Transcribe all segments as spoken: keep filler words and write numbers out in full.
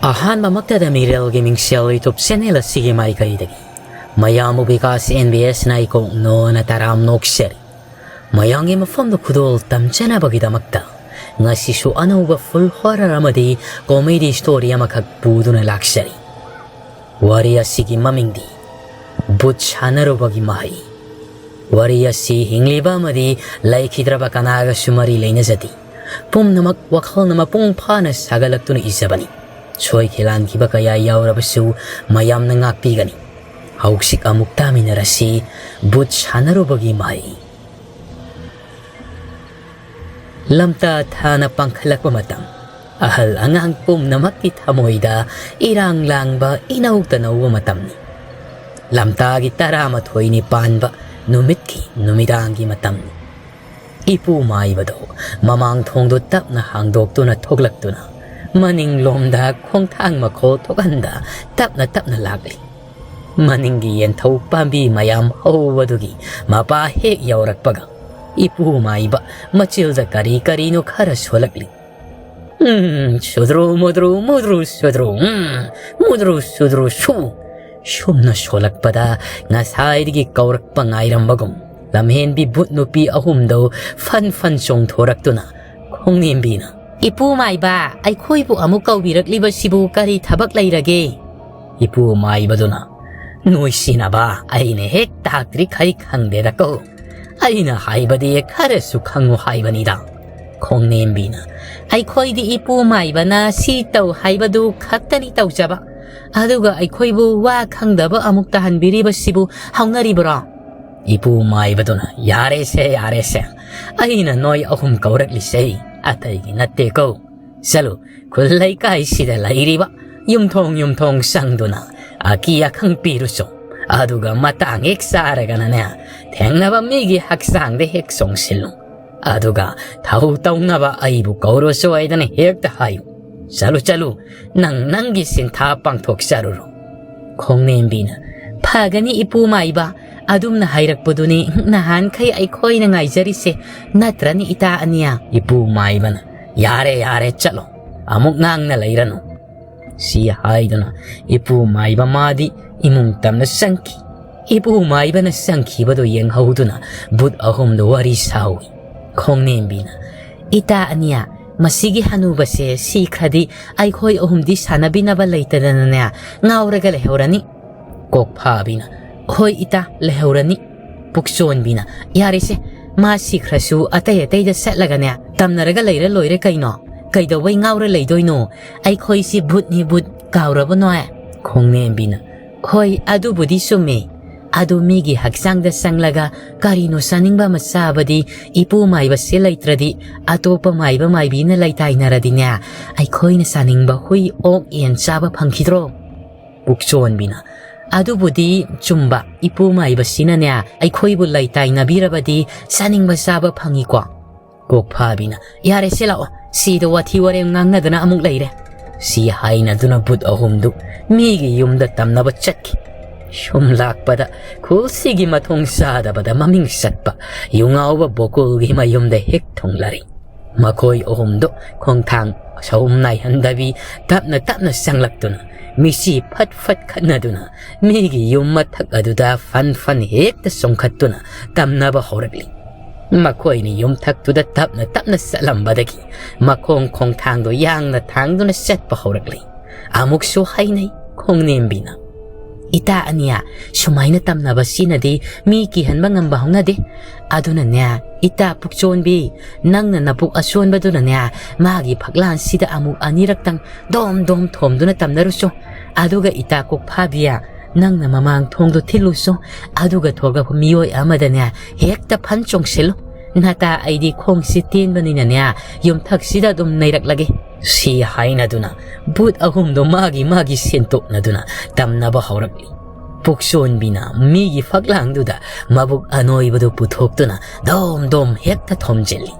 ꯑꯍꯥꯟꯕꯃꯛꯇꯗ ꯃꯤꯔꯦꯜꯒꯤ ꯃꯤꯡꯁꯦꯜ YouTube channel ꯑꯁꯤꯒꯤ ꯃꯥꯏꯀꯩꯗꯒꯤ ꯃꯌꯥꯝꯕꯨ ꯕꯤꯀꯥꯁ ꯑꯦꯟ ꯕꯤ ꯑꯦꯁꯅ ꯏꯀꯣꯛꯅꯣꯅ ꯇꯔꯥꯝ ꯅꯣꯛꯆꯔꯤ꯫ ꯃꯌꯥꯝꯒꯤ ꯃꯐꯝꯗ ꯈꯨꯗꯣꯜ ꯇꯝꯖꯅꯕꯒꯤꯗꯃꯛꯇ ꯉꯁꯤꯁꯨ ꯑꯅꯧꯕ full horror ꯑꯃꯗꯤ comedy story ꯑꯃꯈꯛ ꯄꯨꯗꯨꯅ ꯂꯥꯛꯆꯔꯤ꯫ ꯋꯥꯔꯤ ꯑꯁꯤꯒꯤ ꯃꯃꯤꯡꯗꯤ ꯚꯨꯠ ꯁꯥꯟꯅꯔꯨꯕꯒꯤ ꯃꯍꯩ꯫ ꯋꯥꯔꯤ ꯑꯁꯤ ꯍꯤꯡꯂꯤꯕ ꯑꯃꯗꯤ ꯂꯩꯈꯤꯗ꯭ꯔꯕ ꯀꯅꯥꯒꯁꯨ ꯃꯔꯤ ꯂꯩꯅꯖꯗꯦ꯫ ꯄꯨꯝꯅꯃꯛ ꯋꯥꯈꯜꯅ ꯃꯄꯨꯡ ꯐꯥꯅ ꯁꯥꯒꯠꯂꯛꯇꯨꯅ ꯏꯖꯕꯅꯤ꯫ ꯁꯣꯏꯈꯤ ꯂꯥꯟꯈꯤꯕ ꯀꯌꯥ ꯌꯥꯎꯔꯕꯁꯨ ꯃꯌꯥꯝꯅ ꯉꯥꯛꯄꯤꯒꯅꯤ꯫ ꯍꯧꯖꯤꯛ ꯑꯃꯨꯛ ꯇꯥꯃꯤꯟꯅꯔꯁꯤ ꯚꯨꯠ ꯁꯥꯟꯅꯔꯨꯕꯒꯤ ꯃꯍꯩ꯫ ꯂꯝꯇꯥ ꯊꯥꯅ ꯄꯥꯡꯈꯠꯂꯛꯄ ꯃꯇꯝ, ꯑꯍꯜ ꯑꯉꯥꯡ ꯄꯨꯝꯅꯃꯛꯀꯤ ꯊꯃꯣꯏꯗ ꯏꯔꯥꯡ ꯂꯥꯡꯕ ꯏꯅꯧ ꯇꯅꯧꯕ ꯃꯇꯝꯅꯤ꯫ ꯂꯝꯇꯥꯒꯤ ꯇꯔꯥꯃꯥꯊꯣꯏꯅꯤ ꯄꯥꯟꯕ ꯅꯨꯃꯤꯠꯀꯤ ꯅꯨꯃꯤꯗꯥꯡꯒꯤ ꯃꯇꯝꯅꯤ꯫ ꯏꯄꯨ ꯃꯥꯏꯕꯗꯣ ꯃꯃꯥꯡ ꯊꯣꯡꯗꯨ ꯇꯞꯅ ꯍꯥꯡꯗꯣꯛꯇꯨꯅ ꯊꯣꯛꯂꯛꯇꯨꯅ ꯃꯅꯤꯡꯂꯣꯝꯗ ꯈꯣꯡꯊꯥꯡ ꯃꯈꯣꯜ ꯊꯣꯛꯍꯟꯗ ꯇꯞꯅ ꯇꯞꯅ ꯂꯥꯛꯂꯤ꯫ ꯃꯅꯤꯡꯒꯤ ꯌꯦꯟꯊꯧ ꯄꯥꯝꯕꯤ ꯃꯌꯥꯝ ꯍꯧꯕꯗꯨꯒꯤ ꯃꯄꯥ ꯍꯦꯛ ꯌꯧꯔꯛꯄꯒ ꯏꯄꯨ ꯃꯥꯏꯕ ꯃꯆꯤꯜꯗ ꯀꯔꯤ ꯀꯔꯤꯅꯣ ꯈꯔ ꯁꯣꯜꯂꯛꯂꯤ꯫ ꯎꯝ, ꯁꯨꯗ꯭ꯔꯨ ꯃꯨꯗ꯭ꯔꯨ ꯃꯨꯗ꯭ꯔꯨ ꯁꯨꯗ꯭ꯔꯨ, ꯎꯝ, ꯃꯨꯗ꯭ꯔꯨ ꯁꯨꯗ꯭ꯔꯨ ꯁꯨ꯫ ꯁꯨꯝꯅ ꯁꯣꯜꯂꯛꯄꯗ ꯉꯁꯥꯏꯗꯒꯤ ꯀꯧꯔꯛꯄ ꯉꯥꯏꯔꯝꯕꯒꯨꯝ ꯂꯝꯍꯦꯟꯕꯤ ꯚꯨꯠ ꯅꯨꯄꯤ ꯑꯍꯨꯝꯗꯨ ꯐꯟ ꯐꯟ ꯆꯣꯡꯊꯣꯔꯛꯇꯨꯅ ꯈꯣꯡꯅꯦꯝꯕꯤꯅ, "ꯏꯄꯨ ꯃꯥꯏꯕ, ꯑꯩꯈꯣꯏꯕꯨ ꯑꯃꯨꯛ ꯀꯧꯕꯤꯔꯛꯂꯤꯕꯁꯤꯕꯨ ꯀꯔꯤ ꯊꯕꯛ ꯂꯩꯔꯒꯦ?" ꯏꯄꯨ ꯃꯥꯏꯕꯗꯨꯅ, "ꯅꯣꯏꯁꯤꯟꯅꯕ ꯑꯩꯅ ꯍꯦꯛ ꯇꯥꯛꯇ꯭ꯔꯤꯈꯩ ꯈꯪꯗꯦꯗꯀꯣ꯫ ꯑꯩꯅ ꯍꯥꯏꯕꯗꯤ ꯈꯔꯁꯨ ꯈꯪꯉꯨ ꯍꯥꯏꯕꯅꯤꯗ꯫" ꯈꯣꯡꯅꯦꯝꯕꯤꯅ, "ꯑꯩꯈꯣꯏꯗꯤ ꯏꯄꯨ ꯃꯥꯏꯕꯅ ꯁꯤ ꯇꯧ ꯍꯥꯏꯕꯗꯨ ꯈꯛꯇꯅꯤ ꯇꯧꯖꯕ꯫ ꯑꯗꯨꯒ ꯑꯩꯈꯣꯏꯕꯨ ꯋꯥ ꯈꯪꯗꯕ ꯑꯃꯨꯛ ꯇꯥꯍꯟꯕꯤꯔꯤꯕꯁꯤꯕꯨ ꯍꯧꯅꯔꯤꯕꯔꯣ?" ꯏꯄꯨ ꯃꯥꯏꯕꯗꯨꯅ, "ꯌꯥꯔꯦꯁꯦ, ꯌꯥꯔꯦꯁꯦ꯫ ꯑꯩꯅ ꯅꯣꯏ ꯑꯍꯨꯝ ꯀꯧꯔꯛꯂꯤꯁꯦ ꯑꯇꯩꯒꯤ ꯅꯠꯇꯦꯀꯣ꯫ ꯆꯠꯂꯨ, ꯈꯨꯜ ꯂꯩꯀꯥꯏꯁꯤꯗ ꯂꯩꯔꯤꯕ ꯌꯨꯝꯊꯣꯡ ꯌꯨꯝꯊꯣꯡ ꯆꯪꯗꯨꯅ ꯑꯀꯤ ꯑꯈꯪ ꯄꯤꯔꯨꯆꯣ꯫ ꯑꯗꯨꯒ ꯃꯇꯥꯡ ꯍꯦꯛ ꯆꯥꯔꯒꯅꯅꯦ, ꯊꯦꯡꯅꯕ ꯃꯤꯒꯤ ꯍꯛꯆꯥꯡꯗ ꯍꯦꯛ ꯆꯣꯡꯁꯤꯜꯂꯨ꯫ ꯑꯗꯨꯒ ꯊꯧ ꯇꯧꯅꯕ ꯑꯩꯕꯨ ꯀꯧꯔꯨꯆꯣ ꯍꯥꯏꯗꯅ ꯍꯦꯛꯇ ꯍꯥꯏꯌꯨ꯫ ꯆꯠꯂꯨ, ꯆꯠꯂꯨ, ꯅꯪ ꯅꯪꯒꯤ ꯁꯤꯟꯊꯥ ꯄꯥꯡꯊꯣꯛꯆꯔꯨꯔꯣ꯫" ꯈꯣꯡꯅꯦꯝꯕꯤꯅ, "ꯐꯒꯅꯤ ꯏꯄꯨ ꯃꯥꯏꯕ, ꯑꯗꯨꯝꯅ ꯍꯥꯏꯔꯛꯄꯗꯨꯅꯤ ꯅꯍꯥꯟꯈꯩ ꯑꯩꯈꯣꯏꯅ ꯉꯥꯏꯖꯔꯤꯁꯦ, ꯅꯠꯇ꯭ꯔꯅꯤ ꯏꯇꯥ ꯑꯅꯤꯌꯥ?" ꯏꯄꯨ ꯃꯥꯏꯕꯅ, "ꯌꯥꯔꯦ, ꯌꯥꯔꯦ, ꯆꯠꯂꯣ, ꯑꯃꯨꯛ ꯉꯥꯡꯅ ꯂꯩꯔꯅꯨ꯫ ꯁꯤ ꯍꯥꯏꯗꯨꯅ ꯏꯄꯨ ꯃꯥꯏꯕ ꯃꯥꯗꯤ ꯏꯃꯨꯡ ꯇꯝꯅ ꯆꯪꯈꯤ꯫ ꯏꯄꯨ ꯃꯥꯏꯕꯅ ꯆꯪꯈꯤꯕꯗꯨ ꯌꯦꯡꯍꯧꯗꯨꯅ ꯚꯨꯠ ꯑꯍꯨꯝꯗꯨ ꯋꯥꯔꯤ ꯁꯥꯍꯧꯏ꯫ ꯈꯣꯡꯅꯦꯝꯕꯤꯅ, "ꯏꯇꯥ ꯑꯅꯤꯌꯥ, ꯃꯁꯤꯒꯤ ꯍꯅꯨꯕꯁꯦ ꯁꯤꯈ꯭ꯔꯗꯤ ꯑꯩꯈꯣꯏ ꯑꯍꯨꯝꯗꯤ ꯁꯥꯟꯅꯕꯤꯅꯕ ꯂꯩꯇꯗꯅꯅꯦ ꯉꯥꯎꯔꯒ ꯂꯩꯍꯧꯔꯅꯤ꯫" ꯀꯣꯛꯐꯥꯕꯤꯅ, "ꯍꯣꯏ ꯏꯇꯥ, ꯂꯩꯍꯧꯔꯅꯤ꯫" ꯄꯨꯛꯆꯣꯟꯕꯤꯅ, "ꯌꯥꯔꯦꯁꯦ, ꯃꯥ ꯁꯤꯈ꯭ꯔꯁꯨ ꯑꯇꯩ ꯑꯇꯩꯗ ꯆꯠꯂꯒꯅꯦ ꯇꯝꯅꯔꯒ ꯂꯩꯔ ꯂꯣꯏꯔꯦ ꯀꯩꯅꯣ꯫ ꯀꯩꯗꯧꯕꯩ ꯉꯥꯎꯔ ꯂꯩꯗꯣꯏꯅꯣ? ꯑꯩꯈꯣꯏꯁꯤ ꯚꯨꯠꯅꯤ ꯚꯨꯠ, ꯀꯥꯎꯔꯕ ꯅꯣꯏ?" ꯈꯣꯡꯅꯦꯝꯕꯤꯅ, "ꯍꯣꯏ, ꯑꯗꯨꯕꯨꯗꯤ ꯆꯨꯝꯃꯦ꯫ ꯑꯗꯨ ꯃꯤꯒꯤ ꯍꯛꯆꯥꯡꯗ ꯆꯪꯂꯒ ꯀꯔꯤꯅꯣ ꯆꯥꯅꯤꯡꯕ ꯑꯃ ꯆꯥꯕꯗꯤ ꯏꯄꯨ ꯃꯥꯏꯕꯁꯦ ꯂꯩꯇ꯭ꯔꯗꯤ ꯑꯇꯣꯞꯄ ꯃꯥꯏꯕ ꯃꯥꯏꯕꯤꯅ ꯂꯩꯇꯥꯏꯅꯔꯗꯤꯅꯦ ꯑꯩꯈꯣꯏꯅ ꯆꯥꯅꯤꯡꯕ ꯍꯨꯏ ꯑꯣꯛ ꯌꯦꯟ ꯆꯥꯕ ꯐꯪꯈꯤꯗ꯭ꯔꯣ?" ꯄꯨꯛꯆꯣꯟꯕꯤꯅ, "ꯑꯗꯨꯕꯨꯗꯤ ꯆꯨꯝꯕ, ꯏꯄꯨ ꯃꯥꯏꯕꯁꯤꯅꯅꯦ ꯑꯩꯈꯣꯏꯕꯨ ꯂꯩꯇꯥꯏꯅꯕꯤꯔꯕꯗꯤ ꯆꯥꯅꯤꯡꯕ ꯆꯥꯕ ꯐꯪꯉꯤꯀꯣ꯫" ꯀꯣꯛꯐꯥꯕꯤꯅ, "ꯌꯥꯔꯦꯁꯦ ꯂꯥꯛꯑꯣ, ꯁꯤꯗ ꯋꯥꯊꯤ ꯋꯥꯔꯦꯝ ꯉꯥꯡꯅꯗꯅ ꯑꯃꯨꯛ ꯂꯩꯔꯦ꯫" ꯁꯤ ꯍꯥꯏꯅꯗꯨꯅ ꯚꯨꯠ ꯑꯍꯨꯝꯗꯨ ꯃꯤꯒꯤ ꯌꯨꯝꯗ ꯇꯝꯅꯕ ꯆꯠꯈꯤ꯫ ꯁꯨꯝ ꯂꯥꯛꯄꯗ ꯈꯨꯜꯁꯤꯒꯤ ꯃꯊꯣꯡ ꯆꯥꯗꯕꯗ ꯃꯃꯤꯡ ꯆꯠꯄ ꯌꯨꯉꯥꯎꯕ ꯕꯣꯀꯨꯜꯒꯤ ꯃꯌꯨꯝꯗ ꯍꯦꯛ ꯊꯨꯡꯂꯔꯤ꯫ ꯃꯈꯣꯏ ꯑꯍꯨꯝꯗꯨ ꯈꯣꯡꯊꯥꯡ ꯁꯍꯨꯝ ꯅꯥꯏꯍꯟꯗꯕꯤ ꯇꯞꯅ ꯇꯞꯅ ꯆꯪꯂꯛꯇꯨꯅ ꯃꯤꯠꯁꯤ ꯐꯠ ꯐꯠ ꯈꯠꯅꯗꯨꯅ ꯃꯤꯒꯤ ꯌꯨꯝ ꯃꯊꯛ ꯑꯗꯨꯗ ꯐꯟ ꯐꯟ ꯍꯦꯛꯇ ꯆꯣꯡꯈꯠꯇꯨꯅ ꯇꯝꯅꯕ ꯍꯧꯔꯛꯂꯤ꯫ ꯃꯈꯣꯏꯅ ꯌꯨꯝꯊꯛꯇꯨꯗ ꯇꯞꯅ ꯇꯞꯅ ꯆꯠꯂꯝꯕꯗꯒꯤ ꯃꯈꯣꯡ ꯈꯣꯡꯊꯥꯡꯗꯣ ꯌꯥꯡꯅ ꯊꯥꯡꯗꯨꯅ ꯆꯠꯄ ꯍꯧꯔꯛꯂꯤ꯫ ꯑꯃꯨꯛꯁꯨ ꯍꯥꯏꯅꯩ ꯈꯣꯡꯅꯦꯝꯕꯤꯅ, "ꯏꯇꯥ ꯑꯅꯤꯌꯥ, ꯁꯨꯃꯥꯏꯅ ꯇꯝꯅꯕꯁꯤꯅꯗꯤ ꯃꯤ ꯀꯤꯍꯟꯕ ꯉꯝꯕ ꯍꯧꯅꯗꯦ꯫ ꯑꯗꯨꯅꯅꯦ, ꯏꯇꯥ ꯄꯨꯛꯆꯣꯟꯕꯤ, ꯅꯪꯅ ꯅꯕꯨꯛ ꯑꯁꯣꯟꯕꯗꯨꯅꯅꯦ, ꯃꯥꯒꯤ ꯐꯛꯂꯥꯡꯁꯤꯗ ꯑꯃꯨꯛ ꯑꯅꯤꯔꯛꯇꯪ ꯗꯣꯝ ꯗꯣꯝ ꯊꯣꯝꯗꯨꯅ ꯇꯝꯅꯔꯨꯆꯣ꯫ ꯑꯗꯨꯒ ꯏꯇꯥ ꯀꯣꯛꯐꯥꯕꯤꯌꯥ, ꯅꯪꯅ ꯃꯃꯥꯡ ꯊꯣꯡꯗꯣ ꯊꯤꯜꯂꯨꯆꯣ꯫ ꯑꯗꯨꯒ ꯊꯣꯛꯂꯛꯄ ꯃꯤꯑꯣꯏ ꯑꯃꯗꯅꯦ, ꯍꯦꯛꯇ ꯐꯟ ꯆꯣꯡꯁꯤꯜꯂꯨ꯫ ꯅꯇꯥ ꯑꯩꯗꯤ ꯈꯣꯡꯁꯤ ꯇꯦꯟꯕꯅꯤꯅꯅꯦ, ꯌꯨꯝꯊꯛꯁꯤꯗ ꯑꯗꯨꯝ ꯅꯩꯔꯛꯂꯒꯦ꯫" ꯁꯤ ꯍꯥꯏꯅꯗꯨꯅ ꯚꯨꯠ ꯑꯍꯨꯝꯗꯣ ꯃꯥꯒꯤ ꯃꯥꯒꯤ ꯁꯦꯟꯇꯣꯛꯅꯗꯨꯅ ꯇꯝꯅꯕ ꯍꯧꯔꯛꯂꯤ꯫ ꯄꯨꯛꯆꯣꯟꯕꯤꯅ ꯃꯤꯒꯤ ꯐꯛꯂꯥꯡꯗꯨꯗ ꯃꯕꯨꯛ ꯑꯅꯣꯏꯕꯗꯨ ꯄꯨꯊꯣꯛꯇꯨꯅ ꯗꯣꯝ ꯗꯣꯝ ꯍꯦꯛꯇ ꯊꯣꯝꯖꯤꯜꯂꯤ꯫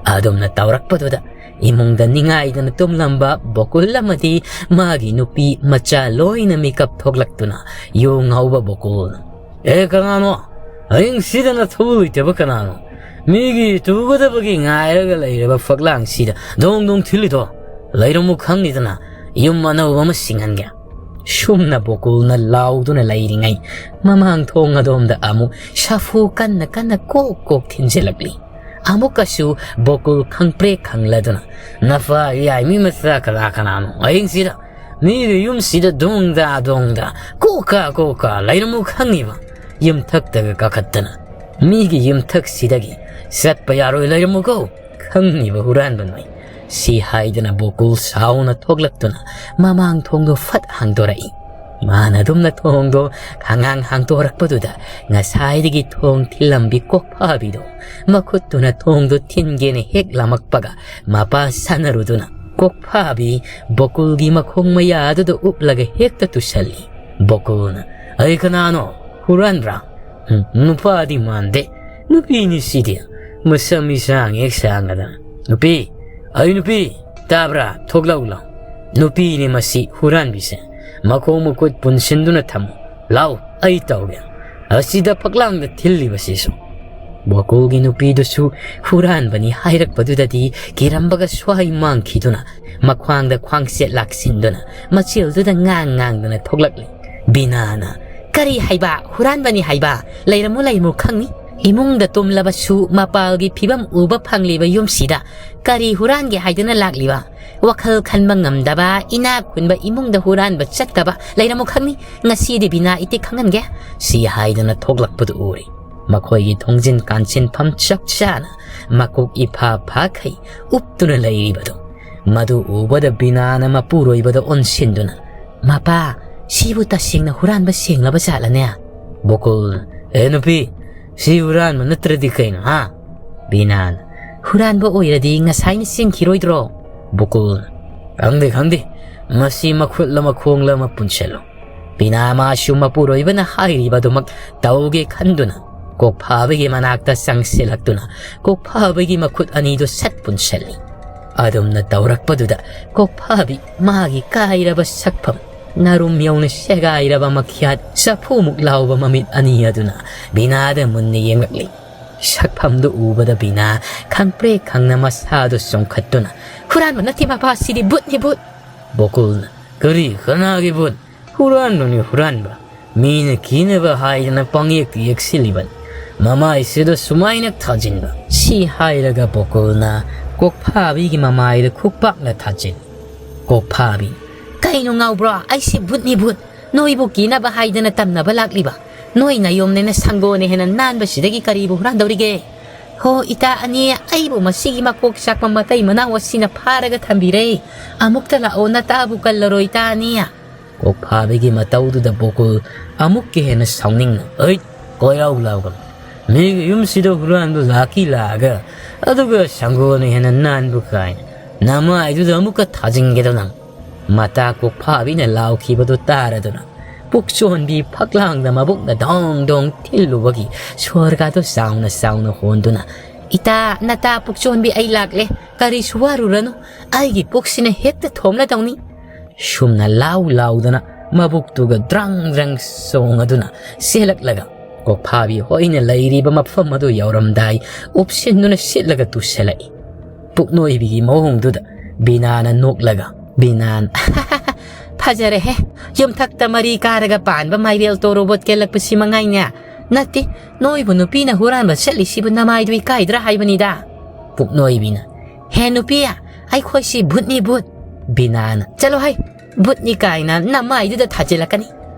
ꯑꯗꯨꯝꯅ ꯇꯧꯔꯛꯄꯗꯨꯗ ꯏꯃꯨꯡꯗ ꯅꯤꯡꯉꯥꯏꯗꯅ ꯇꯨꯝꯂꯝꯕ ꯕꯣꯀꯨꯜ ꯑꯃꯗꯤ ꯃꯥꯒꯤ ꯅꯨꯄꯤ ꯃꯆꯥ ꯂꯣꯏꯅ ꯃꯤꯀꯞ ꯊꯣꯛꯂꯛꯇꯨꯅ ꯌꯨ ꯉꯥꯎꯕ ꯕꯣꯀꯨꯜꯅ, "ꯑꯦ, ꯀꯅꯥꯅꯣ? ꯑꯍꯤꯡꯁꯤꯗ ꯅꯊꯧ ꯂꯩꯇꯕ ꯀꯅꯥꯅꯣ? ꯃꯤꯒꯤ ꯇꯨꯒꯗꯕꯒꯤ ꯉꯥꯏꯔꯒ ꯂꯩꯔꯕ ꯐꯛꯂꯥꯡꯁꯤꯗ ꯗꯣꯡ ꯗꯣꯡ ꯊꯤꯜꯂꯤꯗꯣ? ꯂꯩꯔꯝꯃꯨ ꯈꯪꯉꯤꯗꯅ, ꯌꯨꯝ ꯑꯅꯧꯕ ꯑꯃ ꯁꯤꯡꯍꯟꯒꯦ꯫ ꯁꯨꯝꯅ ꯕꯣꯀꯨꯜꯅ ꯂꯥꯎꯗꯨꯅ ꯂꯩꯔꯤꯉꯩ, ꯃꯃꯥꯡ ꯊꯣꯡ ꯑꯗꯣꯝꯗ ꯑꯃꯨꯛ ꯁꯥꯐꯨ ꯀꯟꯅ ꯀꯟꯅ ꯀꯣꯛ ꯀꯣꯛ ꯊꯤꯟꯖꯤꯜꯂꯛꯂꯤ꯫ ꯑꯃꯨꯛꯀꯁꯨ ꯕꯣꯀꯨꯜ ꯈꯪꯄ꯭ꯔꯦꯛ ꯈꯪꯂꯗꯨꯅ, "ꯅꯐꯥ ꯌꯥꯏ ꯃꯤ ꯃꯆꯥ ꯀꯅꯥ ꯀꯅꯥꯅꯣ ꯑꯍꯤꯡꯁꯤꯗ ꯃꯤꯒꯤ ꯌꯨꯝꯁꯤꯗ ꯗꯣꯡꯗꯥ ꯗꯣꯡꯗꯥ ꯀꯣꯛꯀꯥ ꯀꯣꯛꯀꯥ ꯂꯩꯔꯝꯃꯨ ꯈꯪꯉꯤꯕ? ꯌꯨꯝꯊꯛꯇꯒ ꯀꯥꯈꯠꯇꯅ ꯃꯤꯒꯤ ꯌꯨꯝꯊꯛꯁꯤꯗꯒꯤ ꯆꯠꯄ ꯌꯥꯔꯣꯏ, ꯂꯩꯔꯝꯃꯨꯀꯣ ꯈꯪꯉꯤꯕ ꯍꯨꯔꯥꯟꯕ ꯅꯣꯏ!" ꯁꯤ ꯍꯥꯏꯗꯨꯅ ꯕꯣꯀꯨꯜ ꯁꯥꯎꯅ ꯊꯣꯛꯂꯛꯇꯨꯅ ꯃꯃꯥꯡ ꯊꯣꯡꯗꯣ ꯐꯠ ꯍꯥꯡꯗꯣꯔꯛꯏ꯫ ꯃꯥꯅ ꯑꯗꯨꯝꯅ ꯊꯣꯡꯗꯣ ꯈꯪꯍꯥꯡ ꯍꯥꯡꯗꯣꯔꯛꯄꯗꯨꯗ ꯉꯁꯥꯏꯗꯒꯤ ꯊꯣꯡ ꯊꯤꯜꯂꯝꯕꯤ ꯀꯣꯛꯐꯥꯕꯤꯗꯣ ꯃꯈꯨꯠꯇꯨꯅ ꯊꯣꯡꯗꯣ ꯊꯤꯟꯒꯦꯅ ꯍꯦꯛ ꯂꯥꯝꯃꯛꯄꯒ ꯃꯄꯥ ꯁꯥꯟꯅꯔꯨꯗꯨꯅ ꯀꯣꯛꯐꯥꯕꯤ ꯕꯣꯀꯨꯜꯒꯤ ꯃꯈꯣꯡ ꯃꯌꯥꯗꯨꯗ ꯎꯞꯂꯒ ꯍꯦꯛꯇ ꯇꯨꯁꯜꯂꯤ꯫ ꯕꯣꯀꯨꯜꯅ, "ꯑꯩ ꯀꯅꯥꯅꯣ? ꯍꯨꯔꯥꯟꯕ꯭ꯔꯥ? ꯎꯝ, ꯅꯨꯄꯥꯗꯤ ꯃꯥꯟꯗꯦ꯫ ꯅꯨꯄꯤꯅꯤ ꯁꯤꯗꯤ꯫ ꯃꯁꯝ ꯏꯁꯥꯡ ꯍꯦꯛ ꯁꯥꯡꯉꯗꯅ꯫ ꯅꯨꯄꯤ, ꯑꯩ ꯅꯨꯄꯤ, ꯇꯥꯕ꯭ꯔꯥ? ꯊꯣꯛꯂꯛꯎ ꯂꯥꯎ꯫ ꯅꯨꯄꯤꯅꯤ ꯃꯁꯤ ꯍꯨꯔꯥꯟꯕꯤꯁꯦ꯫ ꯃꯈꯣꯡ ꯃꯈꯨꯠ ꯄꯨꯟꯁꯤꯟꯗꯨꯅ ꯊꯝꯃꯨ꯫ ꯂꯥꯎ, ꯑꯩ ꯇꯧꯒꯦ꯫ ꯑꯁꯤꯗ ꯐꯛꯂꯥꯡꯗ ꯊꯤꯜꯂꯤꯕꯁꯤꯁꯨ꯫" ꯕꯣꯀꯨꯜꯒꯤ ꯅꯨꯄꯤꯗꯨꯁꯨ ꯍꯨꯔꯥꯟꯕꯅꯤ ꯍꯥꯏꯔꯛꯄꯗꯨꯗꯗꯤ ꯀꯤꯔꯝꯕꯒ ꯁ꯭ꯋꯥꯏ ꯃꯥꯡꯈꯤꯗꯨꯅ ꯃꯈ꯭ꯋꯥꯡꯗ ꯈ꯭ꯋꯥꯡꯆꯦꯠ ꯂꯥꯛꯁꯤꯟꯗꯨꯅ ꯃꯆꯦꯜꯗꯨꯗ ꯉꯥꯡ ꯉꯥꯡꯗꯨꯅ ꯊꯣꯛꯂꯛꯂꯤ꯫ ꯕꯤꯅꯥꯅ, "ꯀꯔꯤ ꯍꯥꯏꯕ? ꯍꯨꯔꯥꯟꯕꯅꯤ ꯍꯥꯏꯕ? ꯂꯩꯔꯝꯃꯨ, ꯂꯩꯔꯝꯃꯨ ꯈꯪꯅꯤ꯫ ꯏꯃꯨꯡꯗ ꯇꯨꯝꯂꯕꯁꯨ ꯃꯄꯥꯜꯒꯤ ꯐꯤꯕꯝ ꯎꯕ ꯐꯪꯂꯤꯕ ꯌꯨꯝꯁꯤꯗ ꯀꯔꯤ ꯍꯨꯔꯥꯟꯒꯦ ꯍꯥꯏꯗꯨꯅ ꯂꯥꯛꯂꯤꯕ? ꯋꯥꯈꯜ ꯈꯟꯕ ꯉꯝꯗꯕ, ꯏꯅꯥꯛ ꯈꯨꯟꯕ ꯏꯃꯨꯡꯗ ꯍꯨꯔꯥꯟꯕ ꯆꯠꯇꯕ ꯂꯩꯔꯝꯃꯨ ꯈꯪꯅꯤ꯫ ꯉꯁꯤꯗꯤ ꯕꯤꯅꯥ ꯏꯇꯤꯛ ꯈꯪꯍꯟꯒꯦ꯫" ꯁꯤ ꯍꯥꯏꯗꯨꯅ ꯊꯣꯛꯂꯛꯄꯗꯨ ꯎꯔꯤ꯫ ꯃꯈꯣꯏꯒꯤ ꯊꯣꯡꯖꯤꯟ ꯀꯥꯟꯁꯤꯟꯐꯝ ꯆꯞ ꯆꯥꯅ ꯃꯀꯣꯛ ꯏꯐꯥ ꯐꯥꯈꯩ ꯎꯞꯇꯨꯅ ꯂꯩꯔꯤꯕꯗꯨ꯫ ꯃꯗꯨ ꯎꯕꯗ ꯕꯤꯅꯥꯅ ꯃꯄꯨꯔꯣꯏꯕꯗ ꯑꯣꯟꯁꯤꯟꯗꯨꯅ, "ꯃꯄꯥ, ꯁꯤꯕꯨ ꯇꯁꯦꯡꯅ ꯍꯨꯔꯥꯟꯕ ꯁꯦꯡꯂꯕ ꯖꯥꯠꯂꯅꯦ?" ꯕꯣꯀꯨꯜ, "ꯑꯦ ꯅꯨꯄꯤ, ꯁꯤ ꯍꯨꯔꯥꯟꯕ ꯅꯠꯇ꯭ꯔꯗꯤ ꯀꯩꯅꯣ, ꯍꯥ?" ꯕꯤꯅꯥꯅ, "ꯍꯨꯔꯥꯟꯕ ꯑꯣꯏꯔꯗꯤ ꯉꯁꯥꯏꯅ ꯆꯦꯟꯈꯤꯔꯣꯏꯗ꯭ꯔꯣ?" ꯕꯣꯀꯨꯜ, "ꯈꯪꯗꯦ, ꯈꯪꯗꯦ, ꯃꯁꯤ ꯃꯈꯨꯠꯂ ꯃꯈꯣꯡꯂ ꯑꯃ ꯄꯨꯟꯁꯤꯜꯂꯨ꯫" ꯕꯤꯅꯥ ꯃꯥꯁꯨ ꯃꯄꯨꯔꯣꯏꯕꯅ ꯍꯥꯏꯔꯤꯕꯗꯨꯃꯛ ꯇꯧꯒꯦ ꯈꯟꯗꯨꯅ ꯀꯣꯛꯐꯥꯕꯒꯤ ꯃꯅꯥꯛꯇ ꯆꯪꯁꯤꯜꯂꯛꯇꯨꯅ ꯀꯣꯛꯐꯥꯕꯒꯤ ꯃꯈꯨꯠ ꯑꯅꯤꯗꯨ ꯁꯠ ꯄꯨꯟꯁꯤꯜꯂꯤ꯫ ꯑꯗꯨꯝꯅ ꯇꯧꯔꯛꯄꯗꯨꯗ ꯀꯣꯛꯐꯥꯕꯤ ꯃꯥꯒꯤ ꯀꯥꯏꯔꯕ ꯁꯛꯐꯝ, ꯅꯥꯔꯨꯝ ꯌꯧꯅ ꯁꯦꯒꯥꯏꯔꯕ ꯃꯈ꯭ꯌꯥꯠ, ꯆꯐꯨꯃꯨꯛ ꯂꯥꯎꯕ ꯃꯃꯤꯠ ꯑꯅꯤ ꯑꯗꯨꯅ ꯕꯤꯅꯥꯗ ꯃꯨꯟꯅ ꯌꯦꯡꯂꯛꯂꯤ꯫ ꯁꯛꯐꯝꯗꯨ ꯎꯕꯗ ꯕꯤꯅꯥ ꯈꯪꯄ꯭ꯔꯦꯛ ꯈꯪꯅ ꯃꯁꯥꯗꯨ ꯆꯣꯡꯈꯠꯇꯨꯅ, "ꯍꯨꯔꯥꯟꯕ ꯅꯠꯇꯦ ꯃꯄꯥ, ꯁꯤꯗꯤ ꯚꯨꯠꯅꯤ, ꯚꯨꯠ!" ꯕꯣꯀꯨꯜꯅ, "ꯀꯔꯤ? ꯀꯅꯥꯒꯤ ꯚꯨꯠ? ꯍꯨꯔꯥꯟꯕꯅꯤ, ꯍꯨꯔꯥꯟꯕ꯫ ꯃꯤꯅ ꯀꯤꯅꯕ ꯍꯥꯏꯗꯅ ꯄꯪꯌꯦꯛꯇ ꯌꯦꯛꯁꯤꯜꯂꯤꯕꯅꯤ꯫ ꯃꯃꯥꯏꯁꯤꯗ ꯁꯨꯃꯥꯏꯅ ꯊꯥꯖꯤꯟꯕ꯫" ꯁꯤ ꯍꯥꯏꯔꯒ ꯕꯣꯀꯨꯜꯅ ꯀꯣꯛꯐꯥꯕꯤꯒꯤ ꯃꯃꯥꯏꯗ ꯈꯨꯄꯥꯛꯅ ꯊꯥꯖꯤꯜꯂꯤ꯫ ꯀꯣꯛꯐꯥꯕꯤ, "ꯀꯩꯅꯣ ꯉꯥꯎꯕ꯭ꯔꯣ? ꯑꯩꯁꯤ ꯚꯨꯠꯅꯤ, ꯚꯨꯠ꯫ ꯅꯣꯏꯕꯨ ꯀꯤꯅꯕ ꯍꯥꯏꯗꯅ ꯇꯝꯅꯕ ꯂꯥꯛꯂꯤꯕ꯫ ꯅꯣꯏ ꯅꯌꯣꯝꯅꯦꯅ ꯁꯪꯒꯣꯅ ꯍꯦꯟꯅ ꯅꯥꯟꯕꯁꯤꯗꯒꯤ ꯀꯔꯤꯕꯨ ꯍꯨꯔꯥꯟꯗꯧꯔꯤꯒꯦ? ꯍꯣ, ꯏꯇꯥ ꯑꯅꯤ, ꯑꯩꯕꯨ ꯃꯁꯤꯒꯤ ꯃꯀꯣꯛ ꯆꯥꯛꯄ ꯃꯇꯩ ꯃꯅꯥꯎ ꯑꯁꯤꯅ ꯐꯥꯔꯒ ꯊꯝꯕꯤꯔꯦ꯫ ꯑꯃꯨꯛꯇ ꯂꯥꯛꯑꯣ, ꯅꯇꯥꯕꯨ ꯀꯜꯂꯔꯣꯏ, ꯏꯇꯥ ꯑꯅꯤ꯫" ꯀꯣꯛꯐꯥꯕꯤꯒꯤ ꯃꯇꯧꯗꯨꯗ ꯕꯣꯀꯨꯜ ꯑꯃꯨꯛꯀ ꯍꯦꯟꯅ ꯁꯥꯎꯅꯤꯡꯅ, "ꯍꯩꯠ, ꯀꯣꯏꯔꯥꯎ ꯂꯥꯎꯒꯅꯨ꯫ ꯃꯤꯒꯤ ꯌꯨꯝꯁꯤꯗ ꯍꯨꯔꯥꯟꯕ ꯂꯥꯛꯀꯤ ꯂꯥꯛꯑꯒ, ꯑꯗꯨꯒ ꯁꯪꯒꯣꯅ ꯍꯦꯟꯅ ꯅꯥꯟꯕ ꯀꯥꯏꯅ꯫ ꯅꯃꯥꯏꯗꯨꯗ ꯑꯃꯨꯛꯀ ꯊꯥꯖꯤꯟꯒꯦꯗꯣ ꯅꯪ꯫" ꯃꯇꯥ ꯀꯣꯛꯐꯥꯕꯤꯅ ꯂꯥꯎꯈꯤꯕꯗꯨ ꯇꯥꯔꯗꯨꯅ ꯄꯨꯛꯆꯣꯟꯕꯤ ꯐꯛꯂꯥꯡꯗ ꯃꯕꯨꯛꯅ ꯗꯣꯡ ꯗꯣꯡ ꯊꯤꯜꯂꯨꯕꯒꯤ ꯁꯣꯔꯒꯗꯨ ꯆꯥꯎꯅ ꯆꯥꯎꯅ ꯍꯣꯟꯗꯨꯅ, "ꯏꯇꯥ, ꯅꯇꯥ ꯄꯨꯛꯆꯣꯟꯕꯤ ꯑꯩ ꯂꯥꯛꯂꯦ, ꯀꯔꯤꯁꯨ ꯋꯥꯔꯨꯔꯅꯨ, ꯑꯩꯒꯤ ꯄꯨꯛꯁꯤꯅ ꯍꯦꯛꯇ ꯊꯣꯝꯂꯗꯧꯅꯤ꯫" ꯁꯨꯝꯅ ꯂꯥꯎ ꯂꯥꯎꯗꯅ ꯃꯕꯨꯛꯇꯨꯒ ꯗ꯭ꯔꯪ ꯗ꯭ꯔꯪ ꯆꯣꯡꯉꯗꯨꯅ ꯆꯦꯜꯂꯛꯂꯒ ꯀꯣꯛꯐꯥꯕꯤ ꯍꯣꯏꯅ ꯂꯩꯔꯤꯕ ꯃꯐꯝ ꯑꯗꯨ ꯌꯧꯔꯝꯗꯥꯏ ꯎꯞꯁꯤꯟꯗꯨꯅ ꯁꯤꯠꯂꯒ ꯇꯨꯁꯜꯂꯛꯏ꯫ ꯄꯨꯛꯅꯣꯏꯕꯤꯒꯤ ꯃꯑꯣꯡꯗꯨꯗ ꯕꯤꯅꯥꯅ ꯅꯣꯛꯂꯒ, ꯕꯤꯅꯥꯅ, "ꯐꯖꯔꯦꯍꯦ, ꯌꯨꯝꯊꯛꯇ ꯃꯔꯤ ꯀꯥꯔꯒ ꯄꯥꯟꯕ ꯃꯥꯏꯔꯦꯜ ꯇꯣꯔꯣꯕꯣꯠ ꯀꯦꯜꯂꯛꯄꯁꯤ ꯃꯉꯥꯏꯅꯦ꯫ ꯅꯠꯇꯦ, ꯅꯣꯏꯕꯨ ꯅꯨꯄꯤꯅ ꯍꯨꯔꯥꯟꯕ ꯆꯠꯂꯤꯁꯤꯕꯨ ꯅꯃꯥꯏꯗꯨ ꯏꯀꯥꯏꯗ꯭ꯔꯥ ꯍꯥꯏꯕꯅꯤꯗ꯫" ꯄꯨꯛꯅꯣꯏꯕꯤꯅ, "ꯍꯦ ꯅꯨꯄꯤ, ꯑꯩꯈꯣꯏꯁꯤ ꯚꯨꯠꯅꯤ, ꯚꯨꯠ꯫" ꯕꯤꯅꯥꯅ, "ꯆꯠꯂꯣ ꯍꯩ, ꯚꯨꯠꯅꯤ ꯀꯥꯏꯅ ꯅꯃꯥꯏꯗꯨꯗ ꯊꯥꯖꯤꯜꯂꯛꯀꯅꯤ꯫"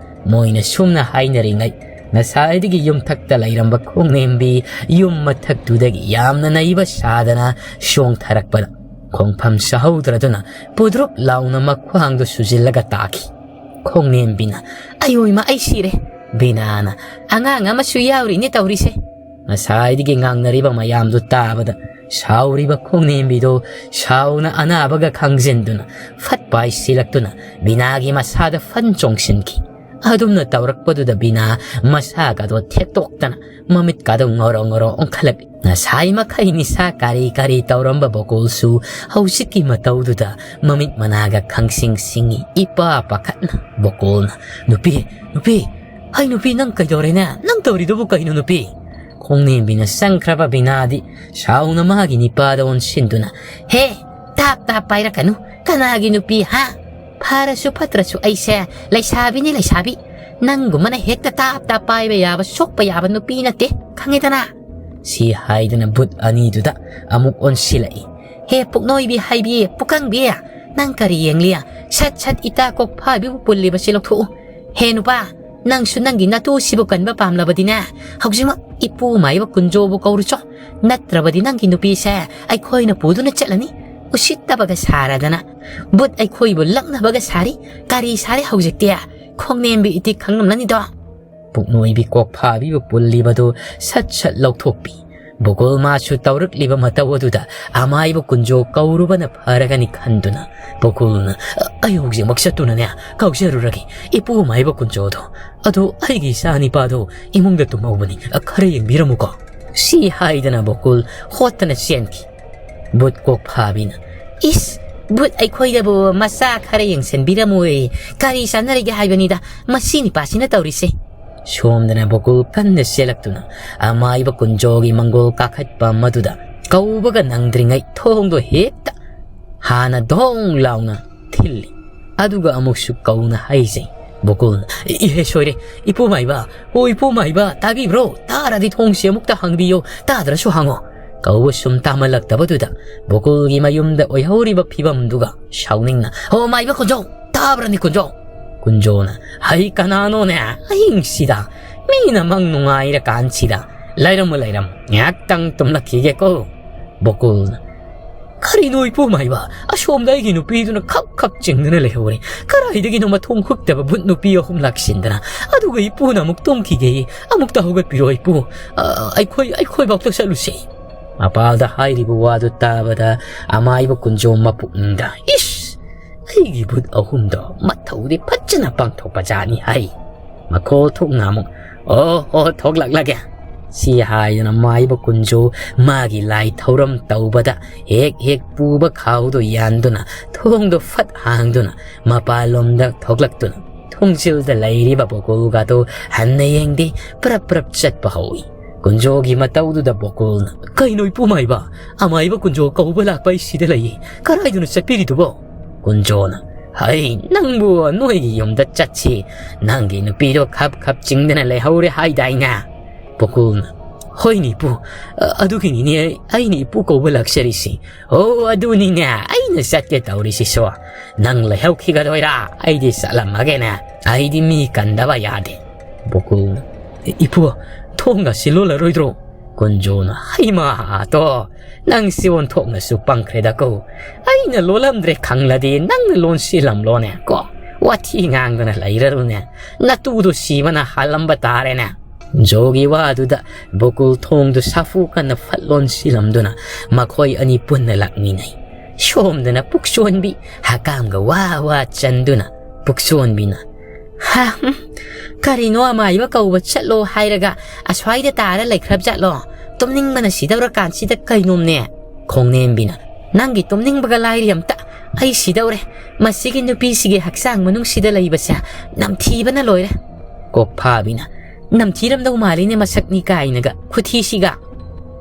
ꯃꯣꯏꯅ ꯁꯨꯝꯅ ꯍꯥꯏꯅꯔꯤꯉꯩ ꯉꯁꯥꯏꯗꯒꯤ ꯌꯨꯝꯊꯛꯇ ꯂꯩꯔꯝꯕ ꯈꯣꯡꯅꯦꯝꯕꯤ ꯌꯨꯝ ꯃꯊꯛꯇꯨꯗꯒꯤ ꯌꯥꯝꯅ ꯅꯩꯕ ꯁꯥꯗꯅ ꯆꯣꯡꯊꯔꯛꯄꯗ ꯈꯣꯡꯐꯝ ꯆꯥꯍꯧꯗ꯭ꯔꯗꯨꯅ ꯄꯨꯗ꯭ꯔꯨꯞ ꯂꯥꯎꯅ ꯃꯈ꯭ꯋꯥꯡꯗꯨ ꯁꯨꯖꯤꯜꯂꯒ ꯇꯥꯈꯤ꯫ ꯈꯣꯡꯅꯦꯝꯕꯤꯅ, "ꯑꯌꯣꯏꯃ, ꯑꯩ ꯁꯤꯔꯦ!" ꯕꯤꯅꯥꯅ, "ꯑꯉꯥꯡ ꯑꯃꯁꯨ ꯌꯥꯎꯔꯤꯅꯦ ꯇꯧꯔꯤꯁꯦ!" ꯉꯁꯥꯏꯗꯒꯤ ꯉꯥꯡꯅꯔꯤꯕ ꯃꯌꯥꯝꯗꯨ ꯇꯥꯕꯗ ꯁꯥꯎꯔꯤꯕ ꯈꯣꯡꯅꯦꯝꯕꯤꯗꯨ ꯁꯥꯎꯅ ꯑꯅꯥꯕꯒ ꯈꯪꯖꯤꯟꯗꯨꯅ ꯐꯠ ꯄꯥꯏ ꯁꯤꯜꯂꯛꯇꯨꯅ ꯕꯤꯅꯥꯒꯤ ꯃꯁꯥꯗ ꯐꯟ ꯆꯣꯡꯁꯤꯟꯈꯤ꯫ ꯑꯗꯨꯝꯅ ꯇꯧꯔꯛꯄꯗꯨꯗ ꯕꯤꯅꯥ ꯃꯁꯥꯒꯗꯣ ꯊꯦꯛꯇꯣꯛꯇꯅ ꯃꯃꯤꯠꯀꯗꯣ ꯉꯧꯔꯣ ꯉꯧꯔꯣ ꯑꯣꯟꯈꯠꯂꯛꯂꯤ꯫ ꯉꯁꯥꯏ ꯃꯈꯩ ꯅꯤꯁꯥ ꯀꯔꯤ ꯀꯔꯤ ꯇꯧꯔꯝꯕ ꯕꯣꯀꯣꯜꯁꯨ ꯍꯧꯖꯤꯛꯀꯤ ꯃꯇꯧꯗꯨꯗ ꯃꯃꯤꯠ ꯃꯅꯥꯒ ꯈꯪꯁꯤꯡ ꯁꯤꯡꯉꯤ꯫ ꯏꯄꯥ ꯄꯥꯈꯠꯅ ꯕꯣꯀꯣꯜꯅ, "ꯅꯨꯄꯤ, ꯅꯨꯄꯤ, ꯍꯩ ꯅꯨꯄꯤ, ꯅꯪ ꯀꯩꯗꯧꯔꯦꯅꯦ? ꯅꯪ ꯇꯧꯔꯤꯗꯨꯕꯨ ꯀꯩꯅꯣ ꯅꯨꯄꯤ?" ꯈꯣꯡꯅꯦꯝꯕꯤꯅ ꯆꯪꯈ꯭ꯔꯕ ꯕꯤꯅꯥꯗꯤ ꯁꯥꯎꯅ ꯃꯥꯒꯤ ꯅꯤꯄꯥꯗ ꯑꯣꯟꯁꯤꯟꯗꯨꯅ, "ꯍꯦ, ꯇꯥꯞ ꯇꯥꯞ ꯄꯥꯏꯔꯛꯀꯅꯨ꯫ ꯀꯅꯥꯒꯤ ꯅꯨꯄꯤ, ꯍꯥ? ꯐꯔꯁꯨ ꯐꯠꯇ꯭ꯔꯁꯨ ꯑꯩꯁꯦ ꯂꯩꯁꯥꯕꯤꯅꯤ, ꯂꯩꯁꯥꯕꯤ꯫ ꯅꯪꯒꯨꯝꯕꯅ ꯍꯦꯛꯇ ꯇꯥꯞ ꯇꯥꯞ ꯄꯥꯏꯕ ꯌꯥꯕ, ꯁꯣꯛꯄ ꯌꯥꯕ ꯅꯨꯄꯤ ꯅꯠꯇꯦ, ꯈꯪꯉꯦꯗꯅ?" ꯁꯤ ꯍꯥꯏꯗꯨꯅ ꯚꯨꯠ ꯑꯅꯤꯗꯨꯗ ꯑꯃꯨꯛ ꯑꯣꯟꯁꯤꯜꯂꯛꯏ꯫ "ꯍꯦ ꯄꯨꯛꯅꯣꯏꯕꯤ ꯍꯥꯏꯕꯤ, ꯄꯨꯀꯪꯕꯤ, ꯅꯪ ꯀꯔꯤ ꯌꯦꯡꯂꯤ? ꯁꯠ ꯁꯠ ꯏꯇꯥ ꯀꯣꯛ ꯐꯥꯕꯤꯕꯨ ꯄꯨꯜꯂꯤꯕꯁꯤ ꯂꯧꯊꯣꯛꯎ꯫ ꯍꯦ ꯅꯨꯄꯥ, ꯅꯪꯁꯨ ꯅꯪꯒꯤ ꯅꯇꯨꯁꯤꯕꯨ ꯀꯟꯕ ꯄꯥꯝꯂꯕꯗꯤꯅꯦ, ꯍꯧꯖꯤꯛꯃꯛ ꯏꯄꯨ ꯃꯥꯏꯕ ꯀꯨꯟꯖꯣꯕꯨ ꯀꯧꯔꯨꯆꯣ꯫ ꯅꯠꯇ꯭ꯔꯕꯗꯤ ꯅꯪꯒꯤ ꯅꯨꯄꯤꯁꯦ ꯑꯩꯈꯣꯏꯅ ꯄꯨꯗꯨꯅ ꯆꯠꯂꯅꯤ꯫ ꯎꯁꯤꯠꯇꯕꯒ ꯁꯥꯔꯗꯅ, ꯚꯨꯠ ꯑꯩꯈꯣꯏꯕꯨ ꯂꯛꯅꯕꯒ ꯁꯥꯔꯤ꯫ ꯀꯔꯤ ꯁꯥꯔꯤ ꯍꯧꯖꯤꯛꯇꯤ? ꯈꯣꯡꯅꯦꯝꯕꯤ ꯏꯇꯤꯛ ꯈꯪꯂꯝꯂꯅꯤꯗꯣ꯫" ꯄꯨꯛꯅꯣꯏꯕꯤ ꯀꯣꯛ ꯐꯥꯕꯤꯕ ꯄꯨꯜꯂꯤꯕꯗꯨ ꯁꯠ ꯁꯠ ꯂꯧꯊꯣꯛꯄꯤ꯫ ꯕꯨꯀꯨꯜ ꯃꯥꯁꯨ ꯇꯧꯔꯛꯂꯤꯕ ꯃꯇꯧ ꯑꯗꯨꯗ ꯑꯃꯥꯏꯕ ꯀꯨꯟꯖꯣ ꯀꯧꯔꯨꯕꯅ ꯐꯔꯒꯅꯤ ꯈꯟꯗꯨꯅ ꯕꯨꯀꯨꯜꯅ, "ꯑꯩ ꯍꯧꯖꯤꯛꯃꯛ ꯆꯠꯇꯨꯅꯅꯦ ꯀꯧꯖꯔꯨꯔꯒꯦ ꯏꯄꯨ ꯃꯥꯏꯕ ꯀꯨꯟꯖꯣꯗꯣ꯫ ꯑꯗꯨ ꯑꯩꯒꯤ ꯏꯆꯥ ꯅꯤꯄꯥꯗꯣ ꯏꯃꯨꯡꯗ ꯇꯨꯝꯍꯧꯕꯅꯤ, ꯈꯔ ꯌꯦꯡꯕꯤꯔꯝꯃꯨꯀꯣ꯫" ꯁꯤ ꯍꯥꯏꯗꯅ ꯕꯨꯀꯨꯜ ꯍꯣꯠꯇꯅ ꯆꯦꯟꯈꯤ꯫ ꯚꯨꯠ ꯀꯣꯛ ꯐꯥꯕꯤꯅ, "ꯏꯁ, ꯚꯨꯠ ꯑꯩꯈꯣꯏꯗꯕꯨ ꯃꯆꯥ ꯈꯔ ꯌꯦꯡꯁꯤꯟꯕꯤꯔꯝꯃꯣꯏ꯫ ꯀꯔꯤ ꯆꯥꯟꯅꯔꯤꯒꯦ ꯍꯥꯏꯕꯅꯤꯗ ꯃꯁꯤ ꯅꯤꯄꯥꯁꯤꯅ ꯇꯧꯔꯤꯁꯦ?" ꯁꯣꯝꯗꯅ ꯕꯣꯀꯨꯜ ꯀꯟꯅ ꯆꯦꯜꯂꯛꯇꯨꯅ ꯑꯃꯥꯏꯕ ꯀꯨꯟꯖꯣꯒꯤ ꯃꯪꯒꯣꯜ ꯀꯥꯈꯠꯄ ꯃꯗꯨꯗ ꯀꯧꯕꯒ ꯅꯪꯗ꯭ꯔꯤꯉꯩ ꯊꯣꯡꯗꯣ ꯍꯦꯛꯇ ꯍꯥꯟꯅ ꯙꯣꯡ ꯂꯥꯎꯅ ꯊꯤꯜꯂꯤ꯫ ꯑꯗꯨꯒ ꯑꯃꯨꯛꯁꯨ ꯀꯧꯅ ꯍꯥꯏꯖꯩ꯫ ꯕꯣꯀꯨꯜꯅ, "ꯏꯍꯦ ꯁꯣꯏꯔꯦ, ꯏꯄꯨ ꯃꯥꯏꯕ, ꯑꯣ ꯏꯄꯨ ꯃꯥꯏꯕ, ꯇꯥꯕꯤꯕ꯭ꯔꯣ? ꯇꯥꯔꯗꯤ ꯊꯣꯡꯁꯦ ꯑꯃꯨꯛꯇ ꯍꯥꯡꯕꯤꯌꯣ, ꯇꯥꯗ꯭ꯔꯁꯨ ꯍꯥꯡꯉꯣ꯫" ꯀꯧꯕ ꯁꯨꯝ ꯇꯥꯃꯜꯂꯛꯇꯕꯗꯨꯗ ꯕꯣꯀꯨꯜꯒꯤ ꯃꯌꯨꯝꯗ ꯑꯣꯏꯍꯧꯔꯤꯕ ꯐꯤꯕꯝꯗꯨꯒ ꯁꯥꯎꯅꯤꯡꯅ, "ꯑꯣ ꯃꯥꯏꯕ ꯀꯨꯟꯖꯣ, ꯇꯥꯕ꯭ꯔꯅꯤ ꯀꯨꯟꯖꯣ?" ꯀꯨꯟꯖꯣꯅ, "ꯍꯩ ꯀꯅꯥꯅꯣꯅꯦ ꯑꯍꯤꯡꯁꯤꯗ? ꯃꯤꯅ ꯃꯪ ꯅꯨꯡꯉꯥꯏꯔꯀꯥꯟꯁꯤꯗ꯫ ꯂꯩꯔꯝꯃꯨ, ꯂꯩꯔꯝꯃꯨ, ꯉꯥꯏꯍꯥꯛꯇꯪ ꯇꯨꯝꯂꯛꯈꯤꯒꯦꯀꯣ꯫" ꯕꯣꯀꯨꯜꯅ, "ꯀꯔꯤꯅꯣ ꯏꯄꯨ ꯃꯥꯏꯕ? ꯑꯁꯣꯝꯗ ꯑꯩꯒꯤ ꯅꯨꯄꯤꯗꯨꯅ ꯈꯞ ꯈꯞ ꯆꯤꯡꯗꯨꯅ ꯂꯩꯍꯧꯔꯦ꯫ ꯀꯗꯥꯏꯗꯒꯤꯅꯣ ꯃꯊꯣꯡ ꯍꯨꯛꯇꯕ ꯚꯨꯠ ꯅꯨꯄꯤ ꯑꯍꯨꯝ ꯂꯥꯛꯁꯤꯟꯗꯅ꯫ ꯑꯗꯨꯒ ꯏꯄꯨꯅ ꯑꯃꯨꯛ ꯇꯨꯝꯈꯤꯒꯦ꯫ ꯑꯃꯨꯛꯇ ꯍꯧꯒꯠꯄꯤꯔꯣ ꯏꯄꯨ꯫ ꯑ, ꯑꯩꯈꯣꯏ, ꯑꯩꯈꯣꯏ ꯚꯥꯎꯇ ꯆꯠꯂꯨꯁꯦ꯫" ꯃꯄꯥꯜꯗ ꯍꯥꯏꯔꯤꯕ ꯋꯥꯗꯨ ꯇꯥꯕꯗ ꯑꯃꯥꯏꯕ ꯀꯨꯟꯖꯣ ꯃꯄꯨꯛꯅꯤꯡꯗ, "ꯏꯁ! ꯑꯩꯒꯤ ꯚꯨꯠ ꯑꯍꯨꯝꯗꯣ ꯃꯊꯧꯗꯤ ꯐꯖꯅ ꯄꯥꯡꯊꯣꯛꯄ ꯖꯥꯠꯅꯤ ꯍꯥꯏ꯫" ꯃꯈꯣꯜ ꯊꯣꯛꯅ ꯑꯃꯨꯛ, "ꯑꯣ, ꯑꯣ, ꯊꯣꯛꯂꯛꯂꯒꯦ꯫" ꯁꯤ ꯍꯥꯏꯗꯨꯅ ꯃꯥꯏꯕ ꯀꯨꯟꯖꯣ ꯃꯥꯒꯤ ꯂꯥꯏ ꯊꯧꯔꯝ ꯇꯧꯕꯗ ꯍꯦꯛ ꯍꯦꯛ ꯄꯨꯕ ꯈꯥꯎꯗꯨ ꯌꯥꯟꯗꯨꯅ ꯊꯣꯡꯗꯨ ꯐꯠ ꯍꯥꯡꯗꯨꯅ ꯃꯄꯥꯟꯂꯣꯝꯗ ꯊꯣꯛꯂꯛꯇꯨꯅ ꯊꯣꯡꯖꯤꯜꯗ ꯂꯩꯔꯤꯕ ꯕꯣꯀꯨꯜꯒꯗꯨ ꯍꯟꯅ ꯌꯦꯡꯗꯦ, ꯄ꯭ꯔꯞ ꯄ꯭ꯔꯞ ꯆꯠꯄ ꯍꯧꯏ꯫ ꯀꯨꯟꯖꯣꯒꯤ ꯃꯇꯧꯗꯨꯗ ꯕꯣꯀꯨꯜꯅ, "ꯀꯩꯅꯣ ꯏꯄꯨ ꯃꯥꯏꯕ? ꯑꯃꯥꯏꯕ ꯀꯨꯟꯖꯣ ꯀꯧꯕ ꯂꯥꯛꯄ ꯑꯩ ꯁꯤꯗ ꯂꯩꯌꯦ꯫ ꯀꯗꯥꯏꯗꯅꯣ ꯆꯠꯄꯤꯔꯤꯗꯨꯕꯣ?" ꯀꯨꯟꯖꯣꯅ, "ꯍꯩ, ꯅꯪꯕꯨ ꯅꯣꯏꯒꯤ ꯌꯨꯝꯗ ꯆꯠꯁꯤ, ꯅꯪꯒꯤ ꯅꯨꯄꯤꯗꯣ ꯈꯞ ꯈꯞ ꯆꯤꯡꯗꯅ ꯂꯩꯍꯧꯔꯦ ꯍꯥꯏꯗꯥꯏꯅꯦ?" ꯕꯣꯀꯨꯜꯅ, "ꯍꯣꯏꯅꯦ ꯏꯄꯨ, ꯑ, ꯑꯗꯨꯒꯤꯅꯤꯅꯦ ꯑꯩꯅ ꯏꯄꯨ ꯀꯧꯕ ꯂꯥꯛꯆꯔꯤꯁꯤ꯫ ꯑꯣ, ꯑꯗꯨꯅꯤꯅꯦ ꯑꯩꯅ ꯆꯠꯀꯦ ꯇꯧꯔꯤꯁꯤꯁꯨ꯫ ꯅꯪ ꯂꯩꯍꯧꯈꯤꯒꯗꯣꯏꯔꯥ? ꯑꯩꯗꯤ ꯆꯠꯂꯝꯃꯒꯦꯅꯦ꯫ ꯑꯩꯗꯤ ꯃꯤ ꯀꯟꯗꯕ ꯌꯥꯗꯦ꯫" ꯕꯣꯀꯨꯜꯅ, "ꯏꯄꯨ, ꯊꯣꯡꯒꯁꯤ ꯂꯣꯜꯂꯔꯣꯏꯗ꯭ꯔꯣ?" ꯀꯨꯟꯖꯣꯅ, "ꯍꯩꯃꯥ ꯇꯣ, ꯅꯪꯁꯤ ꯑꯣꯟꯊꯣꯛꯅꯁꯨ ꯄꯪꯈ꯭ꯔꯦꯗꯀꯣ꯫ ꯑꯩꯅ ꯂꯣꯜꯂꯝꯗ꯭ꯔꯦ ꯈꯪꯂꯗꯤ ꯅꯪꯅ ꯂꯣꯟꯁꯤꯜꯂꯝꯂꯣꯅꯦ ꯀꯣ꯫ ꯋꯥꯊꯤ ꯉꯥꯡꯗꯅ ꯂꯩꯔꯔꯨꯅꯦ꯫ ꯅꯇꯨꯗꯣ ꯁꯤꯕꯅ ꯍꯥꯜꯂꯝꯕ ꯇꯥꯔꯦꯅꯦ꯫" ꯖꯣꯒꯤ ꯋꯥꯗꯨꯗ ꯕꯣꯀꯨꯜ ꯊꯣꯡꯗꯨ ꯁꯥꯐꯨ ꯀꯟꯅ ꯐꯠ ꯂꯣꯟꯁꯤꯜꯂꯝꯗꯨꯅ ꯃꯈꯣꯏ ꯑꯅꯤ ꯄꯨꯟꯅ ꯂꯥꯛꯃꯤꯟꯅꯩ꯫ ꯁꯣꯝꯗꯅ ꯄꯨꯛꯆꯣꯟꯕꯤ ꯍꯀꯥꯝꯒ ꯋꯥ ꯋꯥ ꯆꯟꯗꯨꯅ ꯄꯨꯛꯆꯣꯟꯕꯤꯅ, "ꯍꯥ, ꯍꯨꯝ, ꯀꯔꯤꯅꯣ ꯑꯃꯥꯏꯕ ꯀꯧꯕ ꯆꯠꯂꯣ ꯍꯥꯏꯔꯒ ꯑꯁ꯭ꯋꯥꯏꯗ ꯇꯥꯔ ꯂꯩꯈ꯭ꯔꯕ ꯖꯥꯠꯂꯣ? ꯇꯨꯝꯅꯤꯡꯕꯅ ꯁꯤꯗꯧꯔꯀꯥꯟꯁꯤꯗ ꯀꯩꯅꯣꯝꯅꯦ?" ꯈꯣꯡꯅꯦꯝꯕꯤꯅ, "ꯅꯪꯒꯤ ꯇꯨꯝꯅꯤꯡꯕꯒ ꯂꯥꯏꯔꯤ ꯑꯝꯇ꯫ ꯑꯩ ꯁꯤꯗꯧꯔꯦ꯫ ꯃꯁꯤꯒꯤ ꯅꯨꯄꯤꯁꯤꯒꯤ ꯍꯛꯆꯥꯡ ꯃꯅꯨꯡꯁꯤꯗ ꯂꯩꯕꯁꯦ ꯅꯝꯊꯤꯕꯅ ꯂꯣꯏꯔꯦ꯫" ꯀꯣꯛꯐꯥꯕꯤꯅ, "ꯅꯝꯊꯤꯔꯝꯗꯧ ꯃꯥꯜꯂꯤꯅꯦ ꯃꯁꯛꯅꯤ ꯀꯥꯏꯅꯒ ꯈꯨꯊꯤꯁꯤꯒ꯫"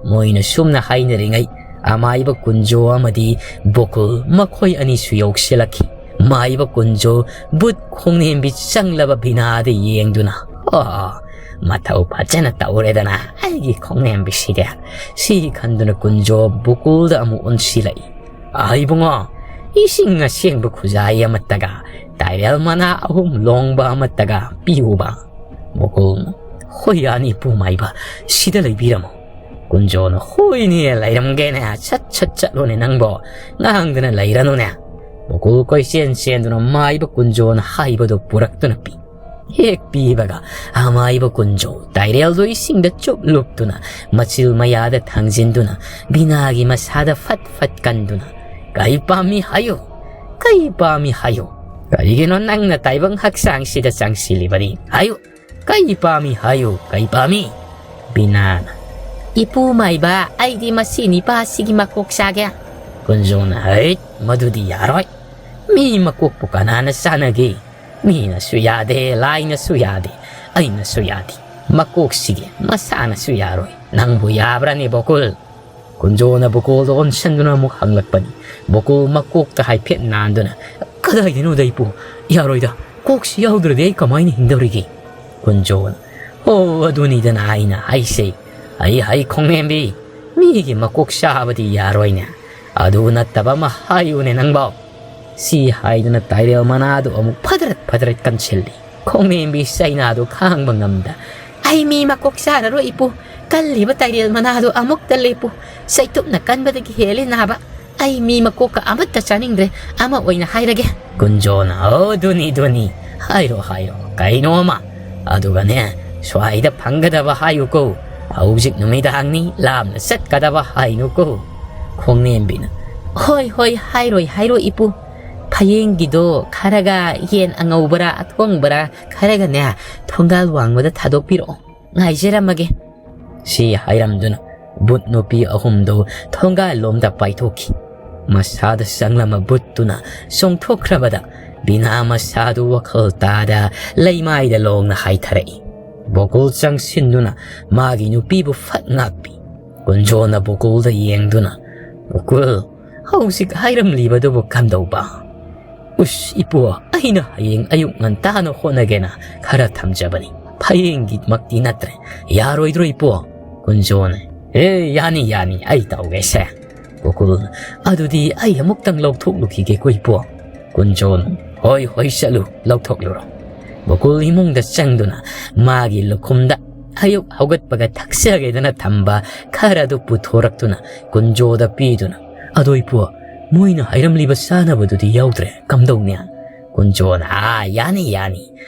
ꯃꯣꯏꯅ ꯁꯨꯝꯅ ꯍꯥꯏꯅꯔꯤꯉꯩ ꯑꯃꯥꯏꯕ ꯀꯨꯟꯖꯣ ꯑꯃꯗꯤ ꯕꯣꯀꯨꯜ ꯃꯈꯣꯏ ꯑꯅꯤꯁꯨ ꯌꯧꯁꯤꯜꯂꯛꯈꯤ꯫ ꯃꯥꯏꯕ ꯀꯨꯟꯖꯣ ꯕꯨꯠ ꯈꯣꯡꯅꯦꯝꯕꯤ ꯆꯪꯂꯕ ꯕꯤꯅꯥꯗ ꯌꯦꯡꯗꯨꯅ, "ꯑꯣ, ꯃꯊꯧ ꯐꯖꯅ ꯇꯧꯔꯦꯗꯅ ꯑꯩꯒꯤ ꯈꯣꯡꯅꯦꯝꯕꯤꯁꯤꯗꯤ꯫" ꯁꯤ ꯈꯟꯗꯨꯅ ꯀꯨꯟꯖꯣ ꯕꯣꯀꯨꯜꯗ ꯑꯃꯨꯛ ꯑꯣꯟꯁꯤꯜꯂꯛꯏ꯫ "ꯑ, ꯏꯕꯨꯡꯉꯣ, ꯏꯁꯤꯡ ꯑꯁꯦꯡꯕ ꯈꯨꯖꯥꯏ ꯑꯃꯠꯇꯒ, ꯇꯥꯏꯔꯦꯜ ꯃꯅꯥ ꯑꯍꯨꯝ ꯂꯣꯡꯕ ꯑꯃꯠꯇꯒ ꯄꯤꯌꯨꯕ꯫" ꯕꯣꯀꯨꯜꯅ, "ꯍꯣꯏ ꯌꯥꯅꯤ, ꯏꯄꯨ ꯃꯥꯏꯕ, ꯁꯤꯗ ꯂꯩꯕꯤꯔꯝꯃꯣ꯫" ꯀꯨꯟꯖꯣꯅ, "ꯍꯣꯏꯅꯦ, ꯂꯩꯔꯝꯒꯦꯅꯦ, ꯁꯠ ꯁꯠ ꯆꯠꯂꯣꯅꯦ ꯅꯪꯕꯣ, ꯉꯥꯡꯗꯅ ꯂꯩꯔꯅꯨꯅꯦ꯫" ꯕꯣꯀꯨꯜ ꯀꯣꯏꯆꯦꯟ ꯆꯦꯟꯗꯨꯅ ꯃꯥꯏꯕ ꯀꯨꯟꯖꯣꯅ ꯍꯥꯏꯕꯗꯨ ꯄꯨꯔꯛꯇꯨꯅ ꯄꯤ꯫ ꯍꯦꯛ ꯄꯤꯕꯒ ꯑꯃꯥꯏꯕ ꯀꯨꯟꯖꯣ ꯇꯥꯏꯔꯦꯜꯗꯨ ꯏꯁꯤꯡꯗ ꯆꯨꯞ ꯂꯨꯞꯇꯨꯅ ꯃꯆꯤꯜ ꯃꯌꯥꯗ ꯊꯥꯡꯖꯤꯟꯗꯨꯅ ꯕꯤꯅꯥꯒꯤ ꯃꯁꯥꯗ ꯐꯠ ꯐꯠ ꯀꯟꯗꯨꯅ, "ꯀꯩ ꯄꯥꯝꯃꯤ ꯍꯥꯏꯌꯨ, ꯀꯩ ꯄꯥꯝꯃꯤ ꯍꯥꯏꯌꯨ? ꯀꯔꯤꯒꯤꯅꯣ ꯅꯪꯅ ꯇꯥꯏꯕꯪ ꯍꯛꯆꯥꯡꯁꯤꯗ ꯆꯪꯁꯤꯜꯂꯤꯕꯗꯤ? ꯍꯥꯏꯌꯨ, ꯀꯩ ꯄꯥꯝꯃꯤ ꯍꯥꯏꯌꯨ, ꯀꯩ ꯄꯥꯝꯃꯤ?" ꯕꯤꯅꯥꯅ, "ꯏꯄꯨ ꯃꯥꯏꯕ, ꯑꯩꯗꯤ ꯃꯁꯤ ꯅꯤꯄꯥꯁꯤꯒꯤ ꯃꯀꯣꯛ ꯆꯥꯒꯦ꯫" ꯀꯨꯟꯖꯣꯅ, "ꯍꯩꯠ, ꯃꯗꯨꯗꯤ ꯌꯥꯔꯣꯏ꯫ ꯃꯤ ꯃꯀꯣꯛꯄꯨ ꯀꯅꯥꯅ ꯆꯥꯅꯒꯦ? ꯃꯤꯅꯁꯨ ꯌꯥꯗꯦ, ꯂꯥꯏꯅꯁꯨ ꯌꯥꯗꯦ, ꯑꯩꯅꯁꯨ ꯌꯥꯗꯦ꯫ ꯃꯀꯣꯛꯁꯤꯗꯤ ꯃꯁꯥꯅꯁꯨ ꯌꯥꯔꯣꯏ꯫ ꯅꯪꯕꯨ ꯌꯥꯕ꯭ꯔꯥꯅꯦ, ꯕꯣꯀꯨꯜ?" ꯀꯨꯟꯖꯣꯅ ꯕꯣꯀꯨꯜꯗ ꯑꯣꯟꯁꯤꯟꯗꯨꯅ ꯑꯃꯨꯛ ꯍꯪꯂꯛꯄꯅꯤ꯫ ꯕꯣꯀꯨꯜ ꯃꯀꯣꯛꯇ ꯍꯥꯏꯐꯦꯠ ꯅꯥꯟꯗꯨꯅ, "ꯀꯗꯥꯏꯗꯅꯣꯗ ꯏꯄꯨ? ꯌꯥꯔꯣꯏꯗ, ꯀꯣꯛꯁꯤ ꯌꯥꯎꯗ꯭ꯔꯗꯤ ꯑꯩ ꯀꯃꯥꯏꯅ ꯍꯤꯡꯗꯧꯔꯤꯒꯦ?" ꯀꯨꯟꯖꯣꯅ, "ꯑꯣ, ꯑꯗꯨꯅꯤꯗꯅ ꯑꯩꯅ ꯍꯥꯏꯁꯦ꯫ ꯑꯩ ꯍꯩ ꯈꯣꯡꯅꯦꯝꯕꯤ, ꯃꯤꯒꯤ ꯃꯀꯣꯛ ꯆꯥꯕꯗꯤ ꯌꯥꯔꯣꯏꯅꯦ꯫ ꯑꯗꯨ ꯅꯠꯇꯕ ꯑꯃ ꯍꯥꯏꯌꯨꯅꯦ ꯅꯪꯕꯣ꯫" ꯁꯤ ꯍꯥꯏꯗꯨꯅ ꯇꯥꯏꯔꯦꯜ ꯃꯅꯥꯗꯨ ꯑꯃꯨꯛ ꯐꯗ꯭ꯔꯠ ꯐꯗ꯭ꯔꯠ ꯀꯟꯁꯤꯜꯂꯤ꯫ ꯈꯣꯡꯅꯦꯝꯕꯤ ꯆꯩꯅꯥꯗꯨ ꯈꯥꯡꯕ ꯉꯝꯗ, "ꯑꯩ ꯃꯤ ꯃꯀꯣꯛ ꯆꯥꯔꯔꯣꯏ ꯏꯄꯨ꯫ ꯀꯜꯂꯤꯕ ꯇꯥꯏꯔꯦꯜ ꯃꯅꯥꯗꯨ ꯑꯃꯨꯛꯇ ꯂꯦꯞꯄꯨ꯫ ꯆꯩꯇꯨꯞꯅ ꯀꯟꯕꯗꯒꯤ ꯍꯦꯜꯂꯦ ꯅꯥꯕ꯫ ꯑꯩ ꯃꯤ ꯃꯀꯣꯛꯀ ꯑꯃꯠꯇ ꯆꯥꯅꯤꯡꯗ꯭ꯔꯦ꯫ ꯑꯃ ꯑꯣꯏꯅ ꯍꯥꯏꯔꯒꯦ꯫" ꯀꯨꯟꯖꯣꯅ, "ꯑꯣ, ꯗꯨꯅꯤ, ꯗꯨꯅꯤ꯫ ꯍꯥꯏꯔꯣ, ꯍꯥꯏꯔꯣ꯫ ꯀꯩꯅꯣ ꯑꯃ꯫ ꯑꯗꯨꯒꯅꯦ, ꯁ꯭ꯋꯥꯏꯗ ꯐꯪꯒꯗꯕ ꯍꯥꯏꯌꯨꯀꯣ꯫ ꯍꯧꯖꯤꯛ ꯅꯨꯃꯤꯗꯥꯡꯅꯤ, ꯂꯥꯞꯅ ꯆꯠꯀꯗꯕ ꯍꯥꯏꯅꯨꯀꯣ꯫" ꯈꯣꯡꯅꯦꯝꯕꯤꯅ, "ꯍꯣꯏ, ꯍꯣꯏ, ꯍꯥꯏꯔꯣꯏ, ꯍꯥꯏꯔꯣꯏ ꯏꯄꯨ꯫ ꯐꯌꯦꯡꯒꯤꯗꯣ ꯈꯔꯒ ꯌꯦꯟ ꯑꯉꯧꯕꯔꯥ, ꯑꯊꯣꯡꯕꯔꯥ ꯈꯔꯒꯅꯦ, ꯊꯣꯡꯒꯥꯜ ꯋꯥꯡꯃꯗ ꯊꯥꯗꯣꯛꯄꯤꯔꯛꯑꯣ꯫ ꯉꯥꯏꯖꯔꯝꯃꯒꯦ꯫" ꯁꯤ ꯍꯥꯏꯔꯝꯗꯨꯅ ꯕꯨꯠ ꯅꯨꯄꯤ ꯑꯍꯨꯝꯗꯨ ꯊꯣꯡꯒꯥꯜ ꯂꯣꯝꯗ ꯄꯥꯏꯊꯣꯛꯈꯤ꯫ ꯃꯁꯥꯗ ꯆꯪꯂꯝꯕ ꯕꯨꯠꯇꯨꯅ ꯆꯣꯡꯊꯣꯛꯈ꯭ꯔꯕꯗ ꯕꯤꯅꯥ ꯃꯁꯥꯗꯨ ꯋꯥꯈꯜ ꯇꯥꯗ ꯂꯩꯃꯥꯏꯗ ꯂꯣꯡꯅ ꯍꯥꯏꯊꯔꯛꯏ꯫ ꯕꯣꯀꯨꯜ ꯆꯪꯁꯤꯟꯗꯨꯅ ꯃꯥꯒꯤ ꯅꯨꯄꯤꯕꯨ ꯐꯠ ꯉꯥꯛꯄꯤ꯫ ꯀꯨꯟꯖꯣꯅ ꯕꯣꯀꯨꯜꯗ ꯌꯦꯡꯗꯨꯅ, "ꯕꯣꯀꯨꯜ, ꯍꯧꯖꯤꯛ ꯍꯥꯏꯔꯝꯂꯤꯕꯗꯨꯕꯨ ꯀꯝꯗꯧꯕ?" "ꯎꯁ, ꯏꯄꯨ, ꯑꯩꯅ ꯍꯌꯦꯡ ꯑꯌꯨꯛ ꯉꯟꯇꯥꯅ ꯍꯣꯠꯅꯒꯦꯅ ꯈꯔ ꯊꯝꯖꯕꯅꯤ꯫ ꯐꯌꯦꯡꯒꯤꯃꯛꯇꯤ ꯅꯠꯇ꯭ꯔꯦ꯫ ꯌꯥꯔꯣꯏꯗ꯭ꯔꯣ, ꯏꯄꯨ?" ꯀꯨꯟꯖꯣꯅ, "ꯑꯦ, ꯌꯥꯅꯤ, ꯌꯥꯅꯤ, ꯑꯩ ꯇꯧꯒꯦꯁꯦ꯫" ꯕꯣꯀꯨꯜ, "ꯑꯗꯨꯗꯤ ꯑꯩ ꯑꯃꯨꯛꯇꯪ ꯂꯧꯊꯣꯛꯂꯨꯈꯤꯒꯦꯀꯣ, ꯏꯄꯨ꯫" ꯀꯨꯟꯖꯣꯅ, "ꯍꯣꯏ, ꯍꯣꯏ, ꯆꯠꯂꯨ, ꯂꯧꯊꯣꯛꯂꯨꯔꯣ꯫" ꯕꯣꯀꯨꯜ ꯏꯃꯨꯡꯗ ꯆꯪꯗꯨꯅ ꯃꯥꯒꯤ ꯂꯨꯈꯨꯝꯗ ꯑꯌꯨꯛ ꯍꯧꯒꯠꯄꯒ ꯊꯛꯆꯒꯦꯗꯅ ꯊꯝꯕ ꯈꯔꯗꯨ ꯄꯨꯊꯣꯔꯛꯇꯨꯅ ꯀꯨꯟꯖꯣꯗ ꯄꯤꯗꯨꯅ, "ꯑꯗꯣ ꯏꯄꯨ, ꯃꯣꯏꯅ ꯍꯥꯏꯔꯝꯂꯤꯕ ꯆꯥꯅꯕꯗꯨꯗꯤ ꯌꯥꯎꯗ꯭ꯔꯦ, ꯀꯝꯗꯧꯅꯤ?" ꯀꯨꯟꯖꯣꯅ, "ꯑꯥ, ꯌꯥꯅꯤ, ꯌꯥꯅꯤ,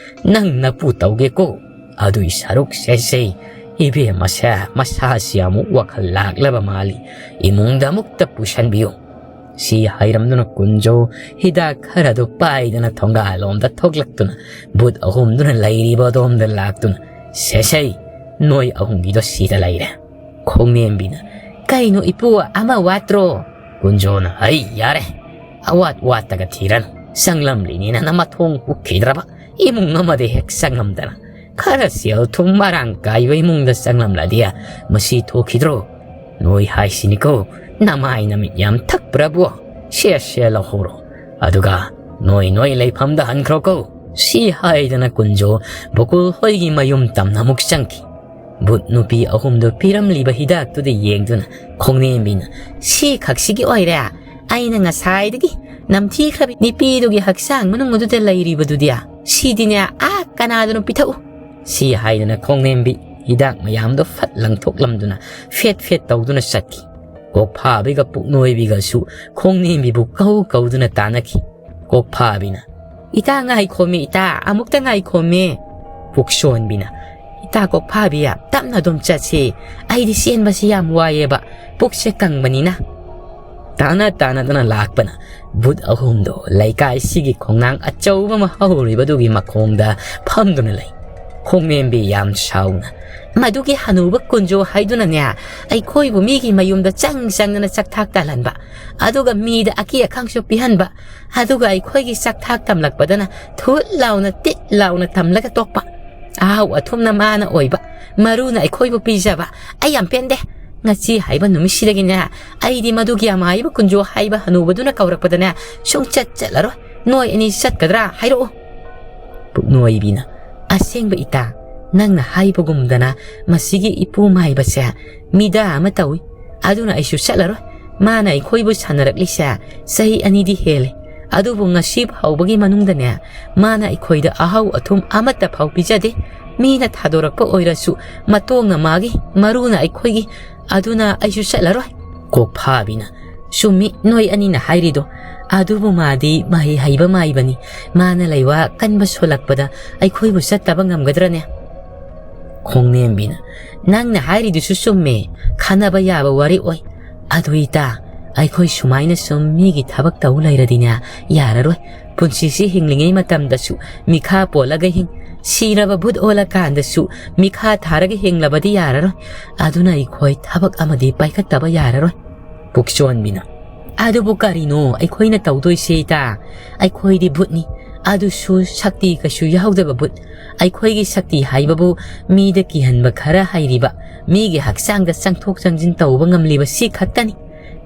ꯅꯪ ꯅꯄꯨ ꯇꯧꯒꯦꯀꯣ꯫ ꯑꯗꯨꯏ ꯁꯔꯨꯛ ꯁꯦꯁꯦ, ꯏꯕꯦꯝꯃꯁꯦ ꯃꯁꯥꯁꯤ ꯑꯃꯨꯛ ꯋꯥꯈꯜ ꯂꯥꯛꯂꯕ ꯃꯥꯜꯂꯤ, ꯏꯃꯨꯡꯗ ꯑꯃꯨꯛꯇ ꯄꯨꯁꯟꯕꯤꯌꯨ꯫" ꯁꯤ ꯍꯥꯏꯔꯝꯗꯨꯅ ꯀꯨꯟꯖꯣ ꯍꯤꯗꯥꯛ ꯈꯔꯗꯨ ꯄꯥꯏꯗꯨꯅ ꯊꯣꯡꯒꯥꯜꯂꯣꯝꯗ ꯊꯣꯛꯂꯛꯇꯨꯅ ꯕꯨꯠ ꯑꯍꯨꯝꯗꯨꯅ ꯂꯩꯔꯤꯕ ꯑꯗꯣꯝꯗ ꯂꯥꯛꯇꯨꯅ, "ꯁꯦꯁꯩ, ꯅꯣꯏ ꯑꯍꯨꯝꯒꯤꯗꯣ ꯁꯤꯗ ꯂꯩꯔꯦ꯫" ꯈꯣꯡꯅꯦꯝꯕꯤꯅ, "ꯀꯩꯅꯣ ꯏꯄꯨ, ꯑꯃ ꯋꯥꯠꯇ꯭ꯔꯣ?" ꯀꯨꯟꯖꯣꯅ, "ꯑꯩ ꯌꯥꯔꯦ, ꯑꯋꯥꯠ ꯋꯥꯠꯇꯒ ꯊꯤꯔꯅꯨ꯫ ꯆꯪꯂꯝꯂꯤꯅꯤꯅ ꯅꯃꯊꯣꯡ ꯍꯨꯛꯈꯤꯗ꯭ꯔꯕ ꯏꯃꯨꯡ ꯑꯃꯗ ꯍꯦꯛ ꯆꯪꯉꯝꯗꯅ꯫ ꯈꯔ ꯁꯦꯜ ꯊꯨꯝ ꯃꯔꯥꯡ ꯀꯥꯏꯕ ꯏꯃꯨꯡꯗ ꯆꯪꯂꯝꯂꯗꯤ ꯃꯁꯤ ꯊꯣꯛꯈꯤꯗ꯭ꯔꯣ? ꯅꯣꯏ ꯍꯥꯏꯁꯤꯅꯤꯀꯣ, ꯅꯃꯥꯏ ꯅꯃꯤꯠ ꯌꯥꯝ ꯊꯛꯄ꯭ꯔꯕꯨ? ꯁꯦ, ꯁꯦ ꯂꯧꯍꯧꯔꯣ꯫ ꯑꯗꯨꯒ "ꯅꯣꯏ ꯅꯣꯏ ꯂꯩꯐꯝꯗ ꯍꯟꯈ꯭ꯔꯣꯀꯣ," ꯁꯤ ꯍꯥꯏꯗꯅ ꯀꯨꯟꯖꯣ ꯕꯣꯀꯨꯜ ꯍꯣꯏꯒꯤ ꯃꯌꯨꯝ ꯇꯝꯅ ꯑꯃꯨꯛ ꯆꯪꯈꯤ꯫ ꯚꯨꯠ ꯅꯨꯄꯤ ꯑꯍꯨꯝꯗꯣ ꯄꯤꯔꯝꯂꯤꯕ ꯍꯤꯗꯥꯛꯇꯨꯗ ꯌꯦꯡꯗꯨꯅ ꯈꯣꯡꯅꯦꯝꯕꯤꯅ, "ꯁꯤ ꯈꯛꯁꯤꯒꯤ ꯑꯣꯏꯔꯦ꯫ ꯑꯩꯅ ꯉꯁꯥꯏꯗꯒꯤ ꯅꯝꯊꯤꯈ꯭ꯔꯕꯤ ꯅꯨꯄꯤꯗꯨꯒꯤ ꯍꯛꯆꯥꯡ ꯃꯅꯨꯡ ꯑꯗꯨꯗ ꯂꯩꯔꯤꯕꯗꯨꯗꯤ, ꯁꯤꯗꯤꯅꯦ, ꯑꯥ ꯀꯅꯥꯗꯅꯣ ꯄꯤꯊꯛꯎ," ꯁꯤ ꯍꯥꯏꯗꯅ ꯈꯣꯡꯅꯦꯝꯕꯤ ꯍꯤꯗꯥꯛ ꯃꯌꯥꯝꯗꯣ ꯐꯠ ꯂꯪꯊꯣꯛꯂꯝꯗꯨꯅ ꯐꯦꯠ ꯐꯦꯠ ꯇꯧꯗꯨꯅ ꯆꯠꯈꯤ꯫ ꯀꯣꯛꯐꯥꯕꯤꯒ ꯄꯨꯛꯅꯣꯏꯕꯤꯒꯁꯨ ꯈꯣꯡꯅꯦꯝꯕꯤꯕꯨ ꯀꯧ ꯀꯧꯗꯨꯅ ꯇꯥꯟꯅꯈꯤ꯫ ꯀꯣꯛꯐꯥꯕꯤꯅ, "ꯏꯇꯥ ꯉꯥꯏꯈꯣꯃꯤ, ꯏꯇꯥ, ꯑꯃꯨꯛꯇ ꯉꯥꯏꯈꯣꯃꯤ꯫" ꯄꯨꯛꯁꯣꯟꯕꯤꯅ, "ꯏꯇꯥ ꯀꯣꯛꯐꯥꯕꯤ, ꯇꯞꯅ ꯑꯗꯨꯝ ꯆꯠꯁꯤ꯫ ꯑꯩꯗꯤ ꯆꯦꯟꯕꯁꯤ ꯌꯥꯝ ꯋꯥꯏꯑꯦꯕ, ꯄꯨꯛꯁꯦ ꯀꯪꯕꯅꯤꯅ꯫" ꯇꯥꯅ ꯇꯥꯅꯗꯅ ꯂꯥꯛꯄꯅ ꯚꯨꯠ ꯑꯍꯨꯝꯗꯣ ꯂꯩꯀꯥꯏꯁꯤꯒꯤ ꯈꯣꯡꯅꯥꯡ ꯑꯆꯧꯕ ꯑꯃ ꯍꯧꯔꯤꯕꯗꯨꯒꯤ ꯃꯈꯣꯡꯗ ꯐꯝꯗꯨꯅ ꯂꯩ꯫ ꯈꯣꯡꯅꯦꯝꯕꯤ ꯌꯥꯝ ꯁꯥꯎꯅ, "ꯃꯗꯨꯒꯤ ꯍꯅꯨꯕ ꯀꯨꯟꯖꯣ ꯍꯥꯏꯗꯨꯅꯅꯦ, ꯑꯩꯈꯣꯏꯕꯨ ꯃꯤꯒꯤ ꯃꯌꯨꯝꯗ ꯆꯪ ꯆꯪꯗꯅ ꯆꯥꯛꯊꯥꯛ ꯇꯥꯜꯍꯟꯕ, ꯑꯗꯨꯒ ꯃꯤꯗ ꯑꯀꯤ ꯑꯈꯪꯁꯨ ꯄꯤꯍꯟꯕ, ꯑꯗꯨꯒ ꯑꯩꯈꯣꯏꯒꯤ ꯆꯥꯛꯊꯥꯛ ꯇꯝꯂꯛꯄꯗꯅ ꯊꯨꯠ ꯂꯥꯎꯅ ꯇꯤꯠ ꯂꯥꯎꯅ ꯇꯝꯂꯒ ꯇꯣꯛꯄ꯫ ꯑꯍꯥꯎ ꯑꯊꯨꯝꯅ ꯃꯥꯅ ꯑꯣꯏꯕ, ꯃꯔꯨꯅ ꯑꯩꯈꯣꯏꯕꯨ ꯄꯤꯖꯕ꯫ ꯑꯩ ꯌꯥꯝ ꯄꯦꯟꯗꯦ꯫ ꯉꯁꯤ ꯍꯥꯏꯕ ꯅꯨꯃꯤꯠꯁꯤꯗꯒꯤꯅꯦ, ꯑꯩꯗꯤ ꯃꯗꯨꯒꯤ ꯑꯃꯥꯏꯕ ꯀꯨꯟꯖꯣ ꯍꯥꯏꯕ ꯍꯅꯨꯕꯗꯨꯅ ꯀꯧꯔꯛꯄꯗꯅꯦ ꯁꯨꯡꯆꯠ ꯆꯠꯂꯔꯣꯏ꯫ ꯅꯣꯏ ꯑꯅꯤ ꯆꯠꯀꯗ꯭ꯔꯥ ꯍꯥꯏꯔꯛꯎ꯫" ꯄꯨꯛꯅꯣꯏꯕꯤꯅ, "ꯑꯁꯦꯡꯕ ꯏꯇꯥ, ꯅꯪꯅ ꯍꯥꯏꯕꯒꯨꯝꯗꯅ ꯃꯁꯤꯒꯤ ꯏꯄꯨ ꯃꯥꯏꯕꯁꯦ ꯃꯤꯗꯥ ꯑꯃ ꯇꯧꯏ꯫ ꯑꯗꯨꯅ ꯑꯩꯁꯨ ꯆꯠꯂꯔꯣꯏ꯫ ꯃꯥꯅ ꯑꯩꯈꯣꯏꯕꯨ ꯁꯥꯟꯅꯔꯛꯂꯤꯁꯦ ꯆꯍꯤ ꯑꯅꯤꯗꯤ ꯍꯦꯜꯂꯦ꯫ ꯑꯗꯨꯕꯨ ꯉꯁꯤ ꯐꯥꯎꯕꯒꯤ ꯃꯅꯨꯡꯗꯅꯦ, ꯃꯥꯅ ꯑꯩꯈꯣꯏꯗ ꯑꯍꯥꯎ ꯑꯊꯨꯝ ꯑꯃꯠꯇ ꯐꯥꯎ ꯄꯤꯖꯗꯦ꯫ ꯃꯤꯅ ꯊꯥꯗꯣꯔꯛꯄ ꯑꯣꯏꯔꯁꯨ ꯃꯇꯣꯡꯅ ꯃꯥꯒꯤ, ꯃꯔꯨꯅ ꯑꯩꯈꯣꯏꯒꯤ꯫ ꯑꯗꯨꯅ ꯑꯩꯁꯨ ꯆꯠꯂꯔꯣꯏ꯫" ꯀꯣꯛꯐꯥꯕꯤꯅ, "ꯆꯨꯝꯃꯤ ꯅꯣꯏ ꯑꯅꯤꯅ ꯍꯥꯏꯔꯤꯗꯣ꯫ ꯑꯗꯨꯕꯨ ꯃꯥꯗꯤ ꯃꯍꯩ ꯍꯩꯕ ꯃꯥꯏꯕꯅꯤ꯫ ꯃꯥꯅ ꯂꯩꯋꯥ ꯀꯟꯕ ꯁꯣꯜꯂꯛꯄꯗ ꯑꯩꯈꯣꯏꯕꯨ ꯆꯠꯇꯕ ꯉꯝꯒꯗ꯭ꯔꯅꯦ?" ꯈꯣꯡꯅꯦꯝꯕꯤꯅ, "ꯅꯪꯅ ꯍꯥꯏꯔꯤꯗꯨꯁꯨ ꯆꯨꯝꯃꯦ, ꯈꯟꯅꯕ ꯌꯥꯕ ꯋꯥꯔꯤ ꯑꯣꯏ꯫ ꯑꯗꯨ ꯏꯇꯥ, ꯑꯩꯈꯣꯏ ꯁꯨꯃꯥꯏꯅ ꯁꯨꯝ ꯃꯤꯒꯤ ꯊꯕꯛ ꯇꯧ ꯂꯩꯔꯗꯤꯅꯦ ꯌꯥꯔꯔꯣꯏ꯫ ꯄꯨꯟꯁꯤꯁꯤ ꯍꯤꯡꯂꯤꯉꯩ ꯃꯇꯝꯗꯁꯨ ꯃꯤꯈꯥ ꯄꯣꯜꯂꯒ ꯍꯤꯡ, ꯁꯤꯔꯕ ꯚꯨꯠ ꯑꯣꯜꯂꯀꯥꯟꯗꯁꯨ ꯃꯤꯈꯥ ꯊꯥꯔꯒ ꯍꯤꯡꯂꯕꯗꯤ ꯌꯥꯔꯔꯣꯏ꯫ ꯑꯗꯨꯅ ꯑꯩꯈꯣꯏ ꯊꯕꯛ ꯑꯃꯗꯤ ꯄꯥꯏꯈꯠꯇꯕ ꯌꯥꯔꯔꯣꯏ꯫" ꯄꯨꯛꯆꯣꯟꯕꯤꯅ, "ꯑꯗꯨꯕꯨ ꯀꯔꯤꯅꯣ ꯑꯩꯈꯣꯏꯅ ꯇꯧꯗꯣꯏꯁꯦ ꯏꯇꯥ? ꯑꯩꯈꯣꯏꯗꯤ ꯚꯨꯠꯅꯤ, ꯑꯗꯨꯁꯨ ꯁꯛꯇꯤ ꯀꯩꯁꯨ ꯌꯥꯎꯗꯕ ꯚꯨꯠ꯫ ꯑꯩꯈꯣꯏꯒꯤ ꯁꯛꯇꯤ ꯍꯥꯏꯕꯕꯨ ꯃꯤꯗ ꯀꯤꯍꯟꯕ ꯈꯔ ꯍꯩꯔꯤꯕ, ꯃꯤꯒꯤ ꯍꯛꯆꯥꯡꯗ ꯆꯪꯊꯣꯛ ꯆꯪꯁꯤꯟ ꯇꯧꯕ ꯉꯝꯂꯤꯕ ꯁꯤ ꯈꯛꯇꯅꯤ꯫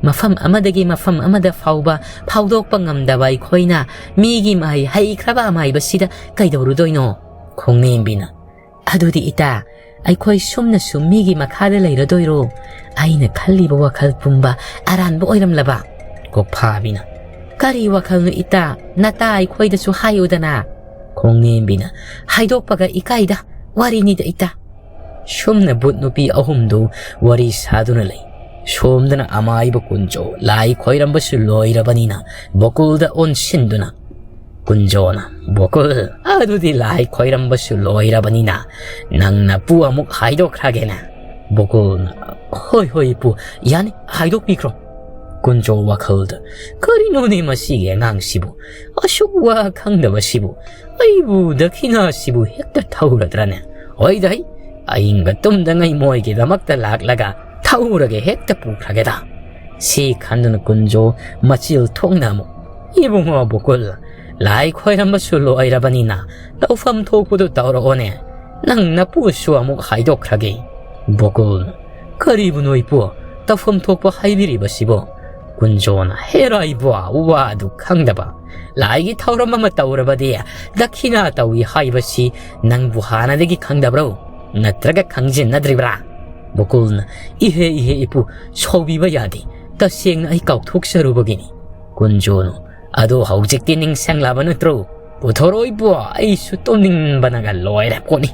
ꯃꯐꯝ ꯑꯃꯗꯒꯤ ꯃꯐꯝ ꯑꯃꯗ ꯐꯥꯎꯕ ꯐꯥꯎꯗꯣꯛꯄ ꯉꯝꯗꯕ ꯑꯩꯈꯣꯏꯅ ꯃꯤꯒꯤ ꯃꯍꯩ ꯍꯩꯈ꯭ꯔꯕ ꯑꯃ ꯍꯥꯏꯕꯁꯤꯗ ꯀꯩꯗꯧꯔꯨꯗꯣꯏꯅꯣ? ꯈꯣꯡꯅꯦꯝꯕꯤꯅ, "ꯑꯗꯨꯗꯤ ꯏꯇꯥ, ꯑꯩꯈꯣꯏ ꯁꯨꯝꯅ ꯁꯨꯝ ꯃꯤꯒꯤ ꯃꯈꯥꯗ ꯂꯩꯔꯗꯣꯏꯔꯣ? ꯑꯩꯅ ꯈꯜꯂꯤꯕ ꯋꯥꯈꯜ ꯄꯨꯝꯕ ꯑꯔꯥꯟꯕ ꯑꯣꯏꯔꯝꯂꯕ?" ꯀꯣꯛꯐꯥꯕꯤꯅ, "ꯀꯔꯤ ꯋꯥꯈꯜꯅꯣ ꯏꯇꯥ? ꯅꯇꯥ ꯑꯩꯈꯣꯏꯗꯁꯨ ꯍꯥꯏꯌꯨꯗꯅ?" ꯈꯣꯡꯅꯦꯝꯕꯤꯅ, "ꯍꯥꯏꯗꯣꯛꯄꯒ ꯏꯀꯥꯏꯗ, ꯋꯥꯔꯤꯅꯤꯗ ꯏꯇꯥ꯫" ꯁꯨꯝꯅ ꯚꯨꯠ ꯅꯨꯄꯤ ꯑꯍꯨꯝꯗꯨ ꯋꯥꯔꯤ ꯁꯥꯗꯨꯅ ꯂꯩ꯫ ꯁꯣꯝꯗꯅ ꯑꯃꯥꯏꯕ ꯀꯨꯟꯖꯣ ꯂꯥꯏ ꯈꯣꯏꯔꯝꯕꯁꯨ ꯂꯣꯏꯔꯕꯅꯤꯅ ꯕꯣꯀꯨꯜꯗ ꯑꯣꯟꯁꯤꯟꯗꯨꯅ, ꯀꯨꯟꯖꯣꯅ, "ꯕꯣꯀꯨꯜ, ꯑꯗꯨꯗꯤ ꯂꯥꯏ ꯈꯣꯏꯔꯝꯕꯁꯨ ꯂꯣꯏꯔꯕꯅꯤꯅ ꯅꯪ ꯅꯄꯨ ꯑꯃꯨꯛ ꯍꯥꯏꯗꯣꯛꯈ꯭ꯔꯒꯦꯅꯦ?" ꯕꯣꯀꯨꯜꯅ, "ꯍꯣꯏ, ꯍꯣꯏ, ꯏꯄꯨ, ꯌꯥꯅꯤ, ꯍꯥꯏꯗꯣꯛꯄꯤꯈ꯭ꯔꯣ꯫" ꯀꯨꯟꯖꯣ ꯋꯥꯈꯜꯗ, "ꯀꯔꯤꯅꯣꯅꯦ ꯃꯁꯤꯒꯤ ꯑꯉꯥꯡꯁꯤꯕꯨ? ꯑꯁꯨꯛ ꯋꯥ ꯈꯪꯗꯕꯁꯤꯕꯨ? ꯑꯩꯕꯨ ꯗꯈꯤꯅꯥꯁꯤꯕꯨ ꯍꯦꯛꯇ ꯊꯧꯔꯗ꯭ꯔꯅꯦ? ꯍꯣꯏꯗ ꯍꯩ, ꯑꯍꯤꯡꯒ ꯇꯨꯝꯗꯉꯩ ꯃꯣꯏꯒꯤꯗꯃꯛꯇ ꯂꯥꯛꯂꯒ ꯊꯧꯔꯒꯦ, ꯍꯦꯛꯇ ꯄꯨꯈ꯭ꯔꯒꯦꯗ꯫" ꯁꯤ ꯈꯟꯗꯨꯅ ꯀꯨꯟꯖꯣ ꯃꯆꯤꯜ ꯊꯣꯛꯅ ꯑꯃꯨꯛ, "ꯏꯕꯨꯡꯉꯣ ꯕꯣꯀꯨꯜ, ꯂꯥꯏ ꯈꯣꯏꯔꯝꯕꯁꯨ ꯂꯣꯏꯔꯕꯅꯤꯅ ꯇꯧꯐꯝ ꯊꯣꯛꯄꯗꯨ ꯇꯧꯔꯛꯑꯣꯅꯦ꯫ ꯅꯪ ꯅꯄꯨꯁꯨ ꯑꯃꯨꯛ ꯍꯥꯏꯗꯣꯛꯈ꯭ꯔꯒꯦ꯫" ꯕꯣꯀꯨꯜ, "ꯀꯔꯤꯕꯨꯅꯣ ꯏꯄꯨ, ꯇꯧꯐꯝ ꯊꯣꯛꯄ ꯍꯥꯏꯕꯤꯔꯤꯕꯁꯤꯕꯣ?" ꯀꯨꯟꯖꯣꯅ, "ꯍꯦꯔꯥ ꯏꯕꯨ, ꯋꯥꯗꯨ ꯈꯪꯗꯕ꯫ ꯂꯥꯏꯒꯤ ꯊꯧꯔꯝ ꯑꯃ ꯇꯧꯔꯕꯗꯤ ꯗꯈꯤꯅꯥ ꯇꯧꯏ ꯍꯥꯏꯕꯁꯤ ꯅꯪꯕꯨ ꯍꯥꯟꯅꯗꯒꯤ ꯈꯪꯗꯕ꯭ꯔꯣ? ꯅꯠꯇ꯭ꯔꯒ ꯈꯪꯖꯤꯟꯅꯗ꯭ꯔꯤꯕ꯭ꯔꯥ?" ꯕꯣꯀꯨꯜꯅ, "ꯏꯍꯦ, ꯏꯍꯦ, ꯏꯄꯨ, ꯁꯥꯎꯕꯤꯕ ꯌꯥꯗꯦ꯫ ꯇꯁꯦꯡꯅ ꯑꯩ ꯀꯥꯎꯊꯣꯛꯆꯔꯨꯕꯒꯤꯅꯤ꯫" ꯀꯨꯟꯖꯣꯅ, "ꯑꯗꯣ ꯍꯧꯖꯤꯛꯇꯤ ꯅꯤꯡꯁꯤꯡꯂꯕ ꯅꯠꯇ꯭ꯔꯣ? ꯄꯨꯊꯣꯔꯛꯑꯣ ꯏꯄꯨ, ꯑꯩꯁꯨ ꯇꯨꯝꯅꯤꯡꯕꯅꯒ ꯂꯣꯏꯔꯦ ꯄꯣꯠꯅꯤ꯫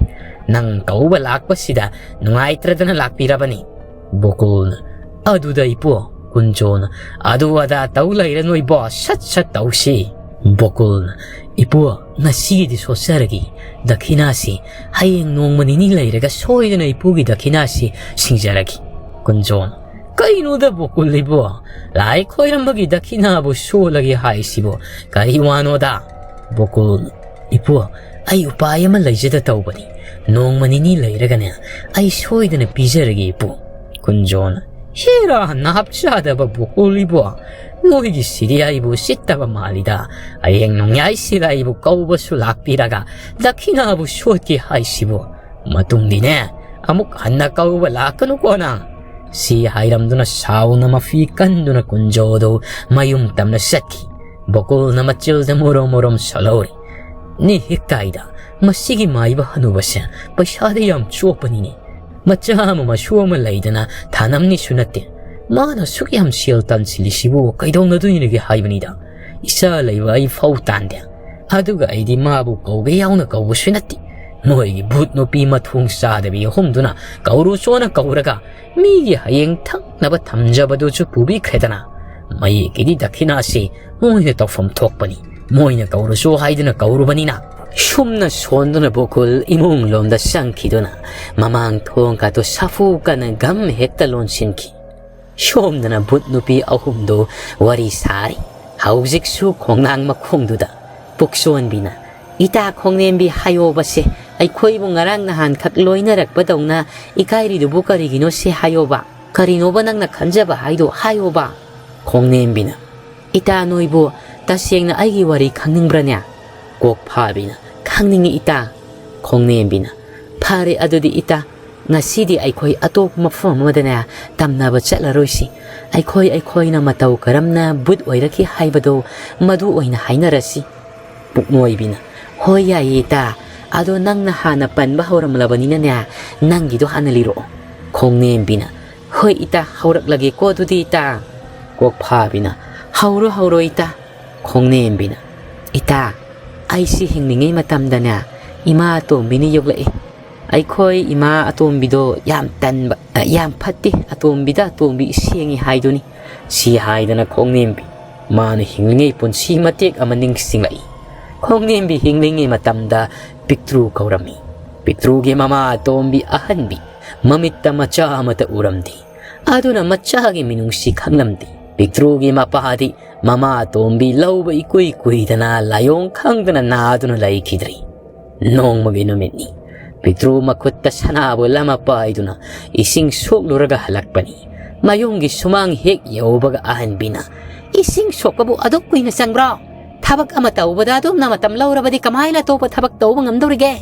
ꯅꯪ ꯀꯧꯕ ꯂꯥꯛꯄꯁꯤꯗ ꯅꯨꯡꯉꯥꯏꯇ꯭ꯔꯗꯅ ꯂꯥꯛꯄꯤꯔꯕꯅꯤ꯫" ꯕꯣꯀꯨꯜꯅ, "ꯑꯗꯨꯗ ꯏꯄꯨ꯫" ꯀꯨꯟꯖꯣꯅ, "ꯑꯗꯨ ꯑꯗꯥ ꯇꯧ ꯂꯩꯔꯅꯨ ꯏꯕꯣ, ꯁꯠ ꯁꯠ ꯇꯧꯁꯤ꯫" ꯕꯣꯀꯨꯜꯅ, "ꯏꯄꯨ, ꯉꯁꯤꯒꯤꯗꯤ ꯁꯣꯠꯆꯔꯒꯦ꯫ ꯗꯈꯤꯅꯥꯁꯤ ꯍꯌꯦꯡ ꯅꯣꯡꯃ ꯅꯤꯅꯤ ꯂꯩꯔꯒ ꯁꯣꯏꯗꯅ ꯏꯄꯨꯒꯤ ꯗꯈꯤꯅꯥꯁꯤ ꯁꯤꯡꯖꯔꯒꯦ꯫" ꯀꯨꯟꯖꯣꯅ, "ꯀꯩꯅꯣꯗ ꯕꯣꯀꯨꯜ ꯏꯕꯣ? ꯂꯥꯏ ꯈꯣꯏꯔꯝꯕꯒꯤ ꯗꯈꯤꯅꯥꯕꯨ ꯁꯣꯜꯂꯒꯦ ꯍꯥꯏꯁꯤꯕꯣ ꯀꯔꯤ ꯋꯥꯅꯣꯗ?" ꯕꯣꯀꯨꯜꯅ, "ꯏꯄꯨ, ꯑꯩ ꯎꯄꯥꯏ ꯑꯃ ꯂꯩꯖꯗ ꯇꯧꯕꯅꯤ꯫ ꯅꯣꯡꯃ ꯅꯤꯅꯤ ꯂꯩꯔꯒꯅꯦ ꯑꯩ ꯁꯣꯏꯗꯅ ꯄꯤꯖꯔꯒꯦ ꯏꯄꯨ꯫" ꯀꯨꯟꯖꯣꯅ, "ꯍꯦꯔꯥ ꯅꯥꯞ ꯆꯥꯗꯕ ꯕꯣꯀꯨꯜ ꯏꯕꯣ, ꯅꯣꯏꯒꯤꯁꯤꯗꯤ ꯑꯩꯕꯨ ꯎꯁꯤꯠꯇꯕ ꯃꯥꯜꯂꯤꯗ꯫ ꯍꯌꯦꯡ ꯅꯣꯡꯌꯥꯏꯁꯤꯗ ꯑꯩꯕꯨ ꯀꯧꯕꯁꯨ ꯂꯥꯛꯄꯤꯔꯒ ꯗꯈꯤꯅꯥꯕꯨ ꯁꯣꯠꯀꯦ ꯍꯥꯏꯁꯤꯕꯨ? ꯃꯇꯨꯡꯗꯤꯅꯦ ꯑꯃꯨꯛ ꯍꯟꯅ ꯀꯧꯕ ꯂꯥꯛꯀꯅꯨꯀꯣ ꯅꯪ꯫ ꯁꯤ ꯍꯥꯏꯔꯝꯗꯨꯅ ꯁꯥꯎꯅ ꯃꯐꯤ ꯀꯟꯗꯨꯅ ꯀꯨꯟꯖꯣꯗꯨ ꯃꯌꯨꯝ ꯇꯝꯅ ꯆꯠꯈꯤ꯫ ꯕꯣꯀꯨꯜꯅ ꯃꯆꯤꯜꯗ ꯃꯣꯔꯣꯝ ꯃꯣꯔꯣꯝ ꯁꯣꯜꯍꯧꯔꯤ꯫ ꯅꯦ ꯍꯦꯛꯇꯥꯏꯗ, ꯃꯁꯤꯒꯤ ꯃꯥꯏꯕ ꯍꯅꯨꯕꯁꯦ ꯄꯩꯁꯥꯗꯤ ꯌꯥꯝ ꯆꯣꯞꯄꯅꯤꯅꯦ꯫ ꯃꯆꯥ ꯑꯃ ꯃꯁꯨ ꯑꯃ ꯂꯩꯗꯅ ꯊꯥꯅꯝꯅꯤꯁꯨ ꯅꯠꯇꯦ꯫ ꯃꯥꯅ ꯑꯁꯨꯛ ꯌꯥꯝ ꯁꯦꯜ ꯇꯥꯟꯁꯤꯜꯂꯤꯁꯤꯕꯨ ꯀꯩꯗꯧꯅꯗꯣꯏꯅꯣꯒꯦ ꯍꯥꯏꯕꯅꯤꯗ꯫ ꯏꯆꯥ ꯂꯩꯕ ꯑꯩ ꯐꯥꯎ ꯇꯥꯟꯗꯦ꯫ ꯑꯗꯨꯒ ꯑꯩꯗꯤ ꯃꯥꯕꯨ ꯀꯧꯒꯦ ꯌꯥꯎꯅ ꯀꯧꯕꯁꯨ ꯅꯠꯇꯦ꯫ ꯃꯣꯏꯒꯤ ꯚꯨꯠ ꯅꯨꯄꯤ ꯃꯊꯣꯡ ꯆꯥꯗꯕꯤ ꯑꯍꯨꯝꯗꯨꯅ ꯀꯧꯔꯨ ꯆꯣꯅ ꯀꯧꯔꯒ ꯃꯤꯒꯤ ꯍꯌꯦꯡ ꯊꯛꯅꯕ ꯊꯝꯖꯕꯗꯨꯁꯨ ꯄꯨꯕꯤꯈ꯭ꯔꯦꯗꯅ꯫ ꯃꯌꯦꯛꯀꯤꯗꯤ ꯗꯈꯤꯅꯥꯁꯤ ꯃꯣꯏꯅ ꯇꯧꯐꯝ ꯊꯣꯛꯄꯅꯤ꯫ ꯃꯣꯏꯅ ꯀꯧꯔꯨ ꯆꯣ ꯍꯥꯏꯗꯨꯅ ꯀꯧꯔꯨꯕꯅꯤꯅ꯫ ꯁꯨꯝꯅ ꯁꯣꯟꯗꯨꯅ ꯕꯣꯀꯨꯜ ꯏꯃꯨꯡ ꯂꯣꯝꯗ ꯆꯪꯈꯤꯗꯨꯅ ꯃꯃꯥꯡ ꯊꯣꯡꯒꯗꯨ ꯁꯥꯐꯨ ꯀꯟꯅ ꯒꯝ ꯍꯦꯛꯇ ꯂꯣꯟꯁꯤꯟꯈꯤ꯫ ꯁꯣꯝꯗꯅ ꯚꯨꯠ ꯅꯨꯄꯤ ꯑꯍꯨꯝꯗꯨ ꯋꯥꯔꯤ ꯁꯥꯔꯤ꯫ ꯍꯧꯖꯤꯛꯁꯨ ꯈꯣꯡꯅꯥꯡ ꯃꯈꯣꯡꯗꯨꯗ꯫ ꯄꯨꯛꯆꯣꯟꯕꯤꯅ, "ꯏꯇꯥ ꯈꯣꯡꯅꯦꯝꯕꯤ, ꯍꯥꯏꯌꯣꯕꯁꯦ, ꯑꯩꯈꯣꯏꯕꯨ ꯉꯔꯥꯡ ꯅꯍꯥꯟꯈꯛ ꯂꯣꯏꯅꯔꯛꯄꯗꯧꯅ ꯏꯀꯥꯏꯔꯤꯗꯨꯕꯨ ꯀꯔꯤꯒꯤꯅꯣ ꯁꯦ ꯍꯥꯏꯌꯣꯕ? ꯀꯔꯤꯅꯣꯕ ꯅꯪꯅ ꯈꯟꯖꯕ ꯍꯥꯏꯗꯣ ꯍꯥꯏꯌꯣꯕ?" ꯈꯣꯡꯅꯦꯝꯕꯤꯅ, "ꯏꯇꯥ, ꯅꯣꯏꯕꯨ ꯇꯁꯦꯡꯅ ꯑꯩꯒꯤ ꯋꯥꯔꯤ ꯈꯪꯅꯤꯡꯕ꯭ꯔꯅꯦ?" ꯀꯣꯛꯐꯥꯕꯤꯅ, "ꯈꯪꯅꯤꯡꯉꯤ ꯏꯇꯥ꯫" ꯈꯣꯡꯅꯦꯝꯕꯤꯅ, "ꯐꯔꯦ ꯑꯗꯨꯗꯤ ꯏꯇꯥ, ꯉꯁꯤꯗꯤ ꯑꯩꯈꯣꯏ ꯑꯇꯣꯞꯄ ꯃꯐꯝ ꯑꯃꯗꯅꯦ ꯇꯝꯅꯕ ꯆꯠꯂꯔꯣꯏꯁꯤ꯫ ꯑꯩꯈꯣꯏ ꯑꯩꯈꯣꯏꯅ ꯃꯇꯧ ꯀꯔꯝꯅ ꯚꯨꯠ ꯑꯣꯏꯔꯛꯈꯤ ꯍꯥꯏꯕꯗꯣ ꯃꯗꯨ ꯑꯣꯏꯅ ꯍꯥꯏꯅꯔꯁꯤ꯫" ꯄꯨꯛꯅꯣꯏꯕꯤꯅ, "ꯍꯣꯏ ꯌꯥꯏꯌꯦ ꯏꯇꯥ, ꯑꯗꯣ ꯅꯪꯅ ꯍꯥꯟꯅ ꯄꯟꯕ ꯍꯧꯔꯝꯂꯕꯅꯤꯅꯅꯦ ꯅꯪꯒꯤꯗꯣ ꯍꯥꯟꯅ ꯂꯤꯔꯛꯑꯣ꯫" ꯈꯣꯡꯅꯦꯝꯕꯤꯅ, "ꯍꯣꯏ ꯏꯇꯥ, ꯍꯧꯔꯛꯂꯒꯦꯀꯣ ꯑꯗꯨꯗꯤ ꯏꯇꯥ꯫" ꯀꯣꯛꯐꯥꯕꯤꯅ, "ꯍꯧꯔꯣ ꯍꯧꯔꯣ ꯏꯇꯥ꯫" ꯈꯣꯡꯅꯦꯝꯕꯤꯅ, "ꯏꯇꯥ, ꯑꯩꯁꯤ ꯍꯤꯡꯂꯤꯉꯩ ꯃꯇꯝꯗꯅꯦ ꯏꯃꯥ ꯑꯇꯣꯝꯕꯤꯅ ꯌꯣꯛꯂꯛꯏ꯫ ꯑꯩꯈꯣꯏ ꯏꯃꯥ ꯑꯇꯣꯝꯕꯤꯗꯣ ꯌꯥꯝ ꯇꯟꯕ, ꯑ, ꯌꯥꯝ ꯐꯠꯇꯦ, ꯑꯇꯣꯝꯕꯤꯗ ꯑꯇꯣꯝꯕꯤ ꯁꯦꯡꯉꯤ ꯍꯥꯏꯗꯨꯅꯤ꯫" ꯁꯤ ꯍꯥꯏꯗꯅ ꯈꯣꯡꯅꯦꯝꯕꯤ ꯃꯥꯅ ꯍꯤꯡꯂꯤꯉꯩ ꯄꯨꯟꯁꯤ ꯃꯇꯦꯛ ꯑꯃ ꯅꯤꯡꯁꯤꯡꯂꯛꯏ꯫ ꯈꯣꯡꯅꯦꯝꯕꯤ ꯍꯤꯡꯂꯤꯉꯩ ꯃꯇꯝꯗ ꯄꯤꯛꯇ꯭ꯔꯨ ꯀꯧꯔꯝꯃꯤ꯫ ꯄꯤꯛꯇ꯭ꯔꯨꯒꯤ ꯃꯃꯥ ꯑꯇꯣꯝꯕꯤ ꯑꯍꯟꯕꯤ ꯃꯃꯤꯠꯇ ꯃꯆꯥ ꯑꯃꯠꯇ ꯎꯔꯝꯗꯦ꯫ ꯑꯗꯨꯅ ꯃꯆꯥꯒꯤ ꯃꯤꯅꯨꯡꯁꯤ ꯈꯪꯂꯝꯗꯦ꯫ ꯄꯤꯛꯇ꯭ꯔꯨꯒꯤ ꯃꯄꯥꯗꯤ ꯃꯃꯥ ꯑꯇꯣꯝꯕꯤ ꯂꯧꯕ ꯏꯀꯨꯏ ꯀꯨꯏꯗꯅ ꯂꯥꯏꯑꯣꯡ ꯈꯪꯗꯅ ꯅꯥꯗꯨꯅ ꯂꯩꯈꯤꯗ꯭ꯔꯦ꯫ ꯅꯣꯡꯃꯒꯤ ꯅꯨꯃꯤꯠꯅꯤ꯫ ꯄꯤꯛꯇ꯭ꯔꯨ ꯃꯈꯨꯠꯇ ꯁꯅꯥꯕꯨꯜ ꯑꯃ ꯄꯥꯏꯗꯨꯅ ꯏꯁꯤꯡ ꯁꯣꯛꯂꯨꯔꯒ ꯍꯜꯂꯛꯄꯅꯤ꯫ ꯃꯌꯨꯝꯒꯤ ꯁꯨꯃꯥꯡ ꯍꯦꯛ ꯌꯧꯕꯒ ꯑꯍꯟꯕꯤꯅ, "ꯏꯁꯤꯡ ꯁꯣꯛꯄꯕꯨ ꯑꯗꯨꯛ ꯀꯨꯏꯅ ꯆꯪꯕ꯭ꯔꯣ? ꯊꯕꯛ ꯑꯃ ꯇꯧꯕꯗ ꯑꯗꯨꯝꯅ ꯃꯇꯝ ꯂꯧꯔꯕꯗꯤ ꯀꯃꯥꯏꯅ ꯑꯇꯣꯞꯄ ꯊꯕꯛ ꯇꯧꯕ ꯉꯝꯗꯧꯔꯤꯒꯦ?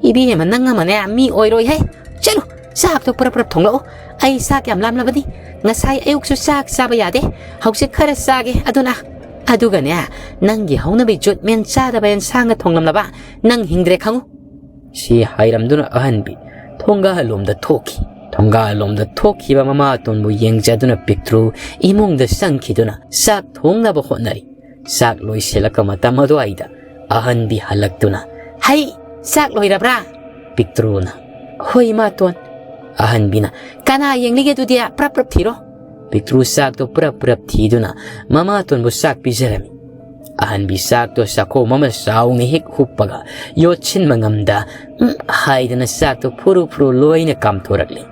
ꯏꯕꯦꯝꯃ, ꯅꯪ ꯑꯃꯅꯦ ꯃꯤ ꯑꯣꯏꯔꯣꯏꯍꯦ꯫ ꯆꯠꯂꯨ, "ꯆꯥꯛꯇꯣ ꯄꯨꯔꯞ ꯄꯨꯔꯞ ꯊꯣꯡꯂꯛꯎ꯫ ꯑꯩ ꯆꯥꯛ ꯌꯥꯝ ꯂꯥꯝꯂꯕꯅꯤ꯫ ꯉꯁꯥꯏ ꯑꯌꯨꯛꯁꯨ ꯆꯥꯛ ꯆꯥꯕ ꯌꯥꯗꯦ꯫ ꯍꯧꯖꯤꯛ ꯈꯔ ꯆꯥꯒꯦ꯫ ꯑꯗꯨꯅ, ꯑꯗꯨꯒꯅꯦ, ꯅꯪꯒꯤ ꯍꯧꯅꯕꯤ ꯖꯨꯠꯃꯦꯟ ꯆꯥꯗꯕ ꯑꯦꯟꯁꯥꯡꯅ ꯊꯣꯡꯂꯝꯂꯕ ꯅꯪ ꯍꯤꯡꯗ꯭ꯔꯦ ꯈꯪꯉꯨ"꯫ ꯁꯤ ꯍꯥꯏꯔꯝꯗꯨꯅ ꯑꯍꯟꯕꯤ ꯊꯣꯡꯒꯥꯜꯂꯣꯝꯗ ꯊꯣꯛꯈꯤ꯫ ꯊꯣꯡꯒꯥꯜꯂꯣꯝꯗ ꯊꯣꯛꯈꯤꯕ ꯃꯃꯥꯇꯣꯟꯕꯨ ꯌꯦꯡꯖꯗꯨꯅ ꯄꯤꯛꯇ꯭ꯔꯨ ꯏꯃꯨꯡꯗ ꯆꯪꯈꯤꯗꯨꯅ ꯆꯥꯛ ꯊꯣꯡꯅꯕ ꯍꯣꯠꯅꯔꯤ꯫ ꯆꯥꯛ ꯂꯣꯏꯁꯤꯜꯂꯛꯄ ꯃꯇꯝ ꯑꯗꯨꯋꯥꯏꯗ ꯑꯍꯟꯕꯤ ꯍꯜꯂꯛꯇꯨꯅ, "ꯍꯩ, ꯆꯥꯛ ꯂꯣꯏꯔꯕ꯭ꯔꯥ?" ꯄꯤꯛꯇ꯭ꯔꯨꯅ, "ꯍꯣꯏ, ꯏꯃꯥꯇꯣꯟ"꯫ ꯑꯍꯟꯕꯤꯅ, "ꯀꯅꯥ ꯌꯦꯡꯂꯤꯒꯦ ꯑꯗꯨꯗꯤ? ꯄ꯭ꯔꯞ ꯄ꯭ꯔꯞ ꯊꯤꯔꯣ"꯫ ꯄꯤꯛꯇ꯭ꯔꯨ ꯆꯥꯛꯇꯣ ꯄ꯭ꯔꯞ ꯄ꯭ꯔꯞ ꯊꯤꯗꯨꯅ ꯃꯃꯥꯇꯣꯟꯕꯨ ꯆꯥꯛ ꯄꯤꯖꯔꯝꯃꯤ꯫ ꯑꯍꯟꯕꯤ ꯆꯥꯛꯇꯣ ꯆꯥꯛꯈꯣꯝ ꯑꯃ ꯆꯥꯎꯅ ꯍꯦꯛ ꯍꯨꯞꯄꯒ ꯌꯣꯠꯁꯤꯟꯕ ꯉꯝꯗ "ꯎꯝ" ꯍꯥꯏꯗꯅ ꯆꯥꯛꯇꯣ ꯐꯨꯔꯨ ꯐꯨꯔꯨ ꯂꯣꯏꯅ ꯀꯥꯝꯊꯣꯔꯛꯂꯤ꯫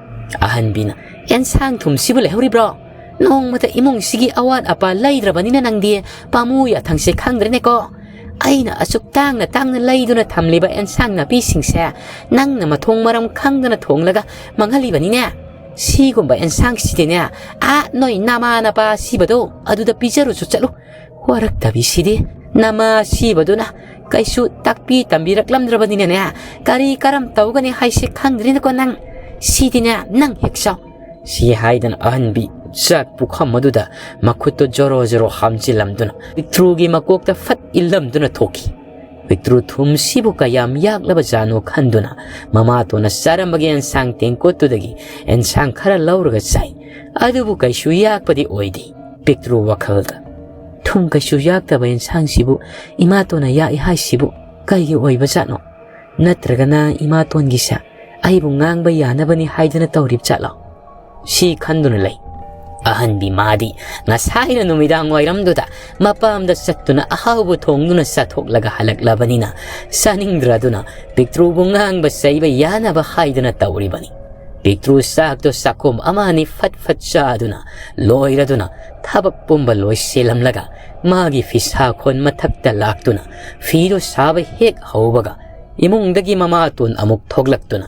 ꯑꯍꯟꯕꯤꯅ, "ꯑꯦꯟꯁꯥꯡ ꯊꯨꯝꯁꯤꯕꯨ ꯂꯩꯍꯧꯔꯤꯕ꯭ꯔꯣ? ꯅꯣꯡꯃꯇ ꯏꯃꯨꯡꯁꯤꯒꯤ ꯑꯋꯥꯠ ꯑꯄꯥ ꯂꯩꯗ꯭ꯔꯕꯅꯤꯅ ꯅꯪꯗꯤ ꯄꯥꯝꯃꯨ ꯌꯥꯊꯪꯁꯦ ꯈꯪꯗ꯭ꯔꯦꯅꯦꯀꯣ꯫ ꯑꯩꯅ ꯑꯁꯨꯛ ꯇꯥꯡꯅ ꯇꯥꯡꯅ ꯂꯩꯗꯨꯅ ꯊꯝꯂꯤꯕ ꯑꯦꯟꯁꯥꯡ ꯅꯥꯄꯤꯁꯤꯡꯁꯦ ꯅꯪꯅ ꯃꯊꯣꯡ ꯃꯔꯝ ꯈꯪꯗꯅ ꯊꯣꯡꯂꯒ ꯃꯥꯡꯍꯜꯂꯤꯕꯅꯤꯅꯦ꯫ ꯁꯤꯒꯨꯝꯕ ꯑꯦꯟꯁꯥꯡꯁꯤꯗꯤꯅꯦ, ꯑꯥ, ꯅꯣꯏ ꯅꯃꯥ ꯅꯄꯥ ꯁꯤꯕꯗꯣ ꯑꯗꯨꯗ ꯄꯤꯖꯔꯨꯁꯨ ꯆꯠꯂꯨ꯫ ꯋꯥꯔꯛꯇꯕꯤꯁꯤꯗꯤ ꯅꯃꯥ ꯁꯤꯕꯗꯨꯅ ꯀꯩꯁꯨ ꯇꯥꯛꯄꯤ ꯇꯝꯕꯤꯔꯛꯂꯝꯗ꯭ꯔꯕꯅꯤꯅꯅꯦ, ꯀꯔꯤ ꯀꯔꯝ ꯇꯧꯒꯅꯤ ꯍꯥꯏꯁꯦ ꯈꯪꯗ꯭ꯔꯤꯅꯀꯣ ꯅꯪ꯫ ꯁꯤꯗꯤꯅꯦ, ꯅꯪ ꯍꯦꯛ ꯆꯥꯎ"꯫ ꯁꯤ ꯍꯥꯏꯗꯅ ꯑꯍꯟꯕꯤ ꯆꯥꯛ ꯄꯨꯈꯝ ꯑꯗꯨꯗ ꯃꯈꯨꯠꯇꯣ ꯖꯣꯔꯣ ꯖꯣꯔꯣ ꯍꯥꯝꯖꯤꯜꯂꯝꯗꯨꯅ ꯄꯤꯛꯇ꯭ꯔꯨꯒꯤ ꯃꯀꯣꯛꯇ ꯐꯠ ꯏꯜꯂꯝꯗꯨꯅ ꯊꯣꯛꯈꯤ꯫ ꯄꯤꯛꯇ꯭ꯔꯨ ꯊꯨꯝꯁꯤꯕꯨ ꯀꯌꯥꯝ ꯌꯥꯛꯂꯕꯖꯥꯠꯅꯣ ꯈꯟꯗꯨꯅ ꯃꯃꯥꯇꯣꯟꯅ ꯆꯥꯔꯝꯕꯒꯤ ꯑꯦꯟꯁꯥꯡ ꯇꯦꯡꯀꯣꯠꯇꯨꯗꯒꯤ ꯑꯦꯟꯁꯥꯡ ꯈꯔ ꯂꯧꯔꯒ ꯆꯥꯏ꯫ ꯑꯗꯨꯕꯨ ꯀꯩꯁꯨ ꯌꯥꯛꯄꯗꯤ ꯑꯣꯏꯗꯦ꯫ ꯄꯤꯛꯇ꯭ꯔꯨ ꯋꯥꯈꯜꯗ, "ꯊꯨꯝ ꯀꯩꯁꯨ ꯌꯥꯛꯇꯕ ꯑꯦꯟꯁꯥꯡꯁꯤꯕꯨ ꯏꯃꯥꯇꯣꯟꯅ ꯌꯥꯛꯏ ꯍꯥꯏꯁꯤꯕꯨ ꯀꯩꯒꯤ ꯑꯣꯏꯕꯖꯥꯠꯅꯣ? ꯅꯠꯇ꯭ꯔꯒꯅ ꯏꯃꯥꯇꯣꯟꯒꯤꯁꯦ ꯑꯩꯕꯨ ꯉꯥꯡꯕ ꯌꯥꯅꯕꯅꯤ ꯍꯥꯏꯗꯅ ꯇꯧꯔꯤꯕ ꯖꯥꯠꯂꯣ?" ꯁꯤ ꯈꯟꯗꯨꯅ ꯂꯩ꯫ ꯑꯍꯟꯕꯤ ꯃꯥꯗꯤ ꯉꯁꯥꯏꯅ ꯅꯨꯃꯤꯗꯥꯡ ꯋꯥꯏꯔꯝꯗꯨꯗ ꯃꯄꯥꯝꯗ ꯆꯠꯇꯨꯅ ꯑꯍꯥꯎꯕ ꯊꯣꯡꯗꯨꯅ ꯆꯥꯊꯣꯛꯂꯒ ꯍꯜꯂꯛꯂꯕꯅꯤꯅ ꯆꯥꯅꯤꯡꯗ꯭ꯔꯗꯨꯅ ꯄꯤꯛꯇ꯭ꯔꯨꯕꯨ ꯉꯥꯡꯕ ꯆꯩꯕ ꯌꯥꯅꯕ ꯍꯥꯏꯗꯅ ꯇꯧꯔꯤꯕꯅꯤ꯫ ꯄꯤꯛꯇ꯭ꯔꯨ ꯆꯥꯛꯇꯣ ꯆꯥꯛꯈꯣꯝ ꯑꯃ ꯑꯅꯤ ꯐꯠ ꯐꯠ ꯆꯥꯗꯨꯅ ꯂꯣꯏꯔꯗꯨꯅ ꯊꯕꯛ ꯄꯨꯝꯕ ꯂꯣꯏꯁꯤꯜꯂꯝꯂꯒ ꯃꯥꯒꯤ ꯐꯤꯁꯥꯈꯣꯟ ꯃꯊꯛꯇ ꯂꯥꯛꯇꯨꯅ ꯐꯤꯗꯨ ꯁꯥꯕ ꯍꯦꯛ ꯍꯧꯕꯒ ꯏꯃꯨꯡꯗꯒꯤ ꯃꯃꯥꯇꯣꯟ ꯑꯃꯨꯛ ꯊꯣꯛꯂꯛꯇꯨꯅ,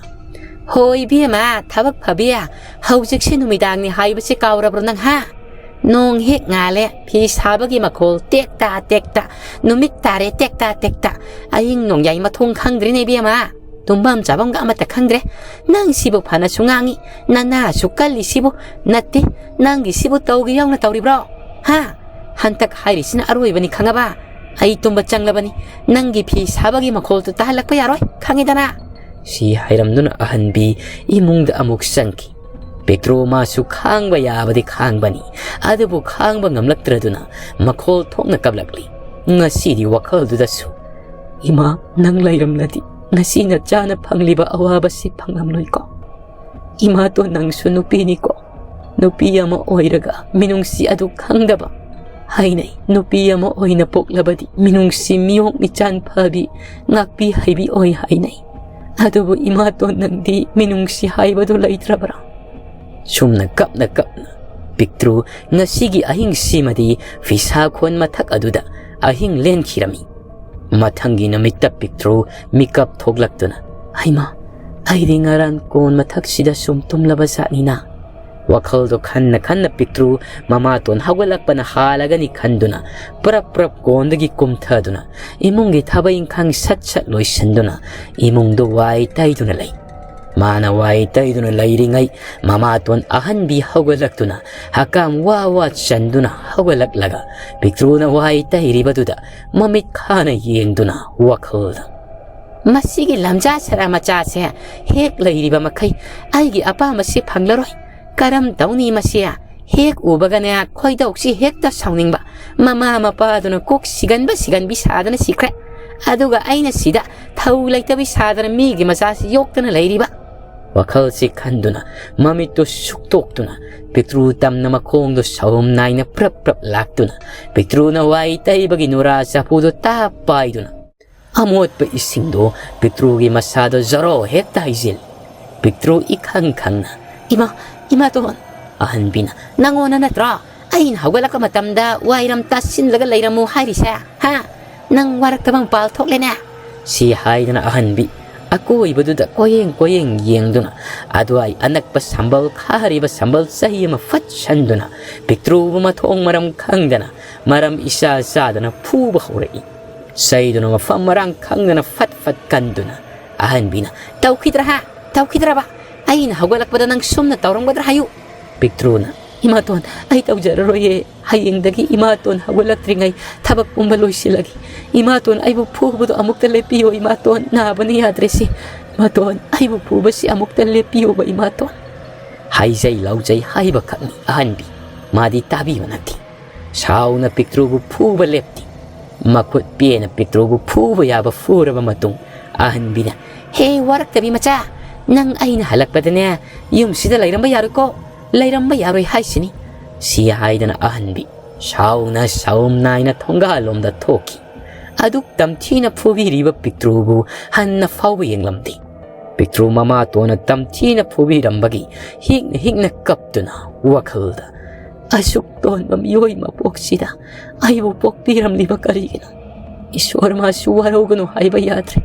"ꯍꯣ ꯏꯕꯦꯝꯃ, ꯊꯕꯛ ꯐꯕꯤ, ꯍꯧꯖꯤꯛꯁꯦ ꯅꯨꯃꯤꯗꯥꯡꯅꯤ ꯍꯥꯏꯕꯁꯦ ꯀꯥꯎꯔꯕ꯭ꯔꯣ ꯅꯪ, ꯍꯥ? ꯅꯣꯡ ꯍꯦꯛ ꯉꯥꯜꯂꯦ, ꯐꯤ ꯁꯥꯕꯒꯤ ꯃꯈꯣꯜ ꯇꯦꯛꯇ ꯇꯦꯛꯇ, ꯅꯨꯃꯤꯠ ꯇꯥꯔꯦ ꯇꯦꯛꯇ ꯇꯦꯛꯇ, ꯑꯍꯤꯡ ꯅꯣꯡꯌꯥꯏ ꯃꯊꯣꯡ ꯈꯪꯗ꯭ꯔꯤꯅꯦ ꯏꯕꯦꯝꯃ"꯫ ꯇꯨꯝꯐꯝ ꯆꯥꯐꯝꯒ ꯑꯃꯠꯇ ꯈꯪꯗ꯭ꯔꯦ꯫ ꯅꯪ ꯁꯤꯕꯨ ꯐꯅꯁꯨ ꯉꯥꯡꯉꯤ, ꯅꯅꯥꯁꯨ ꯀꯜꯂꯤꯁꯤꯕꯨ꯫ ꯅꯠꯇꯦ, ꯅꯪꯒꯤ ꯁꯤꯕꯨ ꯇꯧꯒꯦ ꯌꯥꯎꯅ ꯇꯧꯔꯤꯕ꯭ꯔꯣ? ꯍꯥ? ꯍꯟꯇꯛ ꯍꯥꯏꯔꯤꯁꯤꯅ ꯑꯔꯣꯏꯕꯅꯤ, ꯈꯪꯉꯕ? ꯑꯩ ꯇꯨꯝꯕ ꯆꯪꯂꯕꯅꯤ꯫ ꯅꯪꯒꯤ ꯐꯤ ꯁꯥꯕꯒꯤ ꯃꯈꯣꯜꯗꯨ ꯇꯥꯍꯜꯂꯛꯄ ꯌꯥꯔꯣꯏ, ꯈꯪꯉꯤꯗꯅ?" ꯁꯤ ꯍꯥꯏꯔꯝꯗꯨꯅ ꯑꯍꯟꯕꯤ ꯏꯃꯨꯡꯗ ꯑꯃꯨꯛ ꯆꯪꯈꯤ꯫ ꯄꯤꯛꯇ꯭ꯔꯨ ꯃꯥꯁꯨ ꯈꯥꯡꯕ ꯌꯥꯕꯗꯤ ꯈꯥꯡꯕꯅꯤ, ꯑꯗꯨꯕꯨ ꯈꯥꯡꯕ ꯉꯝꯂꯛꯇ꯭ꯔꯗꯨꯅ ꯃꯈꯣꯜ ꯊꯣꯛꯅ ꯀꯞꯂꯛꯂꯤ꯫ ꯉꯁꯤꯗꯤ ꯋꯥꯈꯜꯗꯨꯗꯁꯨ, "ꯏꯃꯥ, ꯅꯪ ꯂꯩꯔꯝꯂꯗꯤ ꯉꯁꯤ ꯅꯆꯥꯅ ꯐꯪꯂꯤꯕ ꯑꯋꯥꯕꯁꯤ ꯐꯪꯂꯝꯂꯣꯏꯀꯣ? ꯏꯃꯥꯇꯣꯟ, ꯅꯪꯁꯨ ꯅꯨꯄꯤꯅꯤꯀꯣ꯫ ꯅꯨꯄꯤ ꯑꯃ ꯑꯣꯏꯔꯒ ꯃꯤꯅꯨꯡꯁꯤ ꯑꯗꯨ ꯈꯪꯗꯕ ꯍꯥꯏꯅꯩ꯫ ꯅꯨꯄꯤ ꯑꯃ ꯑꯣꯏꯅ ꯄꯣꯛꯂꯕꯗꯤ ꯃꯤꯅꯨꯡꯁꯤ, ꯃꯤꯑꯣꯛ ꯃꯤꯆꯥꯟ ꯐꯕꯤ, ꯉꯥꯛꯄꯤ ꯍꯩꯕꯤ ꯑꯣꯏ ꯍꯥꯏꯅꯩ꯫ ꯑꯗꯨꯕꯨ ꯏꯃꯥꯇꯣꯟ, ꯅꯪꯗꯤ ꯃꯤꯅꯨꯡꯁꯤ ꯍꯥꯏꯕꯗꯨ ꯂꯩꯇ꯭ꯔꯕ꯭ꯔꯥ?" ꯁꯨꯝꯅ ꯀꯞꯅ ꯀꯞꯅ ꯄꯤꯛꯇ꯭ꯔꯨ ꯉꯁꯤꯒꯤ ꯑꯍꯤꯡꯁꯤꯃꯗꯤ ꯐꯤꯁꯥꯈꯣꯟ ꯃꯊꯛ ꯑꯗꯨꯗ ꯑꯍꯤꯡ ꯂꯦꯟꯈꯤꯔꯝꯃꯤ꯫ ꯃꯊꯪꯒꯤ ꯅꯨꯃꯤꯠꯇ ꯄꯤꯛꯇ꯭ꯔꯨ ꯃꯤꯀꯞ ꯊꯣꯛꯂꯛꯇꯨꯅ, "ꯍꯩꯃꯥ, ꯑꯩꯗꯤ ꯉꯔꯥꯡ ꯀꯣꯟ ꯃꯊꯛꯁꯤꯗ ꯁꯨꯝ ꯇꯨꯝꯂꯕ ꯖꯥꯠꯅꯤꯅ?" ꯋꯥꯈꯜꯗꯣ ꯈꯟꯅ ꯈꯟꯅ ꯄꯤꯛꯇ꯭ꯔꯨ ꯃꯃꯥꯇꯣꯟ ꯍꯧꯒꯠꯂꯛꯄꯅ ꯍꯥꯜꯂꯒꯅꯤ ꯈꯟꯗꯨꯅ ꯄ꯭ꯔꯞ ꯄ꯭ꯔꯞ ꯀꯣꯟꯗꯒꯤ ꯀꯨꯝꯊꯗꯨꯅ ꯏꯃꯨꯡꯒꯤ ꯊꯕꯛ ꯏꯪꯈꯥꯡ ꯁꯠ ꯁꯠ ꯂꯣꯏꯁꯤꯟꯗꯨꯅ ꯏꯃꯨꯡꯗꯣ ꯋꯥꯏ ꯇꯩꯗꯨꯅ ꯂꯩ꯫ ꯃꯥꯅ ꯋꯥꯏ ꯇꯩꯗꯨꯅ ꯂꯩꯔꯤꯉꯩ ꯃꯃꯥꯇꯣꯟ ꯑꯍꯟꯕꯤ ꯍꯧꯒꯠꯂꯛꯇꯨꯅ ꯍꯀꯥꯝ ꯋꯥ ꯋꯥ ꯆꯟꯗꯨꯅ ꯍꯧꯒꯠꯂꯛꯂꯒ ꯄꯤꯛꯇ꯭ꯔꯨꯅ ꯋꯥꯏ ꯇꯩꯔꯤꯕꯗꯨꯗ ꯃꯃꯤꯠ ꯈꯥꯅ ꯌꯦꯡꯗꯨꯅ ꯋꯥꯈꯜꯗ, "ꯃꯁꯤꯒꯤ ꯂꯝꯖꯥ ꯁꯔꯥ ꯃꯆꯥꯁꯦ ꯍꯦꯛ ꯂꯩꯔꯤꯕ ꯃꯈꯩ ꯑꯩꯒꯤ ꯑꯄꯥꯝꯕꯁꯤ ꯐꯪꯂꯔꯣꯏ꯫ ꯀꯔꯝ ꯇꯧꯅꯤ ꯃꯁꯤ? ꯍꯦꯛ ꯎꯕꯒꯅꯦ ꯈꯣꯏꯗꯧꯁꯤ ꯍꯦꯛꯇ ꯁꯥꯎꯅꯤꯡꯕ꯫ ꯃꯃꯥ ꯃꯄꯥꯗꯨꯅ ꯀꯣꯛ ꯁꯤꯒꯟꯕ ꯁꯤꯒꯟꯕꯤ ꯁꯥꯗꯅ ꯁꯤꯈ꯭ꯔꯦ꯫ ꯑꯗꯨꯒ ꯑꯩꯅ ꯁꯤꯗ ꯊꯧ ꯂꯩꯇꯕꯤ ꯁꯥꯗꯅ ꯃꯤꯒꯤ ꯃꯆꯥꯁꯤ ꯌꯣꯛꯇꯅ ꯂꯩꯔꯤꯕ?" ꯋꯥꯈꯜꯁꯤ ꯈꯟꯗꯨꯅ ꯃꯃꯤꯠꯇꯨ ꯁꯨꯛꯇꯣꯛꯇꯨꯅ ꯄꯤꯛꯇ꯭ꯔꯨ ꯇꯝꯅ ꯃꯈꯣꯡꯗꯨ ꯁꯍꯨꯝ ꯅꯥꯏꯅ ꯄ꯭ꯔꯞ ꯄ꯭ꯔꯞ ꯂꯥꯛꯇꯨꯅ ꯄꯤꯛꯇ꯭ꯔꯨꯅ ꯋꯥꯏ ꯇꯩꯕꯒꯤ ꯅꯨꯔꯥ ꯆꯐꯨꯗꯨ ꯇꯥꯞ ꯄꯥꯏꯗꯨꯅ ꯑꯃꯣꯠꯄ ꯏꯁꯤꯡꯗꯨ ꯄꯤꯛꯇ꯭ꯔꯨꯒꯤ ꯃꯁꯥꯗ ꯖꯔꯣ ꯍꯦꯛꯇ ꯍꯩꯖꯤꯜ꯫ ꯄꯤꯛꯇ꯭ꯔꯨ ꯏꯈꯪ ꯈꯪꯅ, "ꯏꯃꯥ, ꯏꯃꯥꯇꯣꯟ!" ꯑꯍꯟꯕꯤꯅ, "ꯅꯪꯉꯣꯟꯗ ꯅꯠꯇ꯭ꯔꯣ ꯑꯩꯅ ꯍꯧꯒꯠꯂꯛꯄ ꯃꯇꯝꯗ ꯋꯥꯏꯔꯝ ꯇꯥꯁꯤꯜꯂꯒ ꯂꯩꯔꯝꯃꯨ ꯍꯥꯏꯔꯤꯁꯦ? ꯍꯥ? ꯅꯪ ꯋꯥꯔꯛꯇꯕ ꯃꯄꯥꯜ ꯊꯣꯛꯂꯦꯅꯦ?" ꯁꯤ ꯍꯥꯏꯗꯅ ꯑꯍꯟꯕꯤ ꯑꯀꯣꯏꯕꯗꯨꯗ ꯀꯣꯌꯦꯡ ꯀꯣꯌꯦꯡ ꯌꯦꯡꯗꯨꯅ ꯑꯗꯨꯋꯥꯏ ꯑꯅꯛꯄ ꯁꯝꯕꯜ ꯈꯥꯔꯤꯕ ꯁꯝꯕꯜ ꯆꯍꯤ ꯑꯃ ꯐꯠ ꯁꯟꯗꯨꯅ ꯄꯤꯛꯇ꯭ꯔꯨꯕꯨ ꯃꯊꯣꯡ ꯃꯔꯝ ꯈꯪꯗꯅ ꯃꯔꯝ ꯏꯆꯥ ꯆꯥꯗꯅ ꯐꯨꯕ ꯍꯧꯔꯛꯏ꯫ ꯆꯩꯗꯨꯅ ꯃꯐꯝ ꯃꯔꯥꯡ ꯈꯪꯗꯅ ꯐꯠ ꯐꯠ ꯀꯟꯗꯨꯅ ꯑꯍꯟꯕꯤꯅ, "ꯇꯧꯈꯤꯗ꯭ꯔꯥ ꯍꯥ? ꯇꯧꯈꯤꯗ꯭ꯔꯕ? ꯑꯩꯅ ꯍꯧꯒꯠꯂꯛꯄꯗ ꯅꯪ ꯁꯨꯝꯅ ꯇꯧꯔꯝꯒꯗ꯭ꯔꯥ ꯍꯥꯏꯌꯨ?" ꯄꯤꯛꯇ꯭ꯔꯨꯅ, "ꯏꯃꯥꯇꯣꯟ, ꯑꯩ ꯇꯧꯖꯔꯔꯣꯏꯌꯦ꯫ ꯍꯌꯦꯡꯗꯒꯤ ꯏꯃꯥꯇꯣꯟ ꯍꯧꯒꯠꯂꯛꯇ꯭ꯔꯤꯉꯩ ꯊꯕꯛ ꯄꯨꯝꯕ ꯂꯣꯏꯁꯤꯜꯂꯒꯦ꯫ ꯏꯃꯥꯇꯣꯟ, ꯑꯩꯕꯨ ꯐꯨꯕꯗꯣ ꯑꯃꯨꯛꯇ ꯂꯦꯞꯄꯤꯌꯣ ꯏꯃꯥꯇꯣꯟ, ꯅꯥꯕꯅ ꯌꯥꯗ꯭ꯔꯦꯁꯦ꯫ ꯏꯃꯥꯇꯣꯟ, ꯑꯩꯕꯨ ꯐꯨꯕꯁꯤ ꯑꯃꯨꯛꯇ ꯂꯦꯞꯄꯤꯌꯣꯕ ꯏꯃꯥꯇꯣꯟ"꯫ ꯍꯥꯏꯖꯩ ꯂꯥꯎꯖꯩ ꯍꯥꯏꯕꯈꯛꯅꯤ ꯑꯍꯟꯕꯤ꯫ ꯃꯥꯗꯤ ꯇꯥꯕꯤꯕ ꯅꯠꯇꯦ꯫ ꯁꯥꯎꯅ ꯄꯤꯛꯇ꯭ꯔꯨꯕꯨ ꯐꯨꯕ ꯂꯦꯞꯇꯦ꯫ ꯃꯈꯨꯠ ꯄꯦꯅ ꯄꯤꯛꯇ꯭ꯔꯨꯕꯨ ꯐꯨꯕ ꯌꯥꯕ ꯐꯨꯔꯕ ꯃꯇꯨꯡ ꯑꯍꯟꯕꯤꯅ, "ꯍꯦ ꯋꯥꯔꯛꯇꯕꯤ ꯃꯆꯥ, ꯅꯪ ꯑꯩꯅ ꯍꯜꯂꯛꯄꯗꯅꯦ ꯌꯨꯝꯁꯤꯗ ꯂꯩꯔꯝꯕ ꯌꯥꯔꯣꯏꯀꯣ, ꯂꯩꯔꯝꯕ ꯌꯥꯔꯣꯏ ꯍꯥꯏꯁꯤꯅꯤ"꯫ ꯁꯤ ꯍꯥꯏꯗꯅ ꯑꯍꯟꯕꯤ ꯁꯥꯎꯅ ꯁꯥꯎꯝ ꯅꯥꯏꯅ ꯊꯣꯡꯒꯥꯜꯂꯣꯝꯗ ꯊꯣꯛꯈꯤ꯫ ꯑꯗꯨꯛ ꯇꯝꯊꯤꯅ ꯐꯨꯕꯤꯔꯤꯕ ꯄꯤꯛꯇ꯭ꯔꯨꯕꯨ ꯍꯟꯅ ꯐꯥꯎꯕ ꯌꯦꯡꯂꯝꯗꯦ꯫ ꯄꯤꯛꯇ꯭ꯔꯨ ꯃꯃꯥꯇꯣꯟꯅ ꯇꯝꯊꯤꯅ ꯐꯨꯕꯤꯔꯝꯕꯒꯤ ꯍꯤꯛꯅ ꯍꯤꯛꯅ ꯀꯞꯇꯨꯅ ꯋꯥꯈꯜꯗ, "ꯑꯁꯨꯛ ꯇꯣꯟꯕ ꯃꯤꯑꯣꯏ ꯃꯄꯣꯛꯁꯤꯗ ꯑꯩꯕꯨ ꯄꯣꯛꯄꯤꯔꯝꯂꯤꯕ ꯀꯔꯤꯒꯤꯅꯣ? ꯏꯁꯣꯔ, ꯃꯥꯁꯨ ꯋꯥꯔꯧꯒꯅꯨ ꯍꯥꯏꯕ ꯌꯥꯗ꯭ꯔꯦ꯫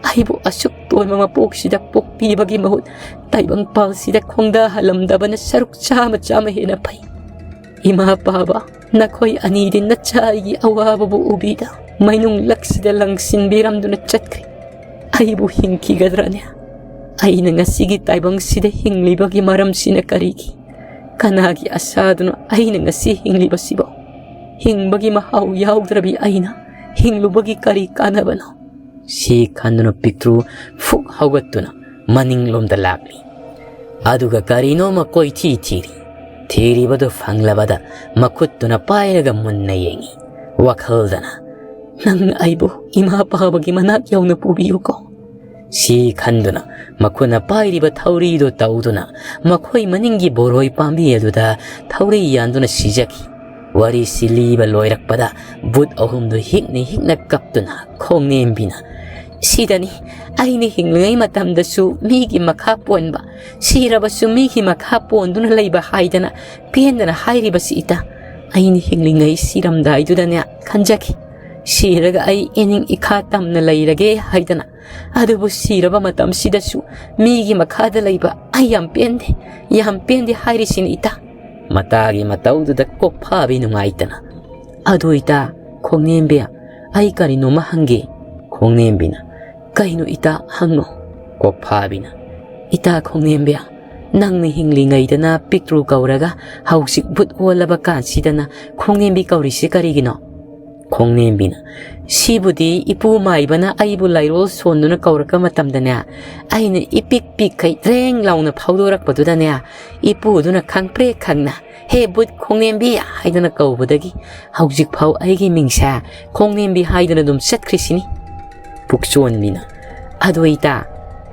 ꯑꯩꯕꯨ ꯑꯁꯨꯛ ꯇꯣꯟꯕ ꯃꯄꯣꯛꯁꯤꯗ ꯄꯣꯛꯄꯤꯕꯒꯤ ꯃꯍꯨꯠ ꯇꯥꯏꯕꯪꯄꯥꯜꯁꯤꯗ ꯈꯣꯡꯗꯥꯍꯜꯂꯝꯗꯕꯅ ꯁꯔꯨꯛ ꯆꯥꯝꯃ ꯆꯥꯝꯃ ꯍꯦꯟꯅ ꯐꯩ꯫ ꯏꯃꯥ ꯄꯥꯕ, ꯅꯈꯣꯏ ꯑꯅꯤꯗꯤ ꯅꯆꯥ ꯑꯩꯒꯤ ꯑꯋꯥꯕꯕꯨ ꯎꯕꯤꯗ ꯃꯩꯅꯨꯡ ꯂꯛꯁꯤꯗ ꯂꯪꯁꯤꯟꯕꯤꯔꯝꯗꯨꯅ ꯆꯠꯈ꯭ꯔꯦ꯫ ꯑꯩꯕꯨ ꯍꯤꯡꯈꯤꯒꯗ꯭ꯔꯅꯦ? ꯑꯩꯅ ꯉꯁꯤꯒꯤ ꯇꯥꯏꯕꯪꯁꯤꯗ ꯍꯤꯡꯂꯤꯕꯒꯤ ꯃꯔꯝꯁꯤꯅ ꯀꯔꯤꯒꯤ? ꯀꯅꯥꯒꯤ ꯑꯁꯥꯗꯨꯅ ꯑꯩꯅ ꯉꯁꯤ ꯍꯤꯡꯂꯤꯕꯁꯤꯕꯣ? ꯍꯤꯡꯕꯒꯤ ꯃꯍꯥꯎ ꯌꯥꯎꯗ꯭ꯔꯕꯤ ꯑꯩꯅ ꯍꯤꯡꯂꯨꯕꯒꯤ ꯀꯔꯤ ꯀꯥꯟꯅꯕꯅꯣ?" ꯁꯤ ꯈꯟꯗꯨꯅ ꯄꯤꯛꯇ꯭ꯔꯨ ꯐꯨꯛ ꯍꯧꯒꯠꯇꯨꯅ ꯃꯅꯤꯡꯂꯣꯝꯗ ꯂꯥꯛꯂꯤ꯫ ꯑꯗꯨꯒ ꯀꯔꯤꯅꯣꯃ ꯀꯣꯏꯊꯤ ꯊꯤꯔꯤ꯫ ꯊꯤꯔꯤꯕꯗꯨ ꯐꯪꯂꯕꯗ ꯃꯈꯨꯠꯇꯨꯅ ꯄꯥꯏꯔꯒ ꯃꯨꯟꯅ ꯌꯦꯡꯉꯤ꯫ ꯋꯥꯈꯜꯗꯅ, "ꯅꯪ ꯑꯩꯕꯨ ꯏꯃꯥ ꯄꯥꯕꯒꯤ ꯃꯅꯥꯛ ꯌꯧꯅ ꯄꯨꯕꯤꯌꯨꯀꯣ"꯫ ꯁꯤ ꯈꯟꯗꯨꯅ ꯃꯈꯨꯠꯅ ꯄꯥꯏꯔꯤꯕ ꯊꯧꯔꯤꯗꯨ ꯇꯧꯗꯨꯅ ꯃꯈꯣꯏ ꯃꯅꯤꯡꯒꯤ ꯕꯣꯔꯣꯏ ꯄꯥꯝꯕꯤ ꯑꯗꯨꯗ ꯊꯧꯔꯤ ꯌꯥꯟꯗꯨꯅ ꯁꯤꯖꯈꯤ꯫ ꯋꯥꯔꯤꯁꯤ ꯂꯤꯕ ꯂꯣꯏꯔꯛꯄꯗ ꯕꯨꯠ ꯑꯍꯨꯝꯗꯨ ꯍꯤꯛꯅ ꯍꯤꯛꯅ ꯀꯞꯇꯨꯅ ꯈꯣꯡꯅꯦꯝꯕꯤꯅ, "ꯁꯤꯗꯅꯤ ꯑꯩꯅ ꯍꯤꯡꯂꯤꯉꯩ ꯃꯇꯝꯗꯁꯨ ꯃꯤꯒꯤ ꯃꯈꯥ ꯄꯣꯟꯕ, ꯁꯤꯔꯕꯁꯨ ꯃꯤꯒꯤ ꯃꯈꯥ ꯄꯣꯟꯗꯨꯅ ꯂꯩꯕ ꯍꯥꯏꯗꯅ ꯄꯦꯟꯗꯅ ꯍꯥꯏꯔꯤꯕꯁꯤ ꯏꯇꯥ꯫ ꯑꯩꯅ ꯍꯤꯡꯂꯤꯉꯩ ꯁꯤꯔꯝꯗꯥꯏꯗꯨꯗꯅꯦ ꯈꯟꯖꯈꯤ, ꯁꯤꯔꯒ ꯑꯩ ꯏꯅꯤꯡ ꯏꯈꯥ ꯇꯝꯅ ꯂꯩꯔꯒꯦ ꯍꯥꯏꯗꯅ꯫ ꯑꯗꯨꯕꯨ ꯁꯤꯔꯕ ꯃꯇꯝꯁꯤꯗꯁꯨ ꯃꯤꯒꯤ ꯃꯈꯥꯗ ꯂꯩꯕ ꯑꯩ ꯌꯥꯝ ꯄꯦꯟꯗꯦ, ꯌꯥꯝ ꯄꯦꯟꯗꯦ ꯍꯥꯏꯔꯤꯁꯤꯅꯤ ꯏꯇꯥ"꯫ ꯃꯇꯥꯒꯤ ꯃꯇꯧꯗꯨꯗ ꯀꯣꯛꯐꯥꯕꯤ ꯅꯨꯡꯉꯥꯏꯇꯅ, "ꯑꯗꯨ ꯏꯇꯥ, ꯈꯣꯡꯅꯦꯝꯕꯤ, ꯑꯩ ꯀꯔꯤꯅꯣꯃ ꯍꯪꯒꯦ"꯫ ꯈꯣꯡꯅꯦꯝꯕꯤꯅ, "ꯀꯩꯅꯣ ꯏꯇꯥ, ꯍꯪꯉꯣ?" ꯀꯣꯛꯐꯥꯕꯤꯅ, "ꯏꯇꯥ ꯈꯣꯡꯅꯦꯝꯕꯤ, ꯅꯪꯅ ꯍꯤꯡꯂꯤꯉꯩꯗꯅ ꯄꯤꯛꯇ꯭ꯔꯨ ꯀꯧꯔꯒ ꯍꯧꯖꯤꯛ ꯕꯨꯠ ꯑꯣꯜꯂꯕ ꯀꯥꯟꯁꯤꯗꯅ ꯈꯣꯡꯅꯦꯝꯕꯤ ꯀꯧꯔꯤꯁꯤ ꯀꯔꯤꯒꯤꯅꯣ?" ꯈꯣꯡꯅꯦꯝꯕꯤꯅ, "ꯁꯤꯕꯨꯗꯤ ꯏꯄꯨ ꯃꯥꯏꯕꯅ ꯑꯩꯕꯨ ꯂꯥꯏꯔꯣꯜ ꯁꯣꯟꯗꯨꯅ ꯀꯧꯔꯛꯄ ꯃꯇꯝꯗꯅꯦ, ꯑꯩꯅ ꯏꯄꯤꯛ ꯄꯤꯛꯈꯩ ꯗ꯭ꯔꯦꯡ ꯂꯥꯎꯅ ꯐꯥꯎꯗꯣꯔꯛꯄꯗꯨꯗꯅꯦ, ꯏꯄꯨꯗꯨꯅ ꯈꯪꯄ꯭ꯔꯦꯛ ꯈꯪꯅ 'ꯍꯦ ꯕꯨꯠ ꯈꯣꯡꯅꯦꯝꯕꯤ' ꯍꯥꯏꯗꯅ ꯀꯧꯕꯗꯒꯤ ꯍꯧꯖꯤꯛꯐꯥꯎ ꯑꯩꯒꯤ ꯃꯤꯡꯁꯦ ꯈꯣꯡꯅꯦꯝꯕꯤ ꯍꯥꯏꯗꯅ ꯑꯗꯨꯝ ꯆꯠꯈ꯭ꯔꯤꯁꯤꯅꯤ꯫" ꯄꯨꯛꯆꯣꯟꯕꯤꯅ, "ꯑꯗꯣ ꯏꯇꯥ,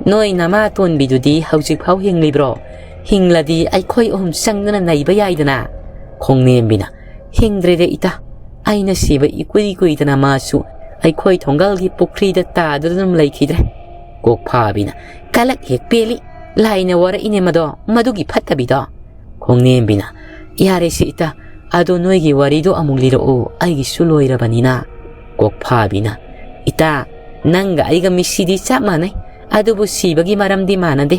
ꯅꯣꯏ ꯅꯃꯥ ꯇꯣꯟꯕꯤꯗꯨꯗꯤ ꯍꯧꯖꯤꯛꯐꯥꯎ ꯍꯤꯡꯂꯤꯕ꯭ꯔꯣ? ꯍꯤꯡꯂꯗꯤ ꯑꯩꯈꯣꯏ ꯑꯍꯨꯝ ꯆꯪꯗꯨꯅ ꯅꯩꯕ ꯌꯥꯏꯗꯅ?" ꯈꯣꯡꯅꯦꯝꯕꯤꯅ, "ꯍꯤꯡꯗ꯭ꯔꯦꯗ ꯏꯇꯥ, ꯑꯩꯅ ꯁꯤꯕ ꯏꯀꯨꯏ ꯀꯨꯏꯗꯅ ꯃꯥꯁꯨ ꯑꯩꯈꯣꯏ ꯊꯣꯡꯒꯥꯜꯒꯤ ꯄꯨꯈ꯭ꯔꯤꯗ ꯇꯥꯗꯨꯅ ꯑꯗꯨꯝ ꯂꯩꯈꯤꯗ꯭ꯔꯦ꯫" ꯀꯣꯛꯐꯥꯕꯤꯅ, "ꯀꯂꯛ ꯍꯦꯛ ꯄꯦꯜꯂꯤ, ꯂꯥꯏꯅ ꯋꯥꯔꯛꯏꯅꯦ ꯃꯗꯣ, ꯃꯗꯨꯒꯤ ꯐꯠꯇꯕꯤꯗꯣ꯫" ꯈꯣꯡꯅꯦꯝꯕꯤꯅ, "ꯌꯥꯔꯦꯁꯦ ꯏꯇꯥ, ꯑꯗꯣ ꯅꯣꯏꯒꯤ ꯋꯥꯔꯤꯗꯣ ꯑꯃꯨꯛ ꯂꯤꯔꯛꯑꯣ, ꯑꯩꯒꯤꯁꯨ ꯂꯣꯏꯔꯕꯅꯤꯅ꯫" ꯀꯣꯛꯐꯥꯕꯤꯅ, "ꯏꯇꯥ, ꯅꯪꯒ ꯑꯩꯒ ꯃꯤꯠꯁꯤꯗꯤ ꯆꯞ ꯃꯥꯟꯅꯩ, ꯑꯗꯨꯕꯨ ꯁꯤꯕꯒꯤ ꯃꯔꯝꯗꯤ ꯃꯥꯟꯅꯗꯦ꯫"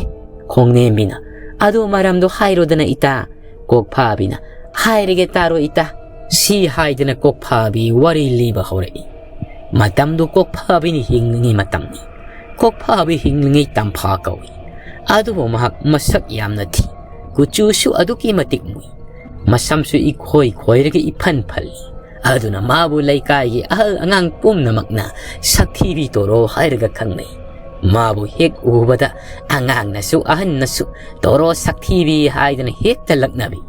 ꯈꯣꯡꯅꯦꯝꯕꯤꯅ, "ꯑꯗꯣ ꯃꯔꯝꯗꯣ ꯍꯥꯏꯔꯣꯗꯅ ꯏꯇꯥ꯫" ꯀꯣꯛꯐꯥꯕꯤꯅ, "ꯍꯥꯏꯔꯒꯦ ꯇꯥꯔꯣ ꯏꯇꯥ꯫" ꯁꯤ ꯍꯥꯏꯗꯅ ꯀꯣꯛꯐꯥꯕꯤ ꯋꯥꯔꯤ ꯂꯤꯕ ꯍꯧꯔꯛꯏ꯫ ꯃꯇꯝꯗꯨ ꯀꯣꯛꯐꯥꯕꯤꯅ ꯍꯤꯡꯂꯤꯉꯩ ꯃꯇꯝꯅꯤ꯫ ꯀꯣꯛꯐꯥꯕꯤ ꯍꯤꯡꯂꯤꯉꯩ ꯇꯝꯐꯥ ꯀꯧꯏ꯫ ꯑꯗꯨꯕꯨ ꯃꯍꯥꯛ ꯃꯁꯛ ꯌꯥꯝꯅ ꯊꯤ, ꯀꯨꯆꯨꯁꯨ ꯑꯗꯨꯛꯀꯤ ꯃꯇꯤꯛ ꯃꯨꯏ, ꯃꯁꯝꯁꯨ ꯏꯈꯣꯏ ꯈꯣꯏꯔꯒ ꯏꯐꯟ ꯐꯜꯂꯤ꯫ ꯑꯗꯨꯅ ꯃꯥꯕꯨ ꯂꯩꯀꯥꯏꯒꯤ ꯑꯍꯜ ꯑꯉꯥꯡ ꯄꯨꯝꯅꯃꯛꯅ ꯁꯛꯊꯤꯕꯤ ꯇꯣꯔꯣ ꯍꯥꯏꯔꯒ ꯈꯪꯅꯩ꯫ ꯃꯥꯕꯨ ꯍꯦꯛ ꯎꯕꯗ ꯑꯉꯥꯡꯅꯁꯨ ꯑꯍꯟꯅꯁꯨ "ꯇꯣꯔꯣ ꯁꯛꯊꯤꯕꯤ" ꯍꯥꯏꯗꯅ ꯍꯦꯛꯇ ꯂꯛꯅꯕꯤ꯫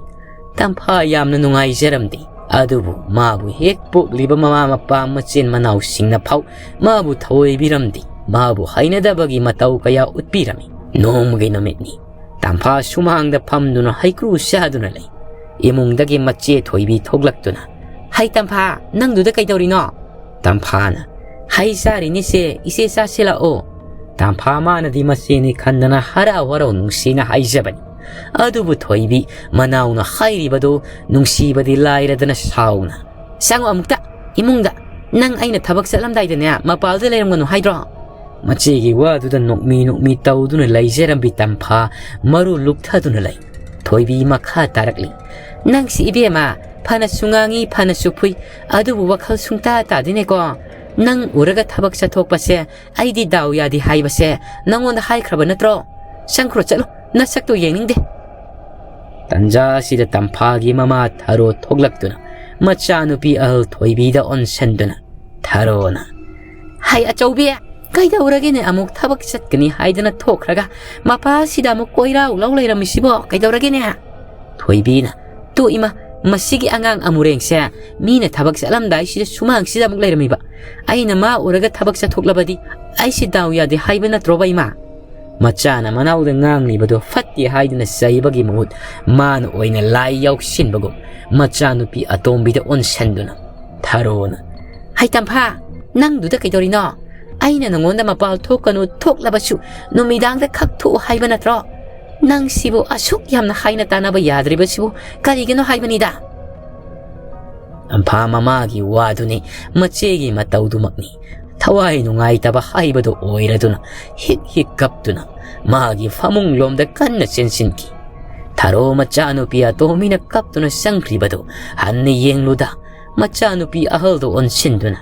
ꯇꯝꯐꯥ ꯌꯥꯝꯅ ꯅꯨꯡꯉꯥꯏꯖꯔꯝꯗꯦ꯫ ꯑꯗꯨꯕꯨ ꯃꯥꯕꯨ ꯍꯦꯛ ꯄꯣꯛꯂꯤꯕ ꯃꯃꯥ ꯃꯄꯥ ꯃꯆꯤꯟ ꯃꯅꯥꯎꯁꯤꯡꯅ ꯐꯥꯎ ꯃꯥꯕꯨ ꯊꯑꯣꯏꯕꯤꯔꯝꯗꯦ꯫ ꯃꯥꯕꯨ ꯍꯩꯅꯗꯕꯒꯤ ꯃꯇꯧ ꯀꯌꯥ ꯎꯠꯄꯤꯔꯝꯃꯤ꯫ ꯅꯣꯡꯃꯒꯤ ꯅꯨꯃꯤꯠꯅꯤ꯫ ꯇꯝꯐꯥ ꯁꯨꯃꯥꯡꯗ ꯐꯝꯗꯨꯅ ꯍꯩꯀ꯭ꯔꯨ ꯆꯥꯗꯨꯅ ꯂꯩ꯫ ꯏꯃꯨꯡꯗꯒꯤ ꯃꯆꯦ ꯊꯣꯏꯕꯤ ꯊꯣꯛꯂꯛꯇꯨꯅ, "ꯍꯩ ꯇꯝꯐꯥ, ꯅꯪꯗꯨꯗ ꯀꯩꯗꯧꯔꯤꯅꯣ?" ꯇꯝꯐꯥꯅ, "ꯍꯩ ꯆꯥꯔꯤꯅꯤꯁꯦ, ꯏꯆꯦ ꯆꯥꯁꯤꯜꯂꯛꯑꯣ꯫" ꯇꯝꯐꯥ ꯃꯥꯅꯗꯤ ꯃꯆꯦꯅꯤ ꯈꯟꯗꯅ ꯍꯔꯥꯎ ꯍꯔꯥꯎ ꯅꯨꯡꯁꯤꯅ ꯍꯥꯏꯖꯕꯅꯤ꯫ ꯑꯗꯨꯕꯨ ꯊꯣꯏꯕꯤ ꯃꯅꯥꯎꯅ ꯍꯥꯏꯔꯤꯕꯗꯨ ꯅꯨꯡꯁꯤꯕꯗꯤ ꯂꯥꯏꯔꯗꯅ ꯁꯥꯎꯅ, "ꯆꯪꯉꯣ ꯑꯃꯨꯛꯇ ꯏꯃꯨꯡꯗ꯫ ꯅꯪ ꯑꯩꯅ ꯊꯕꯛ ꯆꯠꯂꯝꯗꯥꯏꯗꯅꯦ ꯃꯄꯥꯜꯗ ꯂꯩꯔꯝꯒꯅꯨ ꯍꯥꯏꯗ꯭ꯔꯣ?" ꯃꯆꯦꯒꯤ ꯋꯥꯗꯨꯗ ꯅꯣꯛꯃꯤ ꯅꯣꯛꯃꯤ ꯇꯧꯗꯨꯅ ꯂꯩꯖꯔꯝꯕꯤ ꯇꯝꯐꯥ ꯃꯔꯨ ꯂꯨꯞꯊꯗꯨꯅ ꯂꯩ꯫ ꯊꯣꯏꯕꯤ ꯃꯈꯥ ꯇꯥꯔꯛꯂꯤ, "ꯅꯪꯁꯤ ꯏꯕꯦꯝꯃ, ꯐꯅꯁꯨ ꯉꯥꯡꯉꯤ, ꯐꯅꯁꯨ ꯐꯨꯏ, ꯑꯗꯨꯕꯨ ꯋꯥꯈꯜ ꯁꯨꯡꯇꯥ ꯇꯥꯗꯦꯅꯦꯀꯣ꯫ ꯅꯪ ꯎꯔꯒ ꯊꯕꯛ ꯆꯠꯊꯣꯛꯄꯁꯦ ꯑꯩꯗꯤ ꯗꯥꯎ ꯌꯥꯗꯦ ꯍꯥꯏꯕꯁꯦ ꯅꯪꯉꯣꯟꯗ ꯍꯥꯏꯈ꯭ꯔꯕ ꯅꯠꯇ꯭ꯔꯣ? ꯆꯪꯈ꯭ꯔꯣ, ꯆꯠꯂꯣ, ꯅꯁꯛꯇꯣ ꯌꯦꯡꯅꯤꯡꯗꯦ꯫ ꯇꯟꯖꯥ ꯑꯁꯤꯗ ꯇꯝꯐꯥ ꯒꯤ ꯃꯃꯥ ꯊꯔꯣ ꯊꯣꯛꯂꯛꯇꯨꯅ ꯃꯆꯥꯅꯨꯄꯤ ꯑꯍꯜ ꯊꯣꯏꯕꯤꯗ ꯑꯣꯟꯁꯟꯗꯨꯅ ꯊꯔꯣꯅ, "ꯍꯩ ꯑꯆꯧꯕꯤ, ꯀꯩꯗꯧꯔꯒꯦꯅꯦ? ꯑꯃꯨꯛ ꯊꯕꯛ ꯆꯠꯀꯅꯤ ꯍꯥꯏꯗꯅ ꯊꯣꯛꯈ꯭ꯔꯒ ꯃꯄꯥꯁꯤꯗ ꯑꯃꯨꯛ ꯀꯣꯏꯔꯥꯎ ꯂꯧ ꯂꯩꯔꯝꯃꯤꯁꯤꯕꯣ ꯀꯩꯗꯧꯔꯒꯦꯅꯦ?" ꯊꯣꯏꯕꯤꯅ, "ꯇꯣ ꯏꯃꯥ, ꯃꯁꯤꯒꯤ ꯑꯉꯥꯡ ꯑꯃꯨꯔꯦꯡꯁꯦ ꯃꯤꯅ ꯊꯕꯛ ꯆꯠꯂꯝꯗꯥꯏꯁꯤꯗ ꯁꯨꯃꯥꯡꯁꯤꯗ ꯑꯃꯨꯛ ꯂꯩꯔꯝꯃꯤꯕ꯫ ꯑꯩꯅ ꯃꯥ ꯎꯔꯒ ꯊꯕꯛ ꯆꯠꯊꯣꯛꯂꯕꯗꯤ ꯑꯩꯁꯤ ꯗꯥꯎ ꯌꯥꯗꯦ ꯍꯥꯏꯕ ꯅꯠꯇ꯭ꯔꯣꯕ ꯏꯃꯥ?" ꯃꯆꯥꯅ ꯃꯅꯥꯎꯗ ꯉꯥꯡꯂꯤꯕꯗꯨ ꯐꯠꯇꯦ ꯍꯥꯏꯗꯨꯅ ꯆꯩꯕꯒꯤ ꯃꯍꯨꯠ ꯃꯥꯅ ꯑꯣꯏꯅ ꯂꯥꯏ ꯌꯥꯎꯁꯤꯟꯕꯒꯨꯝ ꯃꯆꯥꯅꯨꯄꯤ ꯑꯇꯣꯝꯕꯤꯗ ꯑꯣꯟꯁꯟꯗꯨꯅ ꯊꯔꯣꯅ, "ꯍꯩ ꯇꯝꯐꯥ, ꯅꯪꯗꯨꯗ ꯀꯩꯗꯧꯔꯤꯅꯣ? ꯑꯩꯅ ꯅꯉꯣꯟꯗ ꯃꯄꯥꯜ ꯊꯣꯛꯀꯅꯨ, ꯊꯣꯛꯂꯕꯁꯨ ꯅꯨꯃꯤꯗꯥꯡꯗ ꯈꯛ ꯊꯣꯛꯎ ꯍꯥꯏꯕ ꯅꯠꯇ꯭ꯔꯣ? ꯅꯪꯁꯤꯕꯨ ꯑꯁꯨꯛ ꯌꯥꯝꯅ ꯍꯥꯏꯅ ꯇꯥꯅꯕ ꯌꯥꯗ꯭ꯔꯤꯕꯁꯤꯕꯨ ꯀꯔꯤꯒꯤꯅꯣ ꯍꯥꯏꯕꯅꯤꯗ?" ꯇꯝꯐꯥ ꯃꯃꯥꯒꯤ ꯋꯥꯗꯨꯅꯤ, ꯃꯆꯦꯒꯤ ꯃꯇꯧꯗꯨꯃꯛꯅꯤ꯫ ꯊꯋꯥꯏ ꯅꯨꯡꯉꯥꯏꯇꯕ ꯍꯥꯏꯕꯗꯨ ꯑꯣꯏꯔꯗꯨꯅ ꯍꯤꯛ ꯍꯤꯛ ꯀꯞꯇꯨꯅ ꯃꯥꯒꯤ ꯐꯃꯨꯡ ꯂꯣꯝꯗ ꯀꯟꯅ ꯆꯦꯟꯁꯤꯟꯈꯤ꯫ ꯊꯔꯣ ꯃꯆꯥꯅꯨꯄꯤ ꯑꯇꯣꯝꯕꯤꯅ ꯀꯞꯇꯨꯅ ꯆꯪꯈ꯭ꯔꯤꯕꯗꯨ ꯍꯟꯅ ꯌꯦꯡꯂꯨꯗ ꯃꯆꯥꯅꯨꯄꯤ ꯑꯍꯜꯗꯨ ꯑꯣꯟꯁꯤꯟꯗꯨꯅ,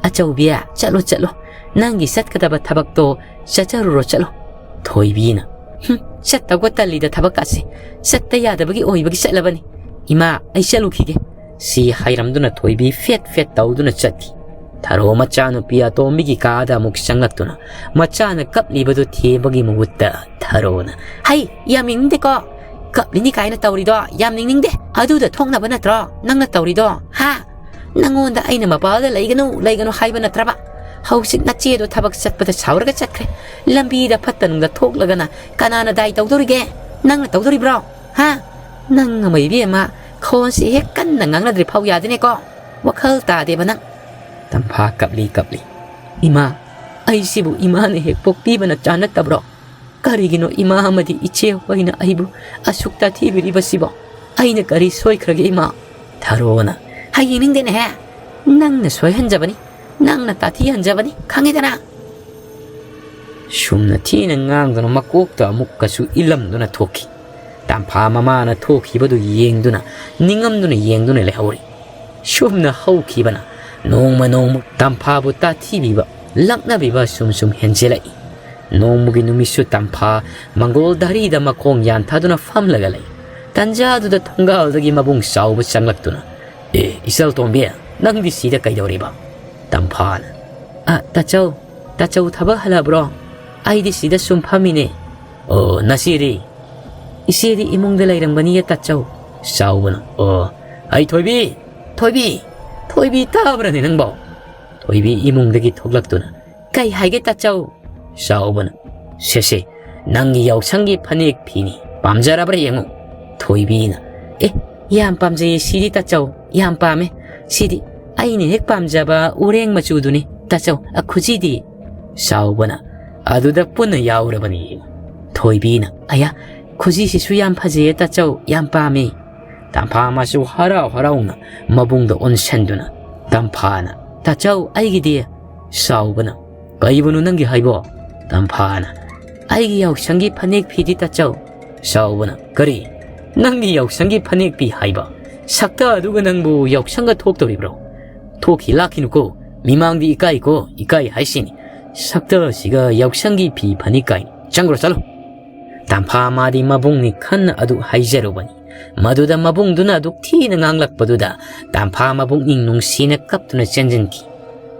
"ꯑꯆꯧꯕꯤ, ꯆꯠꯂꯣ, ꯆꯠꯂꯣ, ꯅꯪꯒꯤ ꯆꯠꯀꯗꯕ ꯊꯕꯛꯇꯣ ꯆꯠꯆꯔꯨꯔꯣ, ꯆꯠꯂꯣ꯫" ꯊꯣꯏꯕꯤꯅ, "ꯍꯨꯝ, ꯆꯠꯇꯧꯒ ꯇꯜꯂꯤꯗ ꯊꯕꯛꯀꯥꯁꯦ꯫ ꯆꯠꯇ ꯌꯥꯗꯕꯒꯤ ꯑꯣꯏꯕꯒꯤ ꯆꯠꯂꯕꯅꯤ꯫ ꯏꯃꯥ, ꯑꯩ ꯆꯠꯂꯨꯈꯤꯒꯦ꯫" ꯁꯤ ꯍꯥꯏꯔꯝꯗꯨꯅ ꯊꯣꯏꯕꯤ ꯐꯦꯠ ꯐꯦꯠ ꯇꯧꯗꯨꯅ ꯆꯠꯈꯤ꯫ ꯊꯔꯣ ꯃꯆꯥꯅꯨꯄꯤ ꯑꯇꯣꯝꯕꯤꯒꯤ ꯀꯥꯗ ꯑꯃꯨꯛ ꯆꯪꯂꯛꯇꯨꯅ ꯃꯆꯥꯅ ꯀꯞꯂꯤꯕꯗꯨ ꯊꯦꯝꯕꯒꯤ ꯃꯍꯨꯠꯇ ꯊꯔꯣꯅ, "ꯍꯩ, ꯌꯥꯝ ꯌꯦꯡꯅꯤꯡꯗꯦꯀꯣ꯫ ꯀꯞꯂꯤꯅꯤ ꯀꯥꯏꯅ ꯇꯧꯔꯤꯗꯣ ꯌꯥꯝ ꯌꯦꯡꯅꯤꯡꯗꯦ꯫ ꯑꯗꯨꯗ ꯊꯣꯛꯅꯕ ꯅꯠꯇ꯭ꯔꯣ ꯅꯪꯅ ꯇꯧꯔꯤꯗꯣ? ꯍꯥ? ꯅꯪꯉꯣꯟꯗ ꯑꯩꯅ ꯃꯄꯥꯜꯗ ꯂꯩꯒꯅꯨ, ꯂꯩꯒꯅꯨ ꯍꯥꯏꯕ ꯅꯠꯇ꯭ꯔꯕ? ꯍꯧꯖꯤꯛ ꯅꯆꯦꯗꯣ ꯊꯕꯛ ꯆꯠꯄꯗ ꯁꯥꯎꯔꯒ ꯆꯠꯈ꯭ꯔꯦ꯫ ꯂꯝꯕꯤꯗ ꯐꯠꯇ ꯅꯨꯡꯗ ꯊꯣꯛꯂꯒꯅ ꯀꯅꯥꯅ ꯗꯥꯏ ꯇꯧꯗꯧꯔꯤꯒꯦ? ꯅꯪꯅ ꯇꯧꯗꯧꯔꯤꯕ꯭ꯔꯣ? ꯍꯥ? ꯅꯪ ꯑꯃ ꯏꯕꯦꯝꯃ, ꯈꯣꯟꯁꯤ ꯍꯦꯛ ꯀꯟꯅ ꯉꯥꯡꯅꯗ꯭ꯔꯤ ꯐꯥꯎ ꯌꯥꯗꯦꯅꯦꯀꯣ꯫ ꯋꯥꯈꯜ ꯇꯥꯗꯦꯕ ꯅꯪ꯫" ꯇꯝꯐꯥ ꯀꯞꯂꯤ ꯀꯞꯂꯤ, "ꯏꯃꯥ, ꯑꯩꯁꯤꯕꯨ ꯏꯃꯥꯅ ꯍꯦꯛ ꯄꯣꯛꯄꯤꯕ ꯅꯆꯥ ꯅꯠꯇꯕ꯭ꯔꯣ? ꯀꯔꯤꯒꯤꯅꯣ ꯏꯃꯥ ꯑꯃꯗꯤ ꯏꯆꯦ ꯍꯣꯏꯅ ꯑꯩꯕꯨ ꯑꯁꯨꯛ ꯇꯥꯊꯤꯕꯤꯔꯤꯕꯁꯤꯕꯣ? ꯑꯩꯅ ꯀꯔꯤ ꯁꯣꯏꯈ꯭ꯔꯒꯦ ꯏꯃꯥ?" ꯊꯔꯣꯅ, "ꯍꯩ ꯌꯦꯡꯅꯤꯡꯗꯦꯅꯦꯍꯦ꯫ ꯅꯪꯅ ꯁꯣꯏꯍꯟꯖꯕꯅꯤ, ꯅꯪꯅ ꯇꯥꯊꯤꯍꯟꯖꯕꯅꯤ, ꯈꯪꯉꯦꯗꯅ?" ꯁꯨꯝꯅ ꯊꯤꯅ ꯉꯥꯡꯗꯨꯅ ꯃꯀꯣꯛꯇ ꯑꯃꯨꯛꯀꯁꯨ ꯏꯜꯂꯝꯗꯨꯅ ꯊꯣꯛꯈꯤ꯫ ꯇꯝꯐꯥ ꯃꯃꯥꯅ ꯊꯣꯛꯈꯤꯕꯗꯨ ꯌꯦꯡꯗꯨꯅ ꯅꯤꯡꯉꯝꯗꯨꯅ ꯌꯦꯡꯗꯨꯅ ꯂꯩꯍꯧꯔꯤ꯫ ꯁꯨꯝꯅ ꯍꯧꯈꯤꯕꯅ ꯅꯣꯡꯃ ꯅꯣꯡꯃ ꯇꯝꯐꯥꯕꯨ ꯇꯥꯊꯤꯕꯤꯕ, ꯂꯛꯅꯕꯤꯕ ꯁꯨꯝ ꯁꯨꯝ ꯍꯦꯟꯖꯤꯜꯂꯛꯏ꯫ ꯅꯣꯡꯃꯒꯤ ꯅꯨꯃꯤꯠꯁꯨ ꯇꯝꯐꯥ ꯃꯪꯒꯣꯜ ꯙꯔꯤꯗ ꯃꯈꯣꯡ ꯌꯥꯟꯊꯗꯨꯅ ꯐꯝꯂꯒ ꯂꯩ꯫ ꯇꯟꯖꯥꯗꯨꯗ ꯊꯣꯡꯒꯥꯜꯗꯒꯤ ꯃꯕꯨꯡ ꯆꯥꯎꯕ ꯆꯪꯂꯛꯇꯨꯅ, "ꯑꯦ, ꯏꯆꯜ ꯇꯣꯝꯕꯤ, ꯅꯪꯗꯤ ꯁꯤꯗ ꯀꯩꯗꯧꯔꯤꯕ?" ꯇꯝꯐꯥꯅ, "ꯑ, ꯇꯥꯆꯧ, ꯇꯥꯆꯧ ꯊꯕꯛ ꯍꯜꯂꯛꯑꯕ꯭ꯔꯣ? ꯑꯩꯗꯤ ꯁꯤꯗ ꯁꯨꯝ ꯐꯝꯃꯤꯅꯦ꯫" "ꯑꯣ, ꯅꯆꯦꯗꯤ?" "ꯏꯆꯦꯗꯤ ꯏꯃꯨꯡꯗ ꯂꯩꯔꯝꯒꯅꯤꯌꯦ ꯇꯥꯆꯧ꯫" ꯆꯥꯎꯕꯅ, "ꯑꯣ, ꯑꯩ ꯊꯣꯏꯕꯤ, ꯊꯣꯏꯕꯤ, ꯊꯣꯏꯕꯤ ꯇꯥꯕ꯭ꯔꯅꯦ ꯅꯪꯕꯣ?" ꯊꯣꯏꯕꯤ ꯏꯃꯨꯡꯗꯒꯤ ꯊꯣꯛꯂꯛꯇꯨꯅ, "ꯀꯩ ꯍꯥꯏꯒꯦ ꯇꯥꯆꯧ?" ꯆꯥꯎꯕꯅ, "ꯁꯦ ꯁꯦ, ꯅꯪꯒꯤ ꯌꯥꯎꯁꯪꯒꯤ ꯐꯅꯦꯛ ꯐꯤꯅꯤ, ꯄꯥꯝꯖꯔꯕ꯭ꯔꯥ ꯌꯦꯡꯉꯨ꯫" ꯊꯣꯏꯕꯤꯅ, "ꯑꯦ, ꯌꯥꯝ ꯄꯥꯝꯖꯩꯌꯦ ꯁꯤꯗꯤ ꯇꯥꯆꯧ, ꯌꯥꯝ ꯄꯥꯝꯃꯦ꯫ ꯁꯤꯗꯤ ꯑꯩꯅ ꯍꯦꯛ ꯄꯥꯝꯖꯕ ꯎꯔꯦꯡ ꯃꯆꯨꯗꯨꯅꯤ ꯇꯥꯆꯧ, ꯑ, ꯈꯨꯖꯤꯗꯤ?" ꯆꯥꯎꯕꯅ, "ꯑꯗꯨꯗ ꯄꯨꯟꯅ ꯌꯥꯎꯔꯕꯅꯤ꯫" ꯊꯣꯏꯕꯤꯅ, "ꯑꯌꯥ, ꯈꯨꯖꯤꯁꯤꯁꯨ ꯌꯥꯝ ꯐꯖꯩꯌꯦ ꯇꯥꯆꯧ, ꯌꯥꯝ ꯄꯥꯝꯃꯦ꯫" ꯇꯝꯐꯥ ꯃꯥꯁꯨ ꯍꯔꯥꯎ ꯍꯔꯥꯎꯅ ꯃꯕꯨꯡꯗ ꯑꯣꯟꯁꯟꯗꯨꯅ, ꯇꯝꯐꯥꯅ, "ꯇꯥꯆꯧ, ꯑꯩꯒꯤꯗꯤ?" ꯆꯥꯎꯕꯅ, "ꯀꯩꯕꯨꯅꯣ ꯅꯪꯒꯤ ꯍꯥꯏꯕꯣ?" ꯇꯝꯐꯥꯅ, "ꯑꯩꯒꯤ ꯌꯥꯎꯁꯪꯒꯤ ꯐꯅꯦꯛ ꯐꯤꯗꯤ ꯇꯥꯆꯧ?" ꯆꯥꯎꯕꯅ, "ꯀꯔꯤ? ꯅꯪꯒꯤ ꯌꯥꯎꯁꯪꯒꯤ ꯐꯅꯦꯛ ꯐꯤ ꯍꯥꯏꯕ? ꯁꯛꯇ ꯑꯗꯨꯒ ꯅꯪꯕꯨ ꯌꯥꯎꯁꯪꯒ ꯊꯣꯛꯇꯧꯔꯤꯕ꯭ꯔꯣ? ꯊꯣꯛꯈꯤ ꯂꯥꯛꯈꯤꯅꯨꯀꯣ, ꯃꯤꯃꯥꯡꯗꯤ ꯏꯀꯥꯏꯀꯣ, ꯏꯀꯥꯏ ꯍꯥꯏꯁꯤꯅꯤ꯫ ꯁꯛꯇ ꯑꯁꯤꯒ ꯌꯥꯎꯁꯪꯒꯤ ꯐꯤ ꯐꯅꯦꯛ ꯀꯥꯏꯅ꯫ ꯆꯪꯈ꯭ꯔꯣ ꯆꯠꯂꯣ꯫" ꯇꯝꯐꯥ ꯃꯥꯗꯤ ꯃꯕꯨꯡꯅꯤ ꯈꯟꯅ ꯑꯗꯨ ꯍꯥꯏꯖꯔꯨꯕꯅꯤ꯫ ꯃꯗꯨꯗ ꯃꯕꯨꯡꯗꯨꯅ ꯑꯗꯨꯛ ꯊꯤꯅ ꯉꯥꯡꯂꯛꯄꯗꯨꯗ ꯇꯝꯐꯥ ꯃꯕꯨꯛꯅꯤꯡ ꯅꯨꯡꯁꯤꯅ ꯀꯞꯇꯨꯅ ꯆꯦꯟꯖꯟꯈꯤ꯫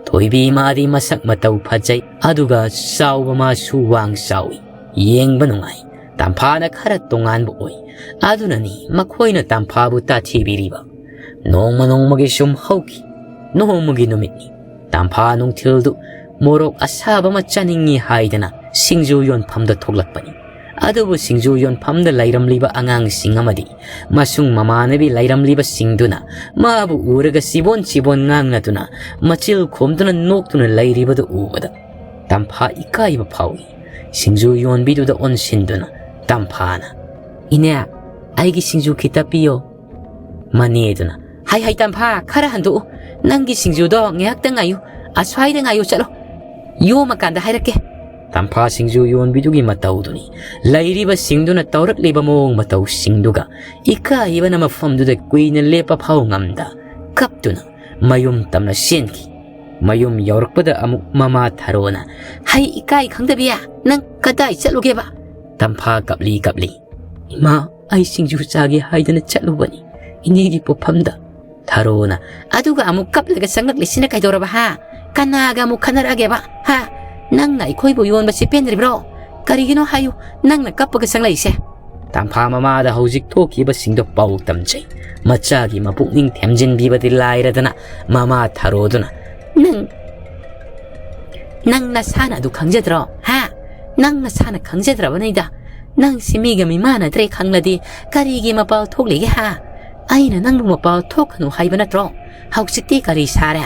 ꯊꯣꯏꯕꯤ ꯃꯥꯗꯤ ꯃꯁꯛ ꯃꯇꯧ ꯐꯖꯩ, ꯑꯗꯨꯒ ꯆꯥꯎꯕ ꯃꯥꯁꯨ ꯋꯥꯡ ꯆꯥꯎꯏ, ꯌꯦꯡꯕ ꯅꯨꯡꯉꯥꯏ꯫ ꯇꯝꯐꯥꯅ ꯈꯔ ꯇꯣꯉꯥꯟꯕ ꯑꯣꯏ, ꯑꯗꯨꯅꯅꯤ ꯃꯈꯣꯏꯅ ꯇꯝꯐꯥꯕꯨ ꯇꯥꯊꯤꯕꯤꯔꯤꯕ꯫ ꯅꯣꯡꯃ ꯅꯣꯡꯃꯒꯤ ꯁꯨꯝ ꯍꯧꯈꯤ꯫ ꯅꯣꯡꯃꯒꯤ ꯅꯨꯃꯤꯠꯅꯤ꯫ ꯇꯝꯐꯥ ꯅꯨꯡꯊꯤꯜꯗꯨ ꯃꯣꯔꯣꯛ ꯑꯁꯥꯕ ꯑꯃ ꯆꯥꯅꯤꯡꯏ ꯍꯥꯏꯗꯅ ꯁꯤꯡꯖꯨ ꯌꯣꯟꯐꯝꯗ ꯊꯣꯛꯂꯛꯄꯅꯤ꯫ ꯑꯗꯨꯕꯨ ꯁꯤꯡꯖꯨ ꯌꯣꯟꯐꯝꯗ ꯂꯩꯔꯝꯂꯤꯕ ꯑꯉꯥꯡꯁꯤꯡ ꯑꯃꯗꯤ ꯃꯁꯨꯡ ꯃꯃꯥꯟꯅꯕꯤ ꯂꯩꯔꯝꯂꯤꯕꯁꯤꯡꯗꯨꯅ ꯃꯥꯕꯨ ꯎꯔꯒ ꯆꯤꯕꯣꯟ ꯆꯤꯕꯣꯟ ꯉꯥꯡꯅꯗꯨꯅ, ꯃꯆꯤꯜ ꯈꯣꯝꯗꯨꯅ ꯅꯣꯛꯇꯨꯅ ꯂꯩꯔꯤꯕꯗꯨ ꯎꯕꯗ ꯇꯝꯐꯥ ꯏꯀꯥꯏꯕ ꯐꯥꯎꯏ꯫ ꯁꯤꯡꯖꯨ ꯌꯣꯟꯕꯤꯗꯨꯗ ꯑꯣꯟꯁꯤꯟꯗꯨꯅ ꯇꯝꯐꯥꯅ, "ꯏꯅꯦ, ꯑꯩꯒꯤ ꯁꯤꯡꯖꯨ ꯈꯤꯇ ꯄꯤꯌꯣ꯫" ꯃꯅꯦꯗꯨꯅ, "ꯍꯥꯏ ꯍꯥꯏ ꯇꯝꯐꯥ, ꯈꯔ ꯍꯟꯗꯣꯛꯎ꯫ ꯅꯪꯒꯤ ꯁꯤꯡꯖꯨꯗꯣ ꯉꯥꯏꯍꯥꯛꯇ ꯉꯥꯏꯌꯨ꯫ ꯑꯁ꯭ꯋꯥꯏꯗ ꯉꯥꯏꯌꯨ ꯆꯠꯂꯣ꯫ ꯌꯣꯝꯃꯀꯥꯟꯗ ꯍꯥꯏꯔꯛꯀꯦ꯫" ꯇꯝꯐꯥ ꯁꯤꯡꯖꯨ ꯌꯣꯟꯕꯤꯗꯨꯒꯤ ꯃꯇꯧꯗꯨꯅꯤ꯫ ꯂꯩꯔꯤꯕꯁꯤꯡꯗꯨꯅ ꯇꯧꯔꯛꯂꯤꯕ ꯃꯑꯣꯡ ꯃꯇꯧꯁꯤꯡꯗꯨꯒ ꯏꯀꯥꯏꯕꯅ ꯃꯐꯝꯗꯨꯗ ꯀꯨꯏꯅ ꯂꯦꯞꯄ ꯐꯥꯎ ꯉꯝꯗ ꯀꯞꯇꯨꯅ ꯃꯌꯨꯝ ꯇꯝꯅ ꯆꯦꯟꯈꯤ꯫ ꯃꯌꯨꯝ ꯌꯧꯔꯛꯄꯗ ꯑꯃꯨꯛ ꯃꯃꯥ ꯊꯔꯣꯅ, "ꯍꯩ ꯏꯀꯥꯏ ꯈꯪꯗꯕꯤ, ꯅꯪ ꯀꯗꯥꯏ ꯆꯠꯂꯨꯒꯦꯕ?" ꯇꯝꯐꯥ ꯀꯞꯂꯤ ꯀꯞꯂꯤ, "ꯏꯃꯥ, ꯑꯩ ꯁꯤꯡꯖꯨ ꯆꯥꯒꯦ ꯍꯥꯏꯗꯅ ꯆꯠꯂꯨꯕꯅꯤ ꯏꯅꯦꯒꯤ ꯄꯣꯠꯐꯝꯗ꯫" ꯊꯔꯣꯅ, "ꯑꯗꯨꯒ ꯑꯃꯨꯛ ꯀꯞꯂꯒ ꯆꯪꯂꯛꯂꯤꯁꯤꯅ ꯀꯩꯗꯧꯔꯕ, ꯍꯥ? ꯀꯅꯥꯒ ꯑꯃꯨꯛ ꯈꯟꯅꯔꯛꯑꯒꯦꯕ, ꯍꯥ? ꯅꯪꯅ ꯑꯩꯈꯣꯏꯕꯨ ꯌꯣꯟꯕꯁꯤ ꯄꯦꯟꯗ꯭ꯔꯤꯕ꯭ꯔꯣ? ꯀꯔꯤꯒꯤꯅꯣ ꯍꯥꯏꯌꯨ, ꯅꯪꯅ ꯀꯞꯄꯒ ꯆꯪꯂꯛꯏꯁꯦ?" ꯇꯝꯐꯥ ꯃꯃꯥꯗ ꯍꯧꯖꯤꯛ ꯊꯣꯛꯈꯤꯕꯁꯤꯡꯗꯣ ꯄꯥꯎ ꯇꯝꯖꯩ꯫ ꯃꯆꯥꯒꯤ ꯃꯄꯨꯛꯅꯤꯡ ꯊꯦꯝꯖꯤꯟꯕꯤꯕꯗꯤ ꯂꯥꯏꯔꯗꯅ, ꯃꯃꯥ ꯊꯔꯣꯗꯨꯅ, "ꯅꯪ, ꯅꯪ ꯅꯁꯥꯅ ꯑꯗꯨ ꯈꯪꯖꯗ꯭ꯔꯣ? ꯍꯥ? ꯅꯪ ꯅꯁꯥꯅ ꯈꯪꯖꯗ꯭ꯔꯕꯅꯤꯗ꯫ ꯅꯪꯁꯤ ꯃꯤꯒ ꯃꯤꯃꯥꯟꯅꯗ꯭ꯔꯦ ꯈꯪꯂꯗꯤ ꯀꯔꯤꯒꯤ ꯃꯄꯥꯜ ꯊꯣꯛꯂꯤꯒꯦ, ꯍꯥ? ꯑꯩꯅ ꯅꯪꯕꯨ ꯃꯄꯥꯜ ꯊꯣꯛꯀꯅꯨ ꯍꯥꯏꯕ ꯅꯠꯇ꯭ꯔꯣ? ꯍꯧꯖꯤꯛꯇꯤ ꯀꯔꯤ ꯁꯥꯔꯦ?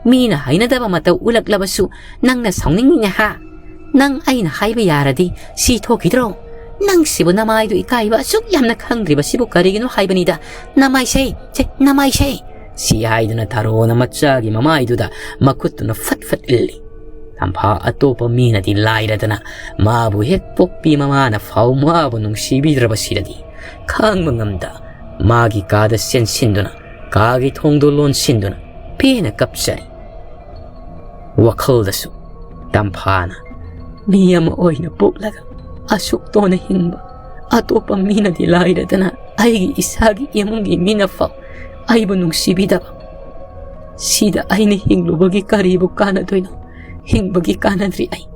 ꯃꯤꯅ ꯍꯩꯅꯗꯕ ꯃꯇꯧ ꯎꯠꯂꯛꯂꯕꯁꯨ ꯅꯪꯅ ꯁꯥꯎꯅꯤꯡꯉꯤꯅꯦ, ꯍꯥ? ꯅꯪ ꯑꯩꯅ ꯍꯥꯏꯕ ꯌꯥꯔꯗꯤ ꯁꯤ ꯊꯣꯛꯈꯤꯗ꯭ꯔꯣ? ꯅꯪꯁꯤꯕꯨ ꯅꯃꯥꯏꯗꯨ ꯏꯀꯥꯏꯕ ꯑꯁꯨꯛ ꯌꯥꯝꯅ ꯈꯪꯗ꯭ꯔꯤꯕꯁꯤꯕꯨ ꯀꯔꯤꯒꯤꯅꯣ ꯍꯥꯏꯕꯅꯤꯗ, ꯅꯃꯥꯏꯁꯦ, ꯁꯦ, ꯅꯃꯥꯏꯁꯦ!" ꯁꯤ ꯍꯥꯏꯗꯨꯅ ꯊꯔꯣꯅ ꯃꯆꯥꯒꯤ ꯃꯃꯥꯏꯗꯨꯗ ꯃꯈꯨꯠꯇꯨꯅ ꯐꯠ ꯐꯠ ꯏꯜꯂꯤ꯫ ꯇꯝꯐꯥ ꯑꯇꯣꯞꯄ ꯃꯤꯅꯗꯤ ꯂꯥꯏꯔꯗꯅ, ꯃꯥꯕꯨ ꯍꯦꯛ ꯄꯣꯛꯄꯤ ꯃꯃꯥꯅ ꯐꯥꯎ ꯃꯥꯕꯨ ꯅꯨꯡꯁꯤꯕꯤꯗ꯭ꯔꯕꯁꯤꯗꯗꯤ ꯈꯥꯡꯕ ꯉꯝꯗ ꯃꯥꯒꯤ ꯀꯥꯗ ꯆꯦꯟꯁꯤꯟꯗꯨꯅ, ꯀꯥꯒꯤ ꯊꯣꯡꯗꯨ ꯂꯣꯟꯁꯤꯟꯗꯨꯅ ꯄꯦꯟꯅ ꯀꯞꯆꯔꯤ꯫ ꯋꯥꯈꯜꯗꯁꯨ ꯇꯝꯐꯥꯅ ꯃꯤ ꯑꯃ ꯑꯣꯏꯅ ꯄꯣꯛꯂꯒ ꯑꯁꯨꯛ ꯇꯣꯟꯅ ꯍꯤꯡꯕ, ꯑꯇꯣꯞꯄ ꯃꯤꯅꯗꯤ ꯂꯥꯏꯔꯗꯅ ꯑꯩꯒꯤ ꯏꯁꯥꯒꯤ ꯏꯃꯨꯡꯒꯤ ꯃꯤꯅ ꯐꯥꯎ ꯑꯩꯕꯨ ꯅꯨꯡꯁꯤꯕꯤꯗꯕ, ꯁꯤꯗ ꯑꯩꯅ ꯍꯤꯡꯂꯨꯕꯒꯤ ꯀꯔꯤꯕꯨ ꯀꯥꯟꯅꯗꯣꯏꯅꯣ? ꯍꯤꯡꯕꯒꯤ ꯀꯥꯟꯅꯗ꯭ꯔꯤ ꯑꯩ꯫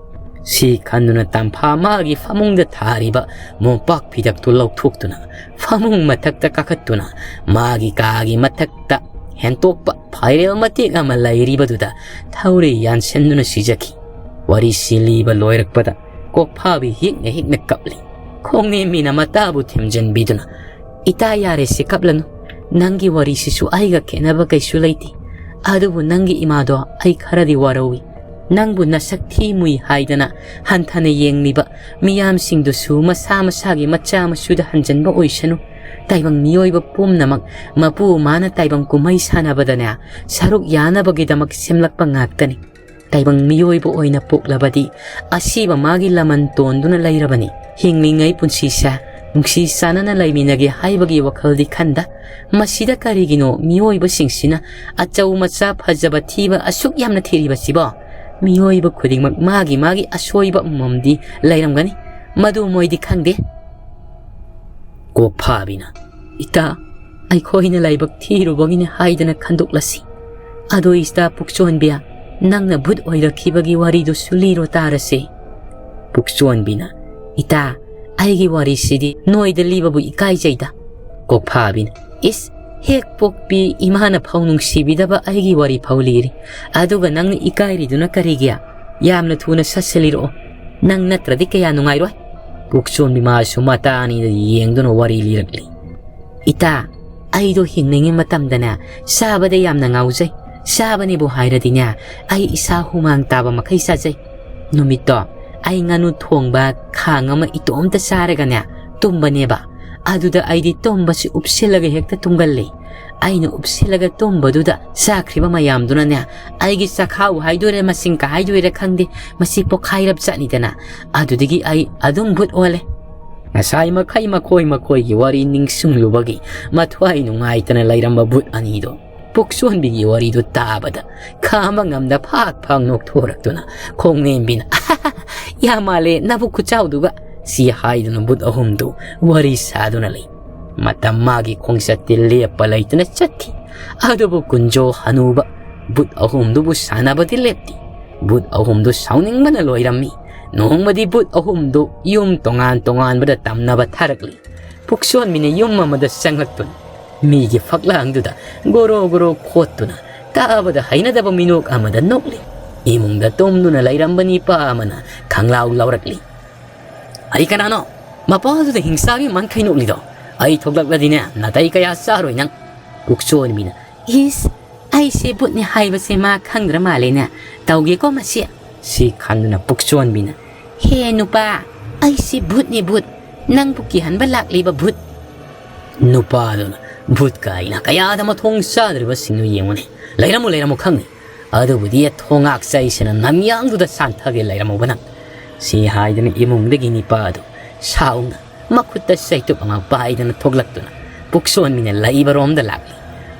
ꯁꯤ ꯈꯟꯗꯨꯅ ꯇꯝꯐꯥ ꯃꯥꯒꯤ ꯐꯃꯨꯡꯗ ꯊꯥꯔꯤꯕ ꯃꯣꯝꯄꯥꯛ ꯐꯤꯗꯛꯇꯨ ꯂꯧꯊꯣꯛꯇꯨꯅ ꯐꯃꯨꯡ ꯃꯊꯛꯇ ꯀꯥꯈꯠꯇꯨꯅ ꯃꯥꯒꯤ ꯀꯥꯒꯤ ꯃꯊꯛꯇ ꯍꯦꯟꯇꯣꯛꯄ ꯐꯥꯏꯔꯦꯜ ꯃꯇꯦꯛ ꯑꯃ ꯂꯩꯔꯤꯕꯗꯨꯗ ꯊꯧꯔꯤ ꯌꯥꯟꯁꯤꯟꯗꯨꯅ ꯁꯤꯖꯈꯤ꯫ ꯋꯥꯔꯤꯁꯤ ꯂꯤꯕ ꯂꯣꯏꯔꯛꯄꯗ ꯀꯣꯛꯐꯥꯕꯤ ꯍꯤꯛꯅ ꯍꯤꯛꯅ ꯀꯞꯂꯤ꯫ ꯈꯣꯡꯅꯦꯝꯕꯤꯅ ꯃꯇꯥꯕꯨ ꯊꯦꯝꯖꯤꯟꯕꯤꯗꯨꯅ, "ꯏꯇꯥ, ꯌꯥꯔꯦꯁꯦ, ꯀꯞꯂꯅꯨ꯫ ꯅꯪꯒꯤ ꯋꯥꯔꯤꯁꯤꯁꯨ ꯑꯩꯒ ꯈꯦꯠꯅꯕ ꯀꯩꯁꯨ ꯂꯩꯇꯦ꯫ ꯑꯗꯨꯕꯨ ꯅꯪꯒꯤ ꯏꯃꯥꯗꯣ ꯑꯩ ꯈꯔꯗꯤ ꯋꯥꯔꯧꯏ꯫ ꯅꯪꯕꯨ ꯅꯁꯛ ꯊꯤ ꯃꯨꯏ ꯍꯥꯏꯗꯅ ꯍꯟꯊꯅ ꯌꯦꯡꯂꯤꯕ ꯃꯤꯌꯥꯝꯁꯤꯡꯗꯨꯁꯨ ꯃꯁꯥ ꯃꯁꯥꯒꯤ ꯃꯆꯥ ꯃꯁꯨꯗ ꯍꯟꯖꯟꯕ ꯑꯣꯏꯁꯅꯨ꯫ ꯇꯥꯏꯕꯪ ꯃꯤꯑꯣꯏꯕ ꯄꯨꯝꯅꯃꯛ ꯃꯄꯨ ꯃꯥꯅ ꯇꯥꯏꯕꯪ ꯀꯨꯝꯍꯩ ꯁꯥꯟꯅꯕꯗꯅꯦ ꯁꯔꯨꯛ ꯌꯥꯅꯕꯒꯤꯗꯃꯛ ꯁꯦꯝꯂꯛꯄ ꯉꯥꯛꯇꯅꯤ꯫ ꯇꯥꯏꯕꯪ ꯃꯤꯑꯣꯏꯕ ꯑꯣꯏꯅ ꯄꯣꯛꯂꯕꯗꯤ ꯑꯁꯤꯕ ꯃꯥꯒꯤ ꯂꯃꯟ ꯇꯣꯟꯗꯨꯅ ꯂꯩꯔꯕꯅꯤ꯫ ꯍꯤꯡꯂꯤꯉꯩ ꯄꯨꯟꯁꯤꯁꯦ ꯅꯨꯡꯁꯤ ꯆꯥꯟꯅꯅ ꯂꯩꯃꯤꯟꯅꯒꯦ ꯍꯥꯏꯕꯒꯤ ꯋꯥꯈꯜꯗꯤ ꯈꯟꯗ꯫ ꯃꯁꯤꯗ ꯀꯔꯤꯒꯤꯅꯣ ꯃꯤꯑꯣꯏꯕꯁꯤꯡꯁꯤꯅ ꯑꯆꯧ ꯃꯆꯥ ꯐꯖꯕ ꯊꯤꯕ ꯑꯁꯨꯛ ꯌꯥꯝꯅ ꯊꯤꯔꯤꯕꯁꯤꯕꯣ? ꯃꯤꯑꯣꯏꯕ ꯈꯨꯗꯤꯡꯃꯛ ꯃꯥꯒꯤ ꯃꯥꯒꯤ ꯑꯁꯣꯏꯕ ꯑꯃꯃꯝꯗꯤ ꯂꯩꯔꯝꯒꯅꯤ꯫ ꯃꯗꯨ ꯃꯣꯏꯗꯤ ꯈꯪꯗꯦ꯫ ꯀꯣꯛꯐꯥꯕꯤꯅ, "ꯏꯇꯥ, ꯑꯩꯈꯣꯏꯅ ꯂꯥꯏꯕꯛ ꯊꯤꯔꯨꯕꯒꯤꯅꯤ ꯍꯥꯏꯗꯅ ꯈꯟꯗꯣꯛꯂꯁꯤ꯫ ꯑꯗꯣ ꯏꯇꯥ ꯄꯨꯛꯆꯣꯟꯕꯤ, ꯅꯪꯅ ꯚꯨꯠ ꯑꯣꯏꯔꯛꯈꯤꯕꯒꯤ ꯋꯥꯔꯤꯗꯨꯁꯨ ꯂꯤꯔꯣ ꯇꯥꯔꯁꯦ꯫" ꯄꯨꯛꯆꯣꯟꯕꯤꯅ, "ꯏꯇꯥ, ꯑꯩꯒꯤ ꯋꯥꯔꯤꯁꯤꯗꯤ ꯅꯣꯏꯗ ꯂꯤꯕꯕꯨ ꯏꯀꯥꯏꯖꯩꯗ꯫" ꯀꯣꯛꯐꯥꯕꯤꯅ, "ꯏꯁ, ꯍꯦꯛ ꯄꯣꯛꯄꯤ ꯏꯃꯥꯅ ꯐꯥꯎ ꯅꯨꯡꯁꯤꯕꯤꯗꯕ ꯑꯩꯒꯤ ꯋꯥꯔꯤ ꯐꯥꯎ ꯂꯤꯔꯤ꯫ ꯑꯗꯨꯒ ꯅꯪꯅ ꯏꯀꯥꯏꯔꯤꯗꯨꯅ ꯀꯔꯤꯒꯤ? ꯌꯥꯝꯅ ꯊꯨꯅ ꯁꯠꯁꯦ ꯂꯤꯔꯛꯑꯣ꯫ ꯅꯪ ꯅꯠꯇ꯭ꯔꯗꯤ ꯀꯌꯥ ꯅꯨꯡꯉꯥꯏꯔꯣꯏ꯫" ꯄꯨꯛꯆꯣꯟꯕꯤ ꯃꯥꯁꯨ ꯃꯇꯥ ꯑꯅꯤꯗ ꯌꯦꯡꯗꯨꯅ ꯋꯥꯔꯤ ꯂꯤꯔꯛꯂꯤ꯫ "ꯏꯇꯥ, ꯑꯩꯗꯣ ꯍꯤꯡꯂꯤꯉꯩ ꯃꯇꯝꯗꯅꯦ, ꯆꯥꯕꯗ ꯌꯥꯝꯅ ꯉꯥꯎꯖꯩ꯫ ꯆꯥꯕꯅꯦꯕꯨ ꯍꯥꯏꯔꯗꯤꯅꯦ, ꯑꯩ ꯏꯁꯥ ꯍꯨꯃꯥꯡ ꯇꯥꯕ ꯃꯈꯩ ꯆꯥꯖꯩ꯫ ꯅꯨꯃꯤꯠꯇꯣ ꯑꯩ ꯉꯥꯅꯨ ꯊꯣꯡꯕ ꯈꯥꯡ ꯑꯃ ꯏꯇꯣꯝꯇ ꯆꯥꯔꯒꯅꯦ, ꯇꯨꯝꯕꯅꯦꯕ꯫ ꯑꯗꯨꯗ ꯑꯩꯗꯤ ꯇꯨꯝꯕꯁꯤ ꯎꯞꯁꯤꯜꯂꯒ ꯍꯦꯛꯇ ꯇꯨꯝꯒꯜꯂꯤ꯫ ꯑꯩꯅ ꯎꯞꯁꯤꯜꯂꯒ ꯇꯨꯝꯕꯗꯨꯗ ꯆꯥꯈ꯭ꯔꯤꯕ ꯃꯌꯥꯝꯗꯨꯅꯅꯦ, ꯑꯩꯒꯤ ꯆꯈꯥꯎ ꯍꯥꯏꯗꯣꯏꯔꯥ, ꯃꯁꯤꯡꯀ ꯍꯥꯏꯗꯣꯏꯔꯥ ꯈꯪꯗꯦ, ꯃꯁꯤ ꯄꯣꯈꯥꯏꯔꯞ ꯆꯠꯅꯤꯗꯅ꯫ ꯑꯗꯨꯗꯒꯤ ꯑꯩ ꯑꯗꯨꯝ ꯚꯨꯠ ꯑꯣꯜꯂꯦ꯫" ꯉꯁꯥꯏ ꯃꯈꯩ ꯃꯈꯣꯏ ꯃꯈꯣꯏꯒꯤ ꯋꯥꯔꯤ ꯅꯤꯡꯁꯤꯡꯂꯨꯕꯒꯤ ꯃꯊ꯭ꯋꯥꯏ ꯅꯨꯡꯉꯥꯏꯇꯅ ꯂꯩꯔꯝꯕ ꯚꯨꯠ ꯑꯅꯤꯗꯣ ꯄꯨꯛꯆꯣꯟꯕꯤꯒꯤ ꯋꯥꯔꯤꯗꯨ ꯇꯥꯕꯗ ꯈꯥꯝꯕ ꯉꯝꯗ ꯐꯥꯛ ꯐꯥꯛ ꯅꯣꯛꯊꯣꯔꯛꯇꯨꯅ ꯈꯣꯡꯅꯦꯝꯕꯤꯅ, "ꯌꯥꯝ ꯃꯥꯜꯂꯦ ꯅꯕꯨꯛ ꯈꯨꯆꯥꯎꯗꯨꯒ", ꯁꯤ ꯍꯥꯏꯗꯨꯅ ꯚꯨꯠ ꯑꯍꯨꯝꯗꯨ ꯋꯥꯔꯤ ꯁꯥꯗꯨꯅ ꯂꯩ꯫ ꯃꯇꯝ ꯃꯥꯒꯤ ꯈꯣꯡꯆꯠꯇꯤ ꯂꯦꯞꯄ ꯂꯩꯇꯅ ꯆꯠꯈꯤ꯫ ꯑꯗꯨꯕꯨ ꯀꯨꯟꯖꯣ ꯍꯅꯨꯕ ꯚꯨꯠ ꯑꯍꯨꯝꯗꯨꯕꯨ ꯁꯥꯟꯅꯕꯗꯤ ꯂꯦꯞꯇꯦ꯫ ꯚꯨꯠ ꯑꯍꯨꯝꯗꯨ ꯁꯥꯎꯅꯤꯡꯕꯅ ꯂꯣꯏꯔꯝꯃꯤ꯫ ꯅꯣꯡꯃꯗꯤ ꯚꯨꯠ ꯑꯍꯨꯝꯗꯨ ꯌꯨꯝ ꯇꯣꯉꯥꯟ ꯇꯣꯉꯥꯟꯕꯗ ꯇꯝꯅꯕ ꯊꯥꯔꯛꯂꯤ꯫ ꯄꯨꯛꯁꯣꯟꯕꯤꯅ ꯌꯨꯝ ꯑꯃꯗ ꯆꯪꯂꯛꯇꯨꯅ ꯃꯤꯒꯤ ꯐꯛꯂꯥꯡꯗꯨꯗ ꯒꯣꯔꯣ ꯒꯣꯔꯣ ꯈꯣꯠꯇꯨꯅ ꯇꯥꯕꯗ ꯍꯩꯅꯗꯕ ꯃꯤꯅꯣꯛ ꯑꯃꯗ ꯅꯣꯛꯂꯤ꯫ ꯏꯃꯨꯡꯗ ꯇꯨꯝꯗꯨꯅ ꯂꯩꯔꯝꯕ ꯅꯤꯄꯥ ꯑꯃꯅ ꯈꯪꯂꯥꯎ ꯂꯥꯎꯔꯛꯂꯤ꯫ "ꯑꯩ ꯀꯅꯥꯅꯣ? ꯃꯄꯥꯗꯨꯗ ꯍꯤꯡꯆꯥꯕꯤ ꯃꯥꯟꯈꯩ ꯅꯣꯛꯂꯤꯗꯣ? ꯑꯩ ꯊꯣꯛꯂꯛꯂꯗꯤꯅꯦ, ꯅꯥꯇꯩ ꯀꯌꯥ ꯆꯥꯔꯣꯏ ꯅꯪ꯫" ꯄꯨꯛꯆꯣꯟꯕꯤꯅ, "ꯏꯁ, ꯑꯩꯁꯦ ꯚꯨꯠꯅꯤ ꯍꯥꯏꯕꯁꯦ ꯃꯥ ꯈꯪꯗ꯭ꯔ ꯃꯥꯜꯂꯦꯅꯦ꯫ ꯇꯧꯒꯦꯀꯣ ꯃꯁꯤ꯫" ꯁꯤ ꯈꯟꯗꯨꯅ ꯄꯨꯛꯆꯣꯟꯕꯤꯅ, "ꯍꯦ ꯅꯨꯄꯥ, ꯑꯩꯁꯤ ꯚꯨꯠꯅꯤ ꯚꯨꯠ꯫ ꯅꯪꯕꯨ ꯀꯤꯍꯟꯕ ꯂꯥꯛꯂꯤꯕ ꯚꯨꯠ꯫" ꯅꯨꯄꯥꯗꯨꯅ, "ꯚꯨꯠ ꯀꯥꯏꯅ ꯀꯌꯥꯗ ꯃꯊꯣꯡ ꯆꯥꯗ꯭ꯔꯤꯕꯁꯤꯡꯗꯨ ꯌꯦꯡꯉꯨꯅꯦ꯫ ꯂꯩꯔꯝꯃꯨ, ꯂꯩꯔꯝꯃꯨ ꯈꯪꯅꯤ꯫ ꯑꯗꯨꯕꯨꯗꯤ ꯊꯣꯡꯉꯥꯛ ꯆꯩꯁꯤꯅ ꯅꯝꯌꯥꯡꯗꯨꯗ ꯁꯥꯟꯊꯒꯦ ꯂꯩꯔꯝꯃꯨꯕ ꯅꯪ꯫" ꯁꯤ ꯍꯥꯏꯗꯨꯅ ꯏꯃꯨꯡꯗꯒꯤ ꯅꯤꯄꯥꯗꯨ ꯁꯥꯎꯅ ꯃꯈꯨꯠꯇ ꯆꯩꯇꯨꯞ ꯑꯃ ꯄꯥꯏꯗꯨꯅ ꯊꯣꯛꯂꯛꯇꯨꯅ ꯄꯨꯛꯁꯣꯟꯕꯤꯅ ꯂꯩꯕꯔꯣꯝꯗ ꯂꯥꯛꯂꯤ꯫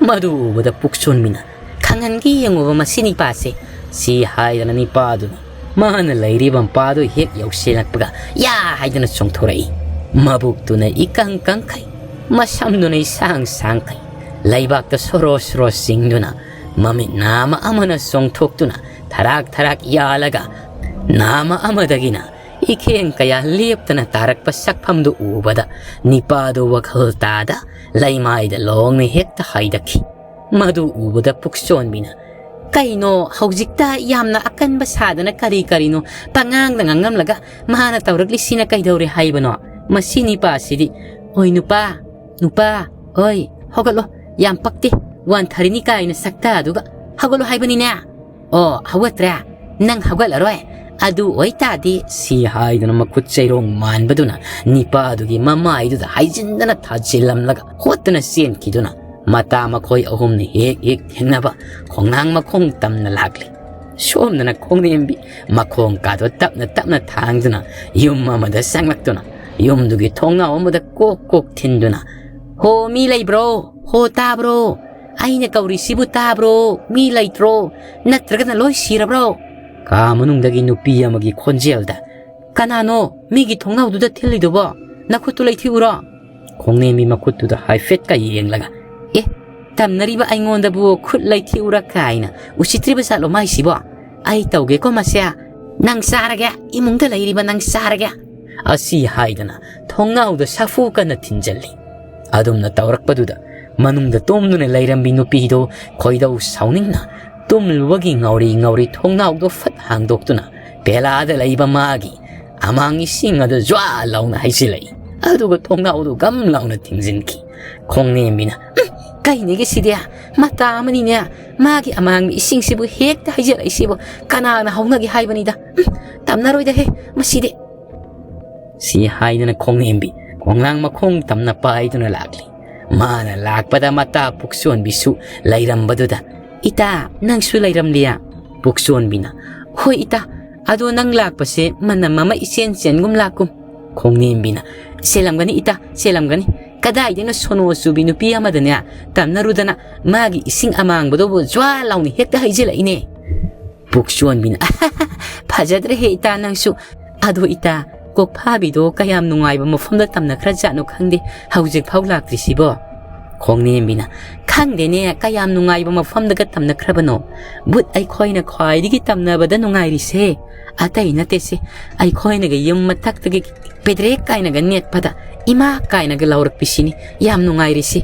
ꯃꯗꯨ ꯎꯕꯗ ꯄꯨꯛꯁꯣꯟꯕꯤꯅ, "ꯈꯪꯍꯟꯒꯦ ꯌꯦꯡꯉꯨꯕ ꯃꯁꯤ ꯅꯤꯄꯥꯁꯦ," ꯁꯤ ꯍꯥꯏꯗꯅ ꯅꯤꯄꯥꯗꯨꯅ ꯃꯥꯅ ꯂꯩꯔꯤꯕ ꯃꯄꯥꯗꯨ ꯍꯦꯛ ꯌꯧꯁꯤꯜꯂꯛꯄꯒ ꯌꯥ ꯍꯥꯏꯗꯨꯅ ꯆꯣꯡꯊꯣꯔꯛꯏ꯫ ꯃꯕꯨꯛꯇꯨꯅ ꯏꯀꯪ ꯀꯪꯈꯩ, ꯃꯁꯝꯗꯨꯅ ꯏꯁꯥꯡ ꯁꯥꯡꯈꯩ, ꯂꯩꯕꯥꯛꯇ ꯁꯣꯔꯣ ꯁꯣꯔꯣ ꯆꯤꯡꯗꯨꯅ, ꯃꯃꯤꯠ ꯅꯥꯃ ꯑꯃꯅ ꯆꯣꯡꯊꯣꯛꯇꯨꯅ ꯊꯔꯥꯛ ꯊꯔꯥꯛ ꯌꯥꯜꯂꯒ, ꯅꯥꯃ ꯑꯃꯗꯒꯤꯅ ꯏꯈꯦꯡ ꯀꯌꯥ ꯂꯦꯞꯇꯅ ꯇꯥꯔꯛꯄ ꯁꯛꯐꯝꯗꯨ ꯎꯕꯗ ꯅꯤꯄꯥꯗꯨ ꯋꯥꯈꯜ ꯇꯥꯗ ꯂꯩꯃꯥꯏꯗ ꯂꯣꯡꯅ ꯍꯦꯛꯇ ꯍꯥꯏꯗꯈꯤ꯫ ꯃꯗꯨ ꯎꯕꯗ ꯄꯨꯛꯆꯣꯟꯕꯤꯅ, "ꯀꯩꯅꯣ ꯍꯧꯖꯤꯛꯇ ꯌꯥꯝꯅ ꯑꯀꯟꯕ ꯁꯥꯗꯅ ꯀꯔꯤ ꯀꯔꯤꯅꯣ ꯄꯉꯥꯡꯗ ꯉꯥꯡꯉꯝꯂꯒ ꯃꯥꯅ ꯇꯧꯔꯛꯂꯤꯁꯤꯅ ꯀꯩꯗꯧꯔꯦ ꯍꯥꯏꯕꯅꯣ? ꯃꯁꯤ ꯅꯤꯄꯥꯁꯤꯗꯤ, ꯑꯣꯏ ꯅꯨꯄꯥ, ꯅꯨꯄꯥ, ꯑꯣꯏ, ꯍꯧꯒꯠꯂꯣ, ꯌꯥꯝ ꯄꯛꯇꯦ, ꯋꯥꯟꯊꯔꯤꯅꯤ ꯀꯥꯏꯅ ꯁꯛꯇ ꯑꯗꯨꯒ, ꯍꯧꯒꯠꯂꯣ ꯍꯥꯏꯕꯅꯤꯅꯦ꯫ ꯑꯣ, ꯍꯧꯒꯠꯇ꯭ꯔꯦ? ꯅꯪ ꯍꯧꯒꯠꯂꯔꯣꯏ? ꯑꯗꯨ ꯑꯣꯏꯇꯥꯗꯤ," ꯁꯤ ꯍꯥꯏꯗꯨꯅ ꯃꯈꯨꯠ ꯆꯩꯔꯣꯡ ꯃꯥꯟꯕꯗꯨꯅ ꯅꯤꯄꯥꯗꯨꯒꯤ ꯃꯃꯥꯏꯗꯨꯗ ꯍꯥꯏꯖꯤꯟꯗꯅ ꯊꯥꯖꯤꯜꯂꯝꯂꯒ ꯍꯣꯠꯇꯅ ꯆꯦꯟꯈꯤꯗꯨꯅ ꯃꯇꯥ ꯃꯈꯣꯏ ꯑꯍꯨꯝꯅ ꯍꯦꯛ ꯍꯦꯛ ꯊꯦꯡꯅꯕ ꯈꯣꯡꯅꯥꯡ ꯃꯈꯣꯡ ꯇꯝꯅ ꯂꯥꯛꯂꯤ꯫ ꯁꯣꯝꯗꯅ ꯈꯣꯡꯅꯦꯝꯕꯤ ꯃꯈꯣꯡ ꯀꯥꯗꯣ ꯇꯞꯅ ꯇꯞꯅ ꯊꯥꯡꯗꯨꯅ ꯌꯨꯝ ꯑꯃꯗ ꯆꯪꯂꯛꯇꯨꯅ ꯌꯨꯝꯗꯨꯒꯤ ꯊꯣꯡꯅꯥꯎ ꯑꯃꯗ ꯀꯣꯛ ꯀꯣꯛ ꯊꯤꯟꯗꯨꯅ, "ꯍꯣ, ꯃꯤ ꯂꯩꯕ꯭ꯔꯣ? ꯍꯣ, ꯇꯥꯕ꯭ꯔꯣ? ꯑꯩꯅ ꯀꯧꯔꯤꯁꯤꯕꯨ ꯇꯥꯕ꯭ꯔꯣ? ꯃꯤ ꯂꯩꯇ꯭ꯔꯣ? ꯅꯠꯇ꯭ꯔꯒꯅ ꯂꯣꯏ ꯁꯤꯔꯕ꯭ꯔꯣ?" ꯀꯥ ꯃꯅꯨꯡꯗꯒꯤ ꯅꯨꯄꯤ ꯑꯃꯒꯤ ꯈꯣꯟꯖꯦꯜꯗ, "ꯀꯅꯥꯅꯣ ꯃꯤꯒꯤ ꯊꯣꯡꯅꯥꯎꯗꯨꯗ ꯊꯤꯜꯂꯤꯗꯨꯕꯣ? ꯅꯈꯨꯠꯇꯨ ꯂꯩꯊꯤꯎꯔꯣ?" ꯈꯣꯡꯅꯦꯝꯕꯤ ꯃꯈꯨꯠꯇꯨꯗ ꯍꯥꯏꯐꯦꯠꯀ ꯌꯦꯡꯂꯒ, "ꯑꯦ, ꯇꯝꯅꯔꯤꯕ ꯑꯩꯉꯣꯟꯗꯕꯨ ꯈꯨꯠ ꯂꯩꯊꯤꯎꯔ ꯀꯥꯏꯅ ꯎꯁꯤꯠꯇ꯭ꯔꯤꯕ ꯖꯥꯠꯂꯣ ꯃꯥꯏꯁꯤꯕꯣ? ꯑꯩ ꯇꯧꯒꯦꯀꯣ ꯃꯁꯦ꯫ ꯅꯪ ꯆꯥꯔꯒꯦ, ꯏꯃꯨꯡꯗ ꯂꯩꯔꯤꯕ ꯅꯪ ꯆꯥꯔꯒꯦ," ꯑꯁꯤ ꯍꯥꯏꯗꯅ ꯊꯣꯡꯅꯥꯎꯗ ꯁꯥꯐꯨ ꯀꯟꯅ ꯊꯤꯟꯖꯜꯂꯤ꯫ ꯑꯗꯨꯝꯅ ꯇꯧꯔꯛꯄꯗꯨꯗ ꯃꯅꯨꯡꯗ ꯇꯨꯝꯗꯨꯅ ꯂꯩꯔꯝꯕꯤ ꯅꯨꯄꯤꯗꯨ ꯈꯣꯏꯗꯧ ꯁꯥꯎꯅꯤꯡꯅ ꯇꯨꯝꯂꯨꯕꯒꯤ ꯉꯥꯎꯔꯤ ꯉꯥꯎꯔꯤ ꯊꯣꯡꯅꯥꯎꯗꯣ ꯐꯠ ꯍꯥꯡꯗꯣꯛꯇꯨꯅ ꯄꯦꯂꯥꯗ ꯂꯩꯕ ꯃꯥꯒꯤ ꯑꯃꯥꯡ ꯏꯁꯤꯡ ꯑꯗꯨ ꯖ꯭ꯋꯥ ꯂꯥꯎꯅ ꯍꯩꯖꯤꯜꯂꯛꯏ꯫ ꯑꯗꯨꯒ ꯊꯣꯡꯅꯥꯎꯗꯨ ꯒꯝ ꯂꯥꯎꯅ ꯊꯤꯡꯖꯤꯟꯈꯤ꯫ ꯈꯣꯡꯅꯦꯝꯕꯤꯅ, "ꯎꯝ, ꯀꯩꯅꯦꯒꯦ ꯁꯤꯗꯤ? ꯃꯇꯥ ꯑꯃꯅꯤꯅꯦ꯫ ꯃꯥꯒꯤ ꯑꯃꯥꯡꯕ ꯏꯁꯤꯡꯁꯤꯕꯨ ꯍꯦꯛꯇ ꯍꯩꯖꯤꯜꯂꯛꯏꯁꯤꯕꯨ ꯀꯅꯥꯅ ꯍꯧꯅꯒꯦ ꯍꯥꯏꯕꯅꯤꯗ? ꯎꯝ, ꯇꯝꯅꯔꯣꯏꯗꯍꯦ ꯃꯁꯤꯗꯤ," ꯁꯤ ꯍꯥꯏꯗꯨꯅ ꯈꯣꯡꯅꯦꯝꯕꯤ ꯈꯣꯡꯂꯥꯡ ꯃꯈꯣꯡ ꯇꯝꯅ ꯄꯥꯏꯗꯨꯅ ꯂꯥꯛꯂꯤ꯫ ꯃꯥꯅ ꯂꯥꯛꯄꯗ ꯃꯇꯥ ꯄꯨꯛꯆꯣꯟꯕꯤꯁꯨ ꯂꯩꯔꯝꯕꯗꯨꯗ, "ꯏꯇꯥ, ꯅꯪꯁꯨ ꯂꯩꯔꯝꯂꯤꯌꯥ?" ꯄꯨꯛꯆꯣꯟꯕꯤꯅ, "ꯍꯣꯏ ꯏꯇꯥ, ꯑꯗꯣ ꯅꯪ ꯂꯥꯛꯄꯁꯦ ꯃꯅꯝ ꯑꯃ ꯏꯆꯦꯟ ꯆꯦꯟꯒꯨꯝ ꯂꯥꯛꯀꯨꯝ꯫" ꯈꯣꯡꯅꯦꯝꯕꯤꯅ, "ꯆꯦꯜꯂꯝꯒꯅꯤ ꯏꯇꯥ, ꯆꯦꯜꯂꯝꯒꯅꯤ꯫ ꯀꯗꯥꯏꯗꯩꯅꯣ ꯁꯣꯅꯣ ꯆꯨꯕꯤ ꯅꯨꯄꯤ ꯑꯃꯗꯅꯦ ꯇꯝꯅꯔꯨꯗꯅ ꯃꯥꯒꯤ ꯏꯁꯤꯡ ꯑꯃꯥꯡꯕꯗꯨꯕꯨ ꯖ꯭ꯋꯥ ꯂꯥꯎꯅ ꯍꯦꯛꯇ ꯍꯩꯖꯤꯜꯂꯛꯏꯅꯦ?" ꯄꯨꯛꯆꯣꯟꯕꯤꯅ, "ꯐꯖꯗ꯭ꯔꯦꯍꯦ ꯏꯇꯥ ꯅꯪꯁꯨ꯫ ꯑꯗꯣ ꯏꯇꯥ, ꯀꯣꯛꯐꯥꯕꯤꯗꯣ ꯀꯌꯥꯝ ꯅꯨꯡꯉꯥꯏꯕ ꯃꯐꯝꯗ ꯇꯝꯅꯈ꯭ꯔꯖꯥꯠꯅꯣ ꯈꯪꯗꯦ, ꯍꯧꯖꯤꯛ ꯐꯥꯎ ꯂꯥꯛꯇ꯭ꯔꯤꯁꯤꯕꯣ?" ꯈꯣꯡꯅꯦꯝꯕꯤꯅ, "ꯈꯪꯗꯦꯅꯦ, ꯀꯌꯥꯝ ꯅꯨꯡꯉꯥꯏꯕ ꯃꯐꯝꯗꯒ ꯇꯝꯅꯈ꯭ꯔꯕꯅꯣ꯫ ꯕꯨꯠ ꯑꯩꯈꯣꯏꯅ ꯈ꯭ꯋꯥꯏꯗꯒꯤ ꯇꯝꯅꯕꯗ ꯅꯨꯡꯉꯥꯏꯔꯤꯁꯦ ꯑꯇꯩ ꯅꯠꯇꯦꯁꯦ, ꯑꯩꯈꯣꯏꯅꯒ ꯌꯨꯝ ꯃꯊꯛꯇꯒꯤ ꯄꯦꯗ꯭ꯔꯦꯛ ꯀꯥꯏꯅꯒ ꯅꯦꯠꯄꯗ ꯏꯃꯥ ꯀꯥꯏꯅꯒ ꯂꯥꯎꯔꯛꯄꯤꯁꯤꯅꯤ ꯌꯥꯝ ꯅꯨꯡꯉꯥꯏꯔꯤꯁꯤ꯫"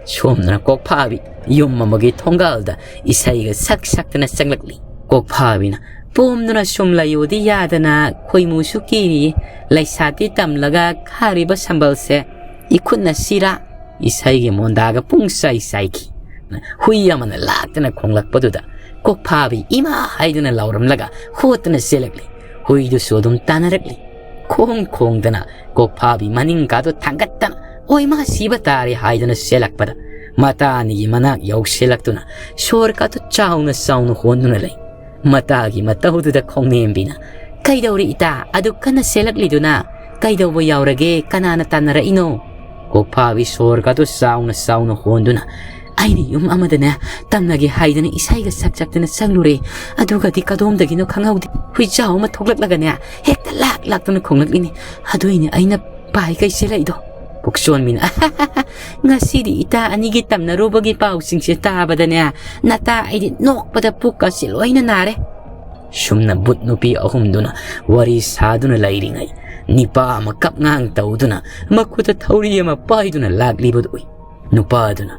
ꯁꯣꯝꯗꯅ ꯀꯣꯛꯐꯥꯕꯤ ꯌꯨꯝ ꯑꯃꯒꯤ ꯊꯣꯡꯒꯥꯜꯗ ꯏꯁꯩꯒ ꯁꯛ ꯁꯛꯇꯅ ꯆꯪꯂꯛꯂꯤ꯫ ꯀꯣꯛꯐꯥꯕꯤꯅ ꯄꯣꯝꯗꯨꯅ ꯁꯨꯝ ꯂꯩꯌꯨꯗꯤ ꯌꯥꯗꯅ ꯈꯣꯏꯃꯨꯁꯨ ꯀꯤꯔꯤꯌꯦ꯫ ꯂꯩꯁꯥꯕꯤ ꯇꯝꯂꯒ ꯈꯥꯔꯤꯕ ꯁꯝꯕꯜꯁꯦ ꯏꯈꯨꯠꯅ ꯁꯤꯔꯥ ꯏꯁꯩꯒꯤ ꯃꯣꯟꯗꯥꯒ ꯄꯨꯡ ꯆꯥꯏ ꯆꯥꯏꯈꯤ꯫ ꯍꯨꯏ ꯑꯃꯅ ꯂꯥꯛꯇꯅ ꯈꯣꯡꯂꯛꯄꯗꯨꯗ ꯀꯣꯛꯐꯥꯕꯤ ꯏꯃꯥ ꯍꯥꯏꯗꯨꯅ ꯂꯥꯎꯔꯝꯂꯒ ꯍꯣꯠꯇꯨꯅ ꯆꯦꯜꯂꯛꯂꯤ꯫ ꯍꯨꯏꯗꯨꯁꯨ ꯑꯗꯨꯝ ꯇꯥꯟꯅꯔꯛꯂꯤ꯫ ꯈꯣꯡ ꯈꯣꯡꯗꯅ ꯀꯣꯛꯐꯥꯕꯤ ꯃꯅꯤꯡꯒꯥꯗꯨ ꯊꯥꯡꯒꯠꯇꯅ "ꯑꯣꯏꯃꯥ ꯁꯤꯕ ꯇꯥꯔꯦ" ꯍꯥꯏꯗꯨꯅ ꯆꯦꯜꯂꯛꯄꯗ ꯃꯇꯥ ꯑꯅꯤꯒꯤ ꯃꯅꯥꯛ ꯌꯧꯁꯤꯜꯂꯛꯇꯨꯅ ꯁꯣꯔꯒꯥꯗꯨ ꯆꯥꯎꯅ ꯆꯥꯎꯅ ꯍꯣꯟꯗꯨꯅ ꯂꯩ꯫ ꯃꯇꯥꯒꯤ ꯃꯇꯧꯗꯨꯗ ꯈꯣꯡꯅꯦꯝꯕꯤꯅ, "ꯀꯩꯗꯧꯔꯦ ꯏꯇꯥ? ꯑꯗꯨꯛ ꯀꯟꯅ ꯆꯦꯜꯂꯛꯂꯤꯗꯨꯅ ꯀꯩꯗꯧꯕ ꯌꯥꯎꯔꯒꯦ? ꯀꯅꯥꯅ ꯇꯥꯟꯅꯔꯛꯏꯅꯣ?" ꯀꯣꯛꯐꯥꯕꯤ ꯁꯣꯔꯒꯥꯗꯨ ꯆꯥꯎꯅ ꯆꯥꯎꯅ ꯍꯣꯟꯗꯨꯅ, "ꯑꯩꯅ ꯌꯨꯝ ꯑꯃꯗꯅꯦ ꯇꯝꯅꯒꯦ ꯍꯥꯏꯗꯅ ꯏꯁꯩꯒ ꯁꯛ ꯁꯛꯇꯅ ꯆꯪꯂꯨꯔꯦ꯫ ꯑꯗꯨꯒꯗꯤ ꯀꯗꯣꯝꯗꯒꯤꯅꯣ ꯈꯪꯍꯧꯗꯦ, ꯍꯨꯏꯖꯥꯎ ꯑꯃ ꯊꯣꯛꯂꯛꯂꯒꯅꯦ ꯍꯦꯛꯇ ꯂꯥꯛ ꯂꯥꯛꯇꯅ ꯈꯣꯡꯂꯛꯂꯤꯅꯤ꯫ ꯑꯗꯨꯏꯅꯦ ꯑꯩꯅ ꯄꯥꯏ ꯀꯩ ꯆꯦꯜꯂꯛꯏꯗꯣ꯫" ꯄꯨꯛꯆꯣꯟꯕꯤꯅ, "ꯉꯁꯤꯗꯤ ꯏꯇꯥ ꯑꯅꯤꯒꯤ ꯇꯝꯅꯔꯨꯕꯒꯤ ꯄꯥꯎꯁꯤꯡꯁꯦ ꯇꯥꯕꯗꯅꯦ ꯅꯇꯥ ꯑꯩꯗꯤ ꯅꯣꯛꯄꯗ ꯄꯨꯛꯀꯁꯦ ꯂꯣꯏꯅ ꯅꯥꯔꯦ꯫" ꯁꯨꯝꯅ ꯕꯨꯠ ꯅꯨꯄꯤ ꯑꯍꯨꯝꯗꯨꯅ ꯋꯥꯔꯤ ꯁꯥꯗꯨꯅ ꯂꯩꯔꯤꯉꯩ, ꯅꯤꯄꯥ ꯑꯃ ꯀꯞꯉꯥꯡ ꯇꯧꯗꯨꯅ ꯃꯈꯨꯠꯇ ꯊꯧꯔꯤ ꯑꯃ ꯄꯥꯏꯗꯨꯅ ꯂꯥꯛꯂꯤꯕꯗꯨ ꯎꯏ꯫ ꯅꯨꯄꯥꯗꯨꯅ,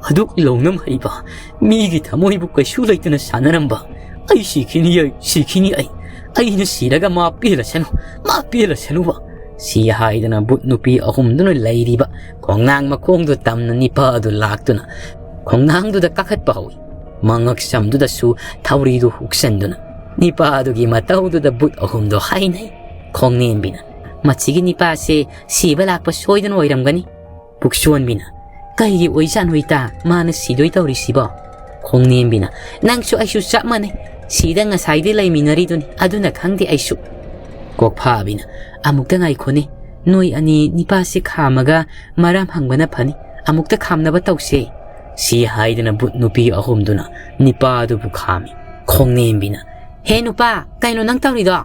"ꯑꯗꯨꯛ ꯂꯧꯅꯝ ꯍꯩꯕ, ꯃꯤꯒꯤ ꯊꯃꯣꯏꯕꯨ ꯀꯩꯁꯨ ꯂꯩꯇꯅ ꯁꯥꯟꯅꯔꯝꯕ, ꯑꯩ ꯁꯤꯈꯤꯅꯤ, ꯑꯩ ꯁꯤꯈꯤꯅꯤ, ꯑꯩ, ꯑꯩꯅ ꯁꯤꯔꯒ ꯃꯥ ꯄꯦꯜꯂꯁꯅꯨ, ꯃꯥ ꯄꯦꯜꯂꯁꯅꯨꯕ", ꯁꯤ ꯍꯥꯏꯗꯅ ꯕꯨꯠ ꯅꯨꯄꯤ ꯑꯍꯨꯝꯗꯨꯅ ꯂꯩꯔꯤꯕ ꯈꯣꯡꯅꯥꯡ ꯃꯈꯣꯡꯗꯨ ꯇꯝꯅ ꯅꯤꯄꯥ ꯑꯗꯨ ꯂꯥꯛꯇꯨꯅ ꯈꯣꯡꯅꯥꯡꯗꯨꯗ ꯀꯥꯈꯠꯄ ꯍꯧꯏ꯫ ꯃꯉꯛ ꯁꯝꯗꯨꯗꯁꯨ ꯊꯧꯔꯤꯗꯨ ꯍꯨꯛꯆꯟꯗꯨꯅ ꯅꯤꯄꯥ ꯑꯗꯨꯒꯤ ꯃꯇꯧꯗꯨꯗ ꯕꯨꯠ ꯑꯍꯨꯝꯗꯣ ꯍꯥꯏꯅꯩ꯫ ꯈꯣꯡꯅꯦꯝꯕꯤꯅ, "ꯃꯁꯤꯒꯤ ꯅꯤꯄꯥꯁꯦ ꯁꯤꯕ ꯂꯥꯛꯄ ꯁꯣꯏꯗꯅ ꯑꯣꯏꯔꯝꯒꯅꯤ꯫" ꯄꯨꯛꯆꯣꯟꯕꯤꯅ, "ꯀꯩꯒꯤ ꯑꯣꯏꯖꯥꯠꯅꯣ ꯏꯇꯥ? ꯃꯥꯅ ꯁꯤꯗꯣꯏ ꯇꯧꯔꯤꯁꯤꯕꯣ?" ꯈꯣꯡꯅꯦꯝꯕꯤꯅ, "ꯅꯪꯁꯨ ꯑꯩꯁꯨ ꯆꯞ ꯃꯥꯟꯅꯩ꯫ ꯁꯤꯗ ꯉꯁꯥꯏꯗꯩ ꯂꯩꯃꯤꯟꯅꯔꯤꯗꯨꯅꯤ, ꯑꯗꯨꯅ ꯈꯪꯗꯦ ꯑꯩꯁꯨ꯫" ꯀꯣꯛꯐꯥꯕꯤꯅ, "ꯑꯃꯨꯛꯇ ꯉꯥꯏꯈꯣꯅꯦ, "ꯅꯣꯏ ꯑꯅꯤ ꯅꯤꯄꯥꯁꯤ ꯈꯥꯝꯃꯒ ꯃꯔꯝ ꯍꯪꯕꯅ ꯐꯅꯤ꯫ ꯑꯃꯨꯛꯇ ꯈꯥꯝꯅꯕ ꯇꯧꯁꯦ꯫" ꯁꯤ ꯍꯥꯏꯗꯨꯅ ꯚꯨꯠ ꯅꯨꯄꯤ ꯑꯍꯨꯝꯗꯨꯅ ꯅꯤꯄꯥꯗꯨꯕꯨ ꯈꯥꯝꯃꯤ꯫ ꯈꯣꯡꯅꯦꯝꯕꯤꯅ, "ꯍꯦ ꯅꯨꯄꯥ, ꯀꯩꯅꯣ ꯅꯪ ꯇꯧꯔꯤꯗꯣ?"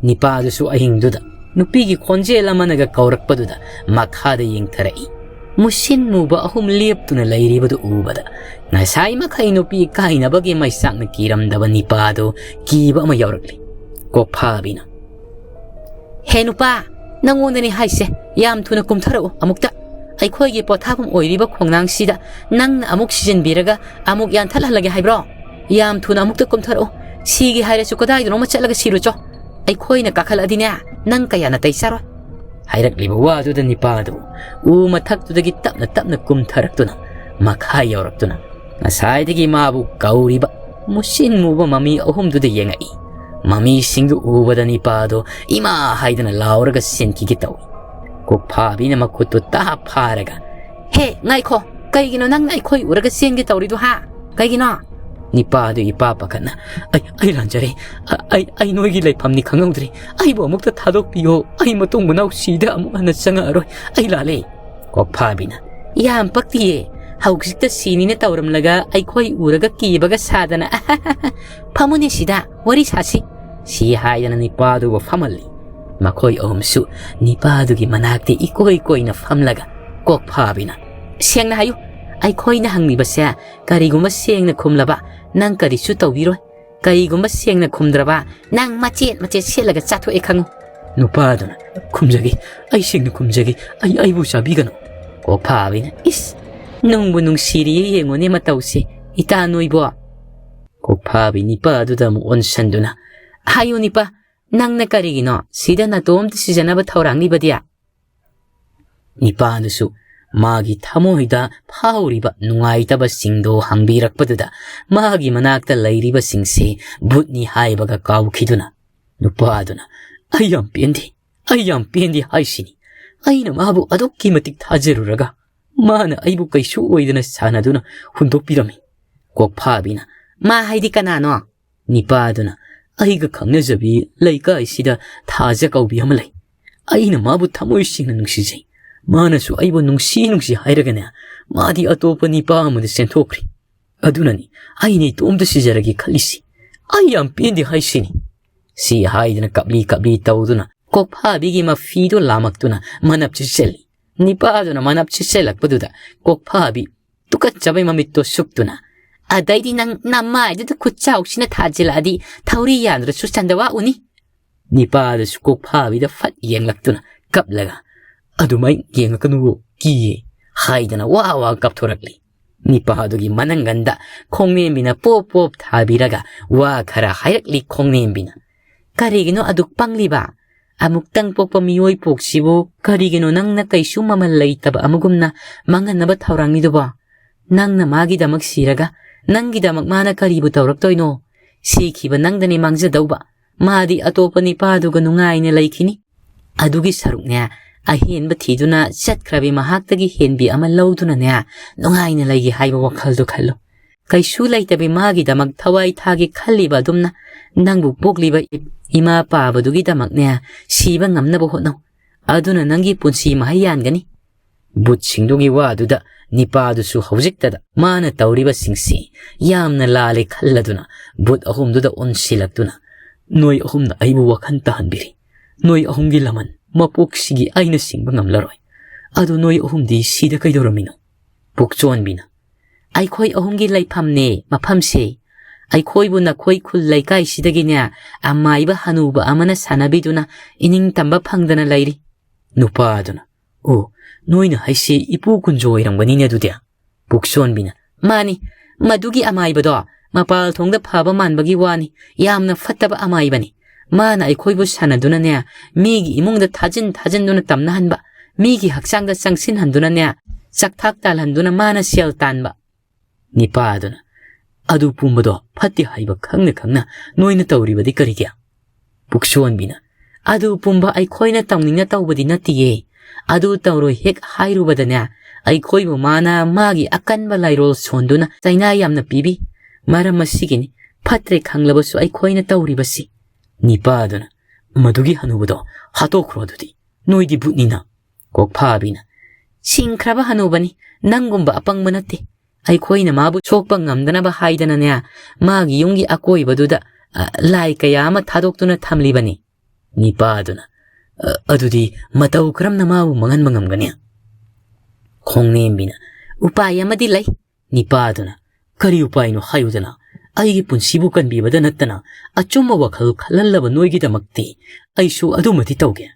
ꯅꯤꯄꯥꯗꯨꯁꯨ ꯑꯍꯤꯡꯗꯨꯗ ꯅꯨꯄꯤꯒꯤ ꯈꯣꯟꯖꯦꯜ ꯑꯃꯅꯒ ꯀꯧꯔꯛꯄꯗꯨꯗ ꯃꯈꯥꯗ ꯌꯦꯡꯊꯔꯛꯏ꯫ ꯃꯨꯁꯤꯟ ꯃꯨꯕ ꯑꯍꯨꯝ ꯂꯦꯞꯇꯨꯅ ꯂꯩꯔꯤꯕꯗꯨ ꯎꯕꯗ ꯉꯁꯥꯏ ꯃꯈꯩ ꯅꯨꯄꯤ ꯀꯥꯏꯅꯕꯒꯤ ꯃꯩꯆꯥꯛꯅ ꯀꯤꯔꯝꯗꯕ ꯅꯤꯄꯥꯗꯨ ꯀꯤꯕ ꯑꯃ ꯌꯥꯎꯔꯛꯂꯤ꯫ ꯀꯣꯛꯐꯥꯕꯤꯅ, "ꯍꯦ ꯅꯨꯄꯥ, ꯅꯪꯉꯣꯟꯗꯅꯤ ꯍꯥꯏꯁꯦ, ꯌꯥꯝ ꯊꯨꯅ ꯀꯨꯝꯊꯔꯛꯎ ꯑꯃꯨꯛꯇ꯫ ꯑꯩꯈꯣꯏꯒꯤ ꯄꯣꯊꯥꯐꯝ ꯑꯣꯏꯔꯤꯕ ꯈꯣꯡꯅꯥꯡꯁꯤꯗ ꯅꯪꯅ ꯑꯃꯨꯛ ꯁꯤꯖꯤꯟꯕꯤꯔꯒ ꯑꯃꯨꯛ ꯌꯥꯟꯊꯠꯍꯜꯂꯒꯦ ꯍꯥꯏꯕ꯭ꯔꯣ? ꯌꯥꯝ ꯊꯨꯅ ꯑꯃꯨꯛꯇ ꯀꯨꯝꯊꯔꯛꯎ꯫ ꯁꯤꯒꯦ ꯍꯥꯏꯔꯁꯨ ꯀꯗꯥꯏꯗꯅꯣꯃ ꯆꯠꯂꯒ ꯁꯤꯔꯨꯆꯣ꯫ ꯑꯩꯈꯣꯏꯅ ꯀꯥꯈꯠꯂꯛꯑꯗꯤꯅꯦ, ꯅꯪ ꯀꯌꯥ ꯅꯥꯇꯩ ꯆꯥꯔꯣꯏ꯫" ꯍꯥꯏꯔꯛꯂꯤꯕ ꯋꯥꯗꯨꯗ ꯅꯤꯄꯥꯗꯨ ꯎ ꯃꯊꯛꯇꯨꯗꯒꯤ ꯇꯞꯅ ꯇꯞꯅ ꯀꯨꯝꯊꯔꯛꯇꯨꯅ ꯃꯈꯥ ꯌꯧꯔꯛꯇꯨꯅ ꯉꯁꯥꯏꯗꯒꯤ ꯃꯥꯕꯨ ꯀꯧꯔꯤꯕ ꯃꯨꯁꯤꯟ ꯃꯨꯕ ꯃꯃꯤ ꯑꯍꯨꯝꯗꯨꯗ ꯌꯦꯡꯉꯛꯏ꯫ ꯃꯃꯤꯁꯤꯡꯗꯨ ꯎꯕꯗ ꯅꯤꯄꯥꯗꯣ ꯏꯃꯥ ꯍꯥꯏꯗꯅ ꯂꯥꯎꯔꯒ ꯆꯦꯟꯈꯤꯒꯦ ꯇꯧꯏ꯫ ꯀꯣꯛꯐꯥꯕꯤꯅ ꯃꯈꯨꯠꯇꯨ ꯇꯥꯞ ꯐꯥꯔꯒ, "ꯍꯦ, ꯉꯥꯏꯈꯣ, ꯀꯩꯒꯤꯅꯣ ꯅꯪꯅ ꯑꯩꯈꯣꯏ ꯎꯔꯒ ꯆꯦꯟꯒꯦ ꯇꯧꯔꯤꯗꯨ, ꯍꯥ? ꯀꯩꯒꯤꯅꯣ?" ꯅꯤꯄꯥꯗꯨ ꯏꯄꯥ ꯄꯥꯈꯠꯅ, "ꯑꯩ, ꯑꯩ ꯂꯥꯟꯖꯔꯦ꯫ ꯑ-, ꯑꯩ, ꯑꯩ ꯅꯣꯏꯒꯤ ꯂꯩꯐꯝꯅꯤ ꯈꯪꯍꯧꯗ꯭ꯔꯦ꯫ ꯑꯩꯕꯨ ꯑꯃꯨꯛꯇ ꯊꯥꯗꯣꯛꯄꯤꯌꯣ꯫ ꯑꯩ ꯃꯇꯨꯡ ꯃꯅꯥꯎ ꯁꯤꯗ ꯑꯃꯨꯛ ꯍꯟꯅ ꯆꯪꯉꯛꯑꯔꯣꯏ꯫ ꯑꯩ ꯂꯥꯜꯂꯦ꯫" ꯀꯣꯛꯐꯥꯕꯤꯅ, "ꯌꯥꯝ ꯄꯛꯇꯤꯌꯦ꯫ ꯍꯧꯖꯤꯛꯇ ꯁꯤꯅꯤꯅ ꯇꯧꯔꯝꯂꯒ ꯑꯩꯈꯣꯏ ꯎꯔꯒ ꯀꯤꯕꯒ ꯁꯥꯗꯅ꯫ ꯐꯝꯃꯨꯅꯦ ꯁꯤꯗ, ꯋꯥꯔꯤ ꯁꯥꯁꯤ꯫" ꯁꯤ ꯍꯥꯏꯗꯅ ꯅꯤꯄꯥꯗꯨꯕꯨ ꯐꯝꯍꯜꯂꯤ꯫ ꯃꯈꯣꯏ ꯑꯍꯨꯝꯁꯨ ꯅꯤꯄꯥꯗꯨꯒꯤ ꯃꯅꯥꯛꯇ ꯏꯀꯣꯏ ꯀꯣꯏꯅ ꯐꯝꯂꯒ ꯀꯣꯛꯐꯥꯕꯤꯅ, "ꯁꯦꯡꯅ ꯍꯥꯏꯌꯨ, ꯑꯩꯈꯣꯏꯅ ꯍꯪꯂꯤꯕꯁꯦ ꯀꯔꯤꯒꯨꯝꯕ ꯁꯦꯡꯅ ꯈꯨꯝꯂꯕ ꯅꯪ ꯀꯔꯤꯁꯨ ꯇꯧꯕꯤꯔꯣꯏ꯫ ꯀꯔꯤꯒꯨꯝꯕ ꯁꯦꯡꯅ ꯈꯨꯝꯗ꯭ꯔꯕ ꯅꯪ ꯃꯆꯦꯠ ꯃꯆꯦꯠ ꯁꯦꯠꯂꯒ ꯆꯥꯊꯣꯛꯑꯦ ꯈꯪꯉꯨ꯫" ꯅꯨꯄꯥꯗꯨꯅ, "ꯈꯨꯝꯖꯒꯦ, ꯑꯩ ꯁꯦꯡꯅ ꯈꯨꯝꯖꯒꯦ, ꯑꯩ, ꯑꯩꯕꯨ ꯆꯥꯕꯤꯒꯅꯨ꯫" ꯀꯣꯛꯐꯥꯕꯤꯅ, "ꯏꯁ, ꯅꯨꯡꯕꯨ ꯅꯨꯡꯁꯤꯔꯤꯌꯦ ꯌꯦꯡꯉꯨꯅꯦ ꯃꯇꯧꯁꯦ, ꯏꯇꯥ ꯅꯣꯏꯕꯣ꯫" ꯀꯣꯛꯐꯥꯕꯤ ꯅꯤꯄꯥꯗꯨꯗ ꯑꯃꯨꯛ ꯑꯣꯟꯁꯟꯗꯨꯅ, "ꯍꯥꯏꯌꯨ ꯅꯤꯄꯥ, ꯅꯪꯅ ꯀꯔꯤꯒꯤꯅꯣ ꯁꯤꯗ ꯅꯇꯣꯝꯇ ꯁꯤꯖꯅꯕ ꯊꯧꯔꯥꯡꯂꯤꯕꯗꯤ?" ꯅꯤꯄꯥꯗꯨꯁꯨ ꯃꯥꯒꯤ ꯊꯃꯣꯏꯗ ꯐꯥꯎꯔꯤꯕ ꯅꯨꯡꯉꯥꯏꯇꯕꯁꯤꯡꯗꯣ ꯍꯪꯕꯤꯔꯛꯄꯗꯨꯗ ꯃꯥꯒꯤ ꯃꯅꯥꯛꯇ ꯂꯩꯔꯤꯕꯁꯤꯡꯁꯤ ꯚꯨꯠꯅꯤ ꯍꯥꯏꯕꯒ ꯀꯥꯎꯈꯤꯗꯨꯅ, ꯅꯨꯄꯥꯗꯨꯅ, "ꯑꯩ ꯌꯥꯝ ꯄꯦꯟꯗꯦ, ꯑꯩ ꯌꯥꯝ ꯄꯦꯟꯗꯦ ꯍꯥꯏꯁꯤꯅꯤ꯫ ꯑꯩꯅ ꯃꯥꯕꯨ ꯑꯗꯨꯛꯀꯤ ꯃꯇꯤꯛ ꯊꯥꯖꯔꯨꯔꯒ ꯃꯥꯅ ꯑꯩꯕꯨ ꯀꯩꯁꯨ ꯑꯣꯏꯗꯅ ꯁꯥꯟꯅꯗꯨꯅ ꯍꯨꯟꯗꯣꯛꯄꯤꯔꯝꯃꯤ꯫" ꯀꯣꯛꯐꯥꯕꯤꯅ, "ꯃꯥ ꯍꯥꯏꯗꯤ ꯀꯅꯥꯅꯣ?" ꯅꯤꯄꯥꯗꯨꯅ, "ꯑꯩꯒ ꯈꯪꯅꯖꯕꯤ ꯂꯩꯀꯥꯏꯁꯤꯗ ꯊꯥꯖ ꯀꯧꯕꯤ ꯑꯃ ꯂꯩ꯫ ꯑꯩꯅ ꯃꯥꯕꯨ ꯊꯃꯣꯏ ꯁꯦꯡꯅ ꯅꯨꯡꯁꯤꯖꯩ꯫ ꯃꯥꯅꯁꯨ ꯑꯩꯕꯨ ꯅꯨꯡꯁꯤ ꯅꯨꯡꯁꯤ ꯍꯥꯏꯔꯒꯅꯦ, ꯃꯥꯗꯤ ꯑꯇꯣꯞꯄ ꯅꯤꯄꯥ ꯑꯃꯗ ꯆꯦꯟꯊꯣꯛꯈ꯭ꯔꯦ꯫ ꯑꯗꯨꯅꯅꯤ ꯑꯩꯅ ꯏꯇꯣꯝꯇ ꯁꯤꯖꯔꯒꯦ ꯈꯜꯂꯤꯁꯤ꯫ ꯑꯩ ꯌꯥꯝ ꯄꯦꯟꯗꯦ ꯍꯥꯏꯁꯤꯅꯤ꯫ ꯁꯤ ꯍꯥꯏꯗꯅ ꯀꯞꯂꯤ ꯀꯞꯂꯤ ꯇꯧꯗꯨꯅ ꯀꯣꯛꯐꯥꯕꯤꯒꯤ ꯃꯐꯤꯗꯨ ꯂꯥꯝꯃꯛꯇꯨꯅ ꯃꯅꯞ ꯆꯤꯠꯁꯤꯜꯂꯤ꯫ ꯅꯤꯄꯥꯗꯨꯅ ꯃꯅꯞ ꯆꯤꯠꯁꯤꯜꯂꯛꯄꯗꯨꯗ ꯀꯣꯛꯐꯥꯕꯤ ꯇꯨꯀꯠꯆꯕꯩ ꯃꯃꯤꯠꯇꯣ ꯁꯨꯞꯇꯨꯅ, "ꯑꯗꯩꯗꯤ ꯅꯪ ꯅꯃꯥꯏꯗꯨꯗ ꯈꯨꯠꯆꯥꯎꯁꯤꯅ ꯊꯥꯖꯤꯜꯂꯛꯑꯗꯤ ꯊꯧꯔꯤ ꯌꯥꯟꯗ꯭ꯔꯁꯨ ꯆꯟꯗꯋꯥ ꯎꯅꯤ"꯫ ꯅꯤꯄꯥꯗꯨꯁꯨ ꯀꯣꯛꯐꯥꯕꯤꯗ ꯐꯠ ꯌꯦꯡꯂꯛꯇꯨꯅ ꯀꯞꯂꯒ, "ꯑꯗꯨꯃꯥꯏ ꯌꯦꯡꯉꯛꯀꯅꯨ, ꯀꯤꯌꯦ" ꯍꯥꯏꯗꯅ ꯋꯥ ꯋꯥ ꯀꯞꯊꯣꯔꯛꯂꯤ꯫ ꯅꯤꯄꯥꯗꯨꯒꯤ ꯃꯅꯪꯒꯟꯗ ꯈꯣꯡꯅꯦꯝꯕꯤꯅ ꯄꯣꯞ ꯄꯣꯞ ꯊꯥꯕꯤꯔꯒ ꯋꯥ ꯈꯔ ꯍꯥꯏꯔꯛꯂꯤ ꯈꯣꯡꯅꯦꯝꯕꯤꯅ꯫ "ꯀꯔꯤꯒꯤꯅꯣ ꯑꯗꯨꯛ ꯄꯪꯂꯤꯕ? ꯑꯃꯨꯛꯇꯪ ꯄꯣꯛꯄ ꯃꯤꯑꯣꯏ ꯄꯣꯛꯁꯤꯕꯨ ꯀꯔꯤꯒꯤꯅꯣ ꯅꯪꯅ ꯀꯩꯁꯨ ꯃꯃꯜ ꯂꯩꯇꯕ ꯑꯃꯒꯨꯝꯅ ꯃꯥꯡꯍꯟꯅꯕ ꯊꯧꯔꯥꯡꯂꯤꯗꯨꯕꯣ? ꯅꯪꯅ ꯃꯥꯒꯤꯗꯃꯛ ꯁꯤꯔꯒ ꯅꯪꯒꯤꯗꯃꯛ ꯃꯥꯅ ꯀꯔꯤꯕꯨ ꯇꯧꯔꯛꯇꯣꯏꯅꯣ? ꯁꯤꯈꯤꯕ ꯅꯪꯗꯅꯤ ꯃꯥꯡꯖꯗꯧꯕ꯫ ꯃꯥꯗꯤ ꯑꯇꯣꯞꯄ ꯅꯤꯄꯥꯗꯨꯒ ꯅꯨꯡꯉꯥꯏꯅ ꯂꯩꯈꯤꯅꯤ꯫ ꯑꯗꯨꯒꯤ ꯁꯔꯨꯛꯅꯦ, ꯑꯍꯦꯟꯕ ꯊꯤꯗꯨꯅ ꯆꯠꯈ꯭ꯔꯕꯤ ꯃꯍꯥꯛꯇꯒꯤ ꯍꯦꯟꯕꯤ ꯑꯃ ꯂꯧꯗꯨꯅꯅꯦ, ꯅꯨꯡꯉꯥꯏꯅ ꯂꯩꯒꯦ ꯍꯥꯏꯕ ꯋꯥꯈꯜꯗꯣ ꯈꯜꯂꯨ꯫ ꯀꯩꯁꯨ ꯂꯩꯇꯕꯤ ꯃꯥꯒꯤꯗꯃꯛ ꯊꯋꯥꯏ ꯊꯥꯒꯦ ꯈꯜꯂꯤꯕ ꯑꯗꯨꯝꯅ ꯅꯪꯕꯨ ꯄꯣꯛꯂꯤꯕ ꯏ-, ꯏꯃꯥ ꯄꯥꯕꯗꯨꯒꯤꯗꯃꯛꯅꯦ, ꯁꯤꯕ ꯉꯝꯅꯕ ꯍꯣꯠꯅꯧ꯫ ꯑꯗꯨꯅ ꯅꯪꯒꯤ ꯄꯨꯟꯁꯤ ꯃꯍꯩ ꯌꯥꯟꯒꯅꯤ"꯫ ꯕꯨꯠꯁꯤꯡꯗꯨꯒꯤ ꯋꯥꯗꯨꯗ ꯅꯤꯄꯥꯗꯨꯁꯨ ꯍꯧꯖꯤꯛꯇꯗ ꯃꯥꯅ ꯇꯧꯔꯤꯕꯁꯤꯡꯁꯤ ꯌꯥꯝꯅ ꯂꯥꯜꯂꯦ ꯈꯜꯂꯗꯨꯅ ꯕꯨꯠ ꯑꯍꯨꯝꯗꯨꯗ ꯑꯣꯟꯁꯤꯜꯂꯛꯇꯨꯅ, "ꯅꯣꯏ ꯑꯍꯨꯝꯅ ꯑꯩꯕꯨ ꯋꯥꯈꯜ ꯇꯥꯍꯟꯕꯤꯔꯤ꯫ ꯅꯣꯏ ꯑꯍꯨꯝꯒꯤ ꯂꯃꯟ ꯃꯄꯣꯛꯁꯤꯒꯤ ꯑꯩꯅ ꯁꯤꯡꯕ ꯉꯝꯂꯔꯣꯏ꯫ ꯑꯗꯨ ꯅꯣꯏ ꯑꯍꯨꯝꯗꯤ ꯁꯤꯗ ꯀꯩꯗꯧꯔꯝꯃꯤꯅꯣ?" ꯄꯨꯛꯆꯣꯟꯕꯤꯅ, "ꯑꯩꯈꯣꯏ ꯑꯍꯨꯝꯒꯤ ꯂꯩꯐꯝꯅꯦ ꯃꯐꯝꯁꯦ꯫ ꯑꯩꯈꯣꯏꯕꯨ ꯅꯈꯣꯏ ꯈꯨꯜ ꯂꯩꯀꯥꯏꯁꯤꯗꯒꯤꯅꯦ ꯑꯃꯥꯏꯕ ꯍꯅꯨꯕ ꯑꯃꯅ ꯁꯥꯟꯅꯕꯤꯗꯨꯅ ꯏꯅꯤꯡ ꯇꯝꯕ ꯐꯪꯗꯅ ꯂꯩꯔꯤ"꯫ ꯅꯨꯄꯥꯗꯨꯅ, "ꯑꯣ, ꯅꯣꯏꯅ ꯍꯥꯏꯁꯤ ꯏꯄꯨ ꯀꯨꯟꯖꯣ ꯑꯣꯏꯔꯝꯒꯅꯤꯅꯦ ꯑꯗꯨꯗꯤ"꯫ ꯄꯨꯛꯆꯣꯟꯕꯤꯅ, "ꯃꯥꯅꯤ, ꯃꯗꯨꯒꯤ ꯑꯃꯥꯏꯕꯗꯣ ꯃꯄꯥꯜ ꯊꯣꯡꯗ ꯐꯕ ꯃꯥꯟꯕꯒꯤ ꯋꯥꯅꯤ, ꯌꯥꯝꯅ ꯐꯠꯇꯕ ꯑꯃꯥꯏꯕꯅꯤ꯫ ꯃꯥꯅ ꯑꯩꯈꯣꯏꯕꯨ ꯁꯥꯟꯅꯗꯨꯅꯅꯦ, ꯃꯤꯒꯤ ꯏꯃꯨꯡꯗ ꯊꯥꯖꯤꯟ ꯊꯥꯖꯤꯟꯗꯨꯅ ꯇꯝꯅꯍꯟꯕ, ꯃꯤꯒꯤ ꯍꯛꯆꯥꯡꯗ ꯆꯪꯁꯤꯟꯍꯟꯗꯨꯅꯅꯦ, ꯆꯥꯛꯊꯥꯛ ꯇꯥꯜꯍꯟꯗꯨꯅ ꯃꯥꯅ ꯁꯦꯜ ꯇꯥꯟꯕ"꯫ ꯅꯤꯄꯥꯗꯨꯅ, "ꯑꯗꯨ ꯄꯨꯝꯕꯗꯣ ꯐꯠꯇꯦ ꯍꯥꯏꯕ ꯈꯪꯅ ꯈꯪꯅ ꯅꯣꯏꯅ ꯇꯧꯔꯤꯕꯗꯤ ꯀꯔꯤꯒꯤ?" ꯄꯨꯛꯆꯣꯟꯕꯤꯅ, "ꯑꯗꯨ ꯄꯨꯝꯕ ꯑꯩꯈꯣꯏꯅ ꯇꯧꯅꯤꯡꯅ ꯇꯧꯕꯗꯤ ꯅꯠꯇꯤꯌꯦ꯫ ꯑꯗꯨ ꯇꯧꯔꯣꯏ ꯍꯦꯛ ꯍꯥꯏꯔꯨꯕꯗꯅꯦ, ꯑꯩꯈꯣꯏꯕꯨ ꯃꯥꯅ ꯃꯥꯒꯤ ꯑꯀꯟꯕ ꯂꯥꯏꯔꯣꯜ ꯁꯣꯟꯗꯨꯅ ꯆꯩꯅꯥ ꯌꯥꯝꯅ ꯄꯤꯕꯤ꯫ ꯃꯔꯝ ꯑꯁꯤꯒꯤꯅꯤ ꯐꯠꯇ꯭ꯔꯦ ꯈꯪꯂꯕꯁꯨ ꯑꯩꯈꯣꯏꯅ ꯇꯧꯔꯤꯕꯁꯤ"꯫ ꯅꯤꯄꯥꯗꯨꯅ, "ꯃꯗꯨꯒꯤ ꯍꯅꯨꯕꯗꯣ ꯍꯥꯠꯇꯣꯛꯈ꯭ꯔꯣ ꯑꯗꯨꯗꯤ"꯫ ꯅꯣꯏꯗꯤ ꯚꯨꯠꯅꯤꯅ꯫ ꯀꯣꯛꯐꯥꯕꯤꯅ, "ꯁꯤꯡꯈ꯭ꯔꯕ ꯍꯅꯨꯕꯅꯤ, ꯅꯪꯒꯨꯝꯕ ꯑꯄꯪꯕ ꯅꯠꯇꯦ꯫ ꯑꯩꯈꯣꯏꯅ ꯃꯥꯕꯨ ꯁꯣꯛꯄ ꯉꯝꯗꯅꯕ ꯍꯥꯏꯗꯅꯅꯦ, ꯃꯥꯒꯤ ꯌꯨꯝꯒꯤ ꯑꯀꯣꯏꯕꯗꯨꯗ, ꯑ, ꯂꯥꯏ ꯀꯌꯥ ꯑꯃ ꯊꯥꯗꯣꯛꯇꯨꯅ ꯊꯝꯂꯤꯕꯅꯤ"꯫ ꯅꯤꯄꯥꯗꯨꯅ, "ꯑ, ꯑꯗꯨꯗꯤ ꯃꯇꯧ ꯀꯔꯝꯅ ꯃꯥꯕꯨ ꯃꯥꯡꯍꯟꯕ ꯉꯝꯒꯅꯤ?" ꯈꯣꯡꯅꯦꯝꯕꯤꯅ, "ꯎꯄꯥꯏ ꯑꯃꯗꯤ ꯂꯩ"꯫ ꯅꯤꯄꯥꯗꯨꯅ, "ꯀꯔꯤ ꯎꯄꯥꯏꯅꯣ ꯍꯥꯏꯌꯨꯗꯅ? ꯑꯩꯒꯤ ꯄꯨꯟꯁꯤꯕꯨ ꯀꯟꯕꯤꯕꯗ ꯅꯠꯇꯅ ꯑꯆꯨꯝꯕ ꯋꯥꯈꯜ ꯈꯜꯍꯜꯂꯕ ꯅꯣꯏꯒꯤꯗꯃꯛꯇꯤ ꯑꯩꯁꯨ ꯑꯗꯨꯃꯗꯤ ꯇꯧꯒꯦ"꯫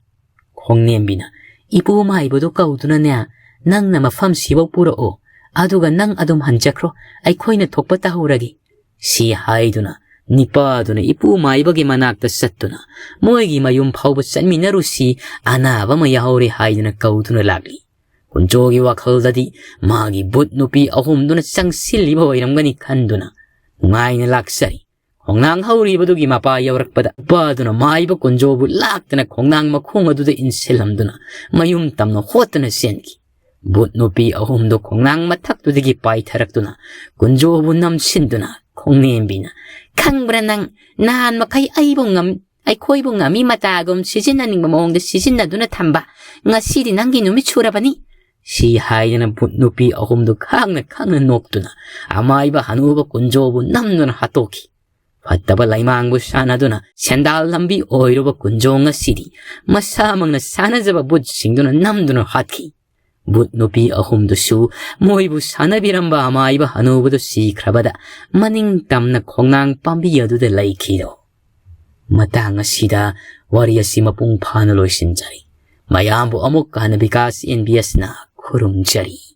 ꯈꯣꯡꯅꯦꯝꯕꯤꯅ, "ꯏꯄꯨ ꯃꯥꯏꯕꯗꯨ ꯀꯧꯗꯨꯅꯅꯦ, ꯅꯪꯅ ꯃꯐꯝꯁꯤꯐꯥꯎ ꯄꯨꯔꯛꯑꯣ, ꯑꯗꯨꯒ ꯅꯪ ꯑꯗꯨꯝ ꯍꯟꯖꯈ꯭ꯔꯣ, ꯑꯩꯈꯣꯏꯅ ꯊꯣꯛꯄ ꯇꯧꯍꯧꯔꯒꯦ"꯫ ꯁꯤ ꯍꯥꯏꯗꯨꯅ ꯅꯤꯄꯥꯗꯨꯅ ꯏꯄꯨ ꯃꯥꯏꯕꯒꯤ ꯃꯅꯥꯛꯇ ꯆꯠꯇꯨꯅ, "ꯃꯣꯏꯒꯤ ꯃꯌꯨꯝ ꯐꯥꯎꯕ ꯆꯠꯃꯤꯟꯅꯔꯨꯁꯤ, ꯑꯅꯥꯕ ꯑꯃ ꯌꯥꯎꯔꯦ" ꯍꯥꯏꯗꯨꯅ ꯀꯧꯗꯨꯅ ꯂꯥꯛꯂꯤ꯫ ꯀꯨꯟꯖꯣꯒꯤ ꯋꯥꯈꯜꯗꯗꯤ ꯃꯥꯒꯤ ꯚꯨꯠ ꯅꯨꯄꯤ ꯑꯍꯨꯝꯗꯨꯅ ꯆꯪꯁꯤꯜꯂꯤꯕ ꯑꯣꯏꯔꯝꯒꯅꯤ ꯈꯟꯗꯨꯅ ꯅꯨꯡꯉꯥꯏꯅ ꯂꯥꯛꯆꯔꯤ꯫ ꯈꯣꯡꯅꯥꯡ ꯍꯧꯔꯤꯕꯗꯨꯒꯤ ꯃꯄꯥ ꯌꯧꯔꯛꯄꯗ ꯅꯨꯄꯥꯗꯨꯅ ꯃꯥꯏꯕ ꯀꯨꯟꯖꯣꯕꯨ ꯂꯥꯛꯇꯅ ꯈꯣꯡꯅꯥꯡ ꯃꯈꯣꯡ ꯑꯗꯨꯗ ꯏꯟꯁꯤꯜꯂꯝꯗꯨꯅ ꯃꯌꯨꯝ ꯇꯝꯅ ꯍꯣꯠꯇꯨꯅ ꯆꯦꯟꯈꯤ꯫ ꯚꯨꯠ ꯅꯨꯄꯤ ꯑꯍꯨꯝꯗꯨ ꯈꯣꯡꯅꯥꯡ ꯃꯊꯛꯇꯨꯗꯒꯤ ꯄꯥꯏꯊꯔꯛꯇꯨꯅ ꯀꯨꯟꯖꯣꯕꯨ ꯅꯝꯁꯤꯟꯗꯨꯅ ꯈꯣꯡꯅꯦꯝꯕꯤꯅ, "ꯈꯪꯕ꯭ꯔꯥ ꯅꯪ, ꯅꯍꯥꯟ ꯃꯈꯩ ꯑꯩꯕꯨ ꯉꯝ-, ꯑꯩꯈꯣꯏꯕꯨ ꯉꯥꯃꯤ ꯃꯇꯥꯒꯨꯝ ꯁꯤꯖꯤꯟꯅꯅꯤꯡꯕ ꯃꯑꯣꯡꯗ ꯁꯤꯖꯤꯟꯅꯗꯨꯅ ꯊꯝꯕ, ꯉꯁꯤꯗꯤ ꯅꯪꯒꯤ ꯅꯨꯃꯤꯠ ꯁꯨꯔꯕꯅꯤ"꯫ ꯁꯤ ꯍꯥꯏꯗꯅ ꯚꯨꯠ ꯅꯨꯄꯤ ꯑꯍꯨꯝꯗꯨ ꯈꯥꯡꯅ ꯈꯥꯡꯅ ꯅꯣꯛꯇꯨꯅ ꯑꯃꯥꯏꯕ ꯍꯅꯨꯕ ꯀꯨꯟꯖꯣꯕꯨ ꯅꯝꯗꯨꯅ ꯍꯥꯠꯇꯣꯛꯈꯤ꯫ ꯐꯠꯇꯕ ꯂꯩꯃꯥꯡꯕꯨ ꯁꯥꯟꯅꯗꯨꯅ ꯁꯦꯟꯗꯥꯜ ꯂꯝꯕꯤ ꯑꯣꯏꯔꯨꯕ ꯀꯨꯟꯖꯣ ꯉꯁꯤꯗꯤ ꯃꯁꯥꯃꯛꯅ ꯁꯥꯟꯅꯖꯕ ꯚꯨꯠꯁꯤꯡꯗꯨꯅ ꯅꯝꯗꯨꯅ ꯍꯥꯠꯈꯤ꯫ ꯚꯨꯠ ꯅꯨꯄꯤ ꯑꯍꯨꯝꯗꯨꯁꯨ ꯃꯣꯏꯕꯨ ꯁꯥꯟꯅꯕꯤꯔꯝꯕ ꯑꯃꯥꯏꯕ ꯍꯅꯨꯕꯗꯨ ꯁꯤꯈ꯭ꯔꯕꯗ ꯃꯅꯤꯡ ꯇꯝꯅ ꯈꯣꯡꯅꯥꯡ ꯄꯥꯝꯕꯤ ꯑꯗꯨꯗ ꯂꯩꯈꯤꯗꯣ꯫ ꯃꯇꯥꯡ ꯑꯁꯤꯗ ꯋꯥꯔꯤ ꯑꯁꯤ ꯃꯄꯨꯡ ꯐꯥꯅ ꯂꯣꯏꯁꯤꯟꯖꯔꯤ꯫ ꯃꯌꯥꯝꯕꯨ ꯑꯃꯨꯛ ꯍꯟꯅ ꯕꯤꯀꯥꯁ ꯑꯦꯟ ꯕꯤ ꯑꯦꯁꯅ ꯈꯨꯔꯨꯝꯖꯔꯤ꯫